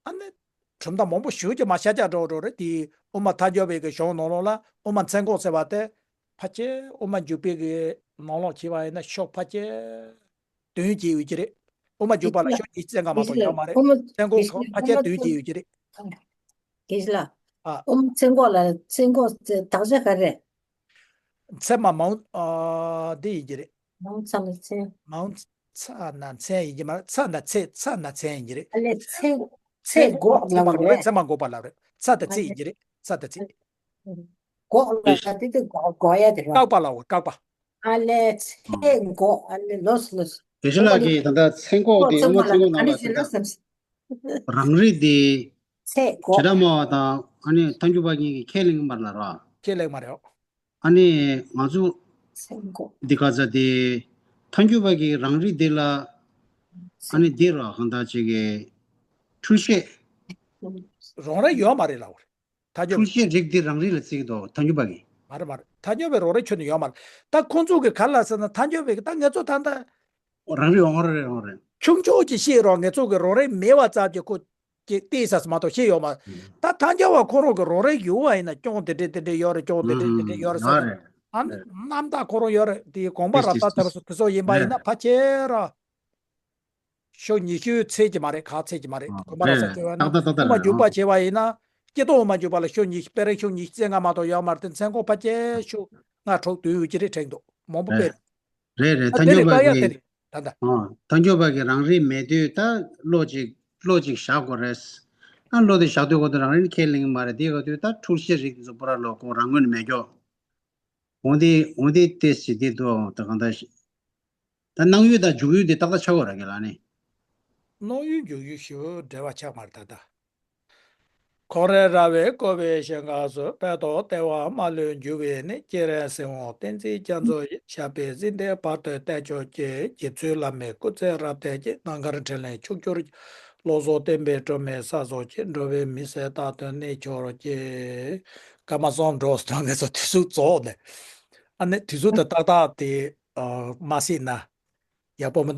ཨ་ནི་གྲུབ་མཐའ་མང་པོ་ཞུ་རྒྱུ་མ་ཤ་ཆག་འགྲོ་འགྲོ་རེད། དེ་དབུ་མ་ཐལ་འགྱུར་བའི་གི་གཞུང་ནང་ལོགས་ལ་དབུ་མ་མཚན་འགོག་ཟེར་བ་དེ་ཕལ་ཆེར་དབུ་མ་འཇུག་པའི་གི་ནང་ལོགས་བྱས་པ་ཡིན་ན་ཤོ་ཕལ་ཆེར་བདུན་བྱས་ཡོད་ཀྱི་རེད། དབུ་མ་འཇུག་པ་ལ་ཤོ་ཉི་ཤུ་རྩ་ལྔ་མ་གཏོགས་ཡོད་མ་རེད། དབུ་མ་མཚན་འགོག་ཕལ་ཆེར་བདུན་བྱས་ཡོད་ཀྱི་རེད། དགེ་བཤེས་ལགས། ཨ། དབུ་མ་མཚན་འགོག་ལ་མཚན་འགོག་དག་ཆ་ག་རེ། མཚན་མ་མང་ཨ་འདི་ཡིན་གྱི་རེད། མང་ཚང་ལ་མཚན། མང་ཚ་ན་མཚན་ཡིན་གྱི་མ་རེད། ཚ་ན་ཚེ་ཚ་ན་མཚན་ཡིན་གྱི་རེད། ཨ་ལས་མཚན། ཚེ་འགོག་ལ་མཚན་མ་འགོག་རེད། མཚན་མ་འགོག་པ་ལ་རེད། ཚ་དང་ཚེ་ཡིན་གྱི་རེད། ཚ་དང་ཚེ། འགོག་ལ་དེ་དེ་འགོག་འགོག་ཡ་དེ་རེད། བཀག་པ་ལ་འོ་བཀག་པ། ཨ་ལས་ཚེ་འགོག་ཨ་ལས་ལོས་ལོས། དགེ་བཤེས་ལགས་ཀྱིས་ད་ལྟ་མཚན་འགོག་དེ་དབུ་མ་མཚན་འགོག་ནང་ལ་ད་ལྟ་རང་རིག་དེ་ཚེ་འགོག་བྱེ་བྲག་སྨྲ་བ་དང་ཨ་ནི་ཐལ་འགྱུར་བ་གཉིས་ཀྱིས་ཁས་ལེན་གྱི་མ་རེད་ལ་ར། ཁས་ལེན་གྱི་མ་རེད། ཨ་ནི་ང་ཚོ་མཚན་འགོག་འདི་ག་ཚ་དེ་ཐལ་འགྱུར་བ་གི་རང་རིག་འདི་ལ་ཨ་ནི་འདི་ར་གང་ལྟར་ཅིག་གི་འཁྲུལ་ཤེས་རང་རིག་ཡོད་མ་རེད་ལ་འོ། ཐལ་འགྱུར། འཁྲུལ་ཤེས་རིག་འདི་རང་རིག་ལ་བརྩི་གི་འདུག་ཐལ་འགྱུར་བ་གི། མ་རེད་མ་རེད། ཐལ་འགྱུར་བའི་རང་རིག་ཁྱོན་ནས་ཡོད་མ་རེད། ད་ཁོང་ཚོ་གི་ག་ལ་ཟེར་ན་ཐལ་འགྱུར་བའི་གི་ད་ངེད་ཚོ་ད་ལྟ་རང་རིག་འོང་རེད་འོང་རེད། ཆུང་ཆུང་ཅིག་ཤེས་རོགས་ངེད་ཚོ་གི་རང་རིག་མེད་པ་ཙམ་གྱི་ཁོ་ཅིག་བལྟས་ས་སུ་མ་གཏོགས་ཤེས་ཡོད་མ་རེད། ཨ། ད་ཐལ་འགྱུར་བ་ཁོ་རང་གི་རང་རིག་ཡོད་པ་ཡིན་ན་རྐྱང་དེ་འདྲས་དེ་འདྲས་ཡོད་རེད། རྐྱང་དེ་འདྲས་དེ་འདྲས་ཡོད་རེད་ཟེར་ན། ཨ་ནི་རྣམ་དག་ཁོ་རང་ཡོད་རེད། དེ་དགོངས་པ་རབ་ཏག་དེ་རུ་སུ་དེ་ཚོ་ཡིན་པ་ཡིན་ན་ཕལ་ཆེར་ར། ཤོ་ཉི་ཤུ་ཚད་ཀྱི་མ་རེད། ག་ཚད་ཀྱི་མ་རེད། ཨ། དགོངས་པ་རབ་ཏག་བྱས་པ་ཡིན་ན། ཏག་ཏག་ཏག་ཏག་དབུ་མ་འཇུག་པ་བྱས་པ་ཡིན་ན་སྤྱིར་བཏང་དབུ་མ་འཇུག་པ་ལ་ཤོ་ཉི་ཤུ་དཔེ་རིང་ཤོ་ཉི་ཤུ་རྩ་ལྔ་མ་གཏོགས་ཡོད་མ་རེད། དེ་མཚན་འགོག་ཕལ་ཆེར་ཤོ་ལྔ་དྲུག་བདུན་ཡོད་ཀྱི་རེད་དྲན་འདུག་མང་པོ་དཔེ་རེད། རེད་རེད། ཨ། ཐལ་དེ་འགྱུར་རེད། བ་བཀག་ཡ་གི་དེ་རེད་ད་ལྟ། ཨ། ཐལ་འགྱུར་བ་གི་རང་རིག་མེད་དུས་ད་བློ་གཅིག་བློ་གཅིག་བཞག་དགོས་རེད། ཨ། བློ་དེ་བཞག་དུས་གོ་དུས་རང་རིག་ཁས་ལེན་གྱི་མ་རེད། དེ་གོ་དུས་ད་འཁྲུལ་ཤེས་རིག་འཛུགས་པ་ར་ལོ་ཁོ་རང་ངོས་ནས་མེད་ཀྱོག་འོ་འདི་འོ་འདི་ཏེ་སི་འདི་དུ་ད་གང་ད་ཤི། ད་སྣང་ཡུལ་དང་འཇུག་ཡུལ་འདི་ཏག་ཏག་ཆགས་ཡོད་ར་གི་ལ་ནི། སྣང་ཡུལ་འཇུག་ཡུལ་ཞེས་པ་འབྲེལ་བ་ཆགས་མ་རེད་ད་ལྟ། ཁོང་རེ་ར་བས་བསྐོར་བའི་ཞིང་ཁམས་སུ། དཔལ་ཏོག་ལྟེ་བ་མ་ལུས་འགྱུར་བའི་གནས། སྤྱན་རས་གཟིགས་དབང་བསྟན་འཛིན་རྒྱ་མཚོ་ཡི། ཞབས་པད་སྲིད་མཐའི་བར་དུ་བརྟན་ཆོག་ཅིག་རྗེ་བཙུན་བླ་མའི་སྐུ་ཚེ་རབ་བརྟན་ཅིག་རྣམ་དཀར་འཕྲིན་ལས་ཕྱུག་གྱུར་ཅིག་བློ་བཟང་བསྟན་པའི་སྒྲོན་མེ་གསལ་སོང་ཅིག་འགྲོ་བའི་མི་ཟད་རྟག་ཏུ་གནས་གྱུར་ཅིག་སྐར་མ་གསུམ་འགྲོ་སོང་། ངེད་ཚོ་དུས་ཚོད་རྫོགས་ནས། ཨ་ནི་དུས་ཚོད་དེ་ཏག་ཏག་དེ་མ་སྲིད་ན་ཡག་པོ་མི།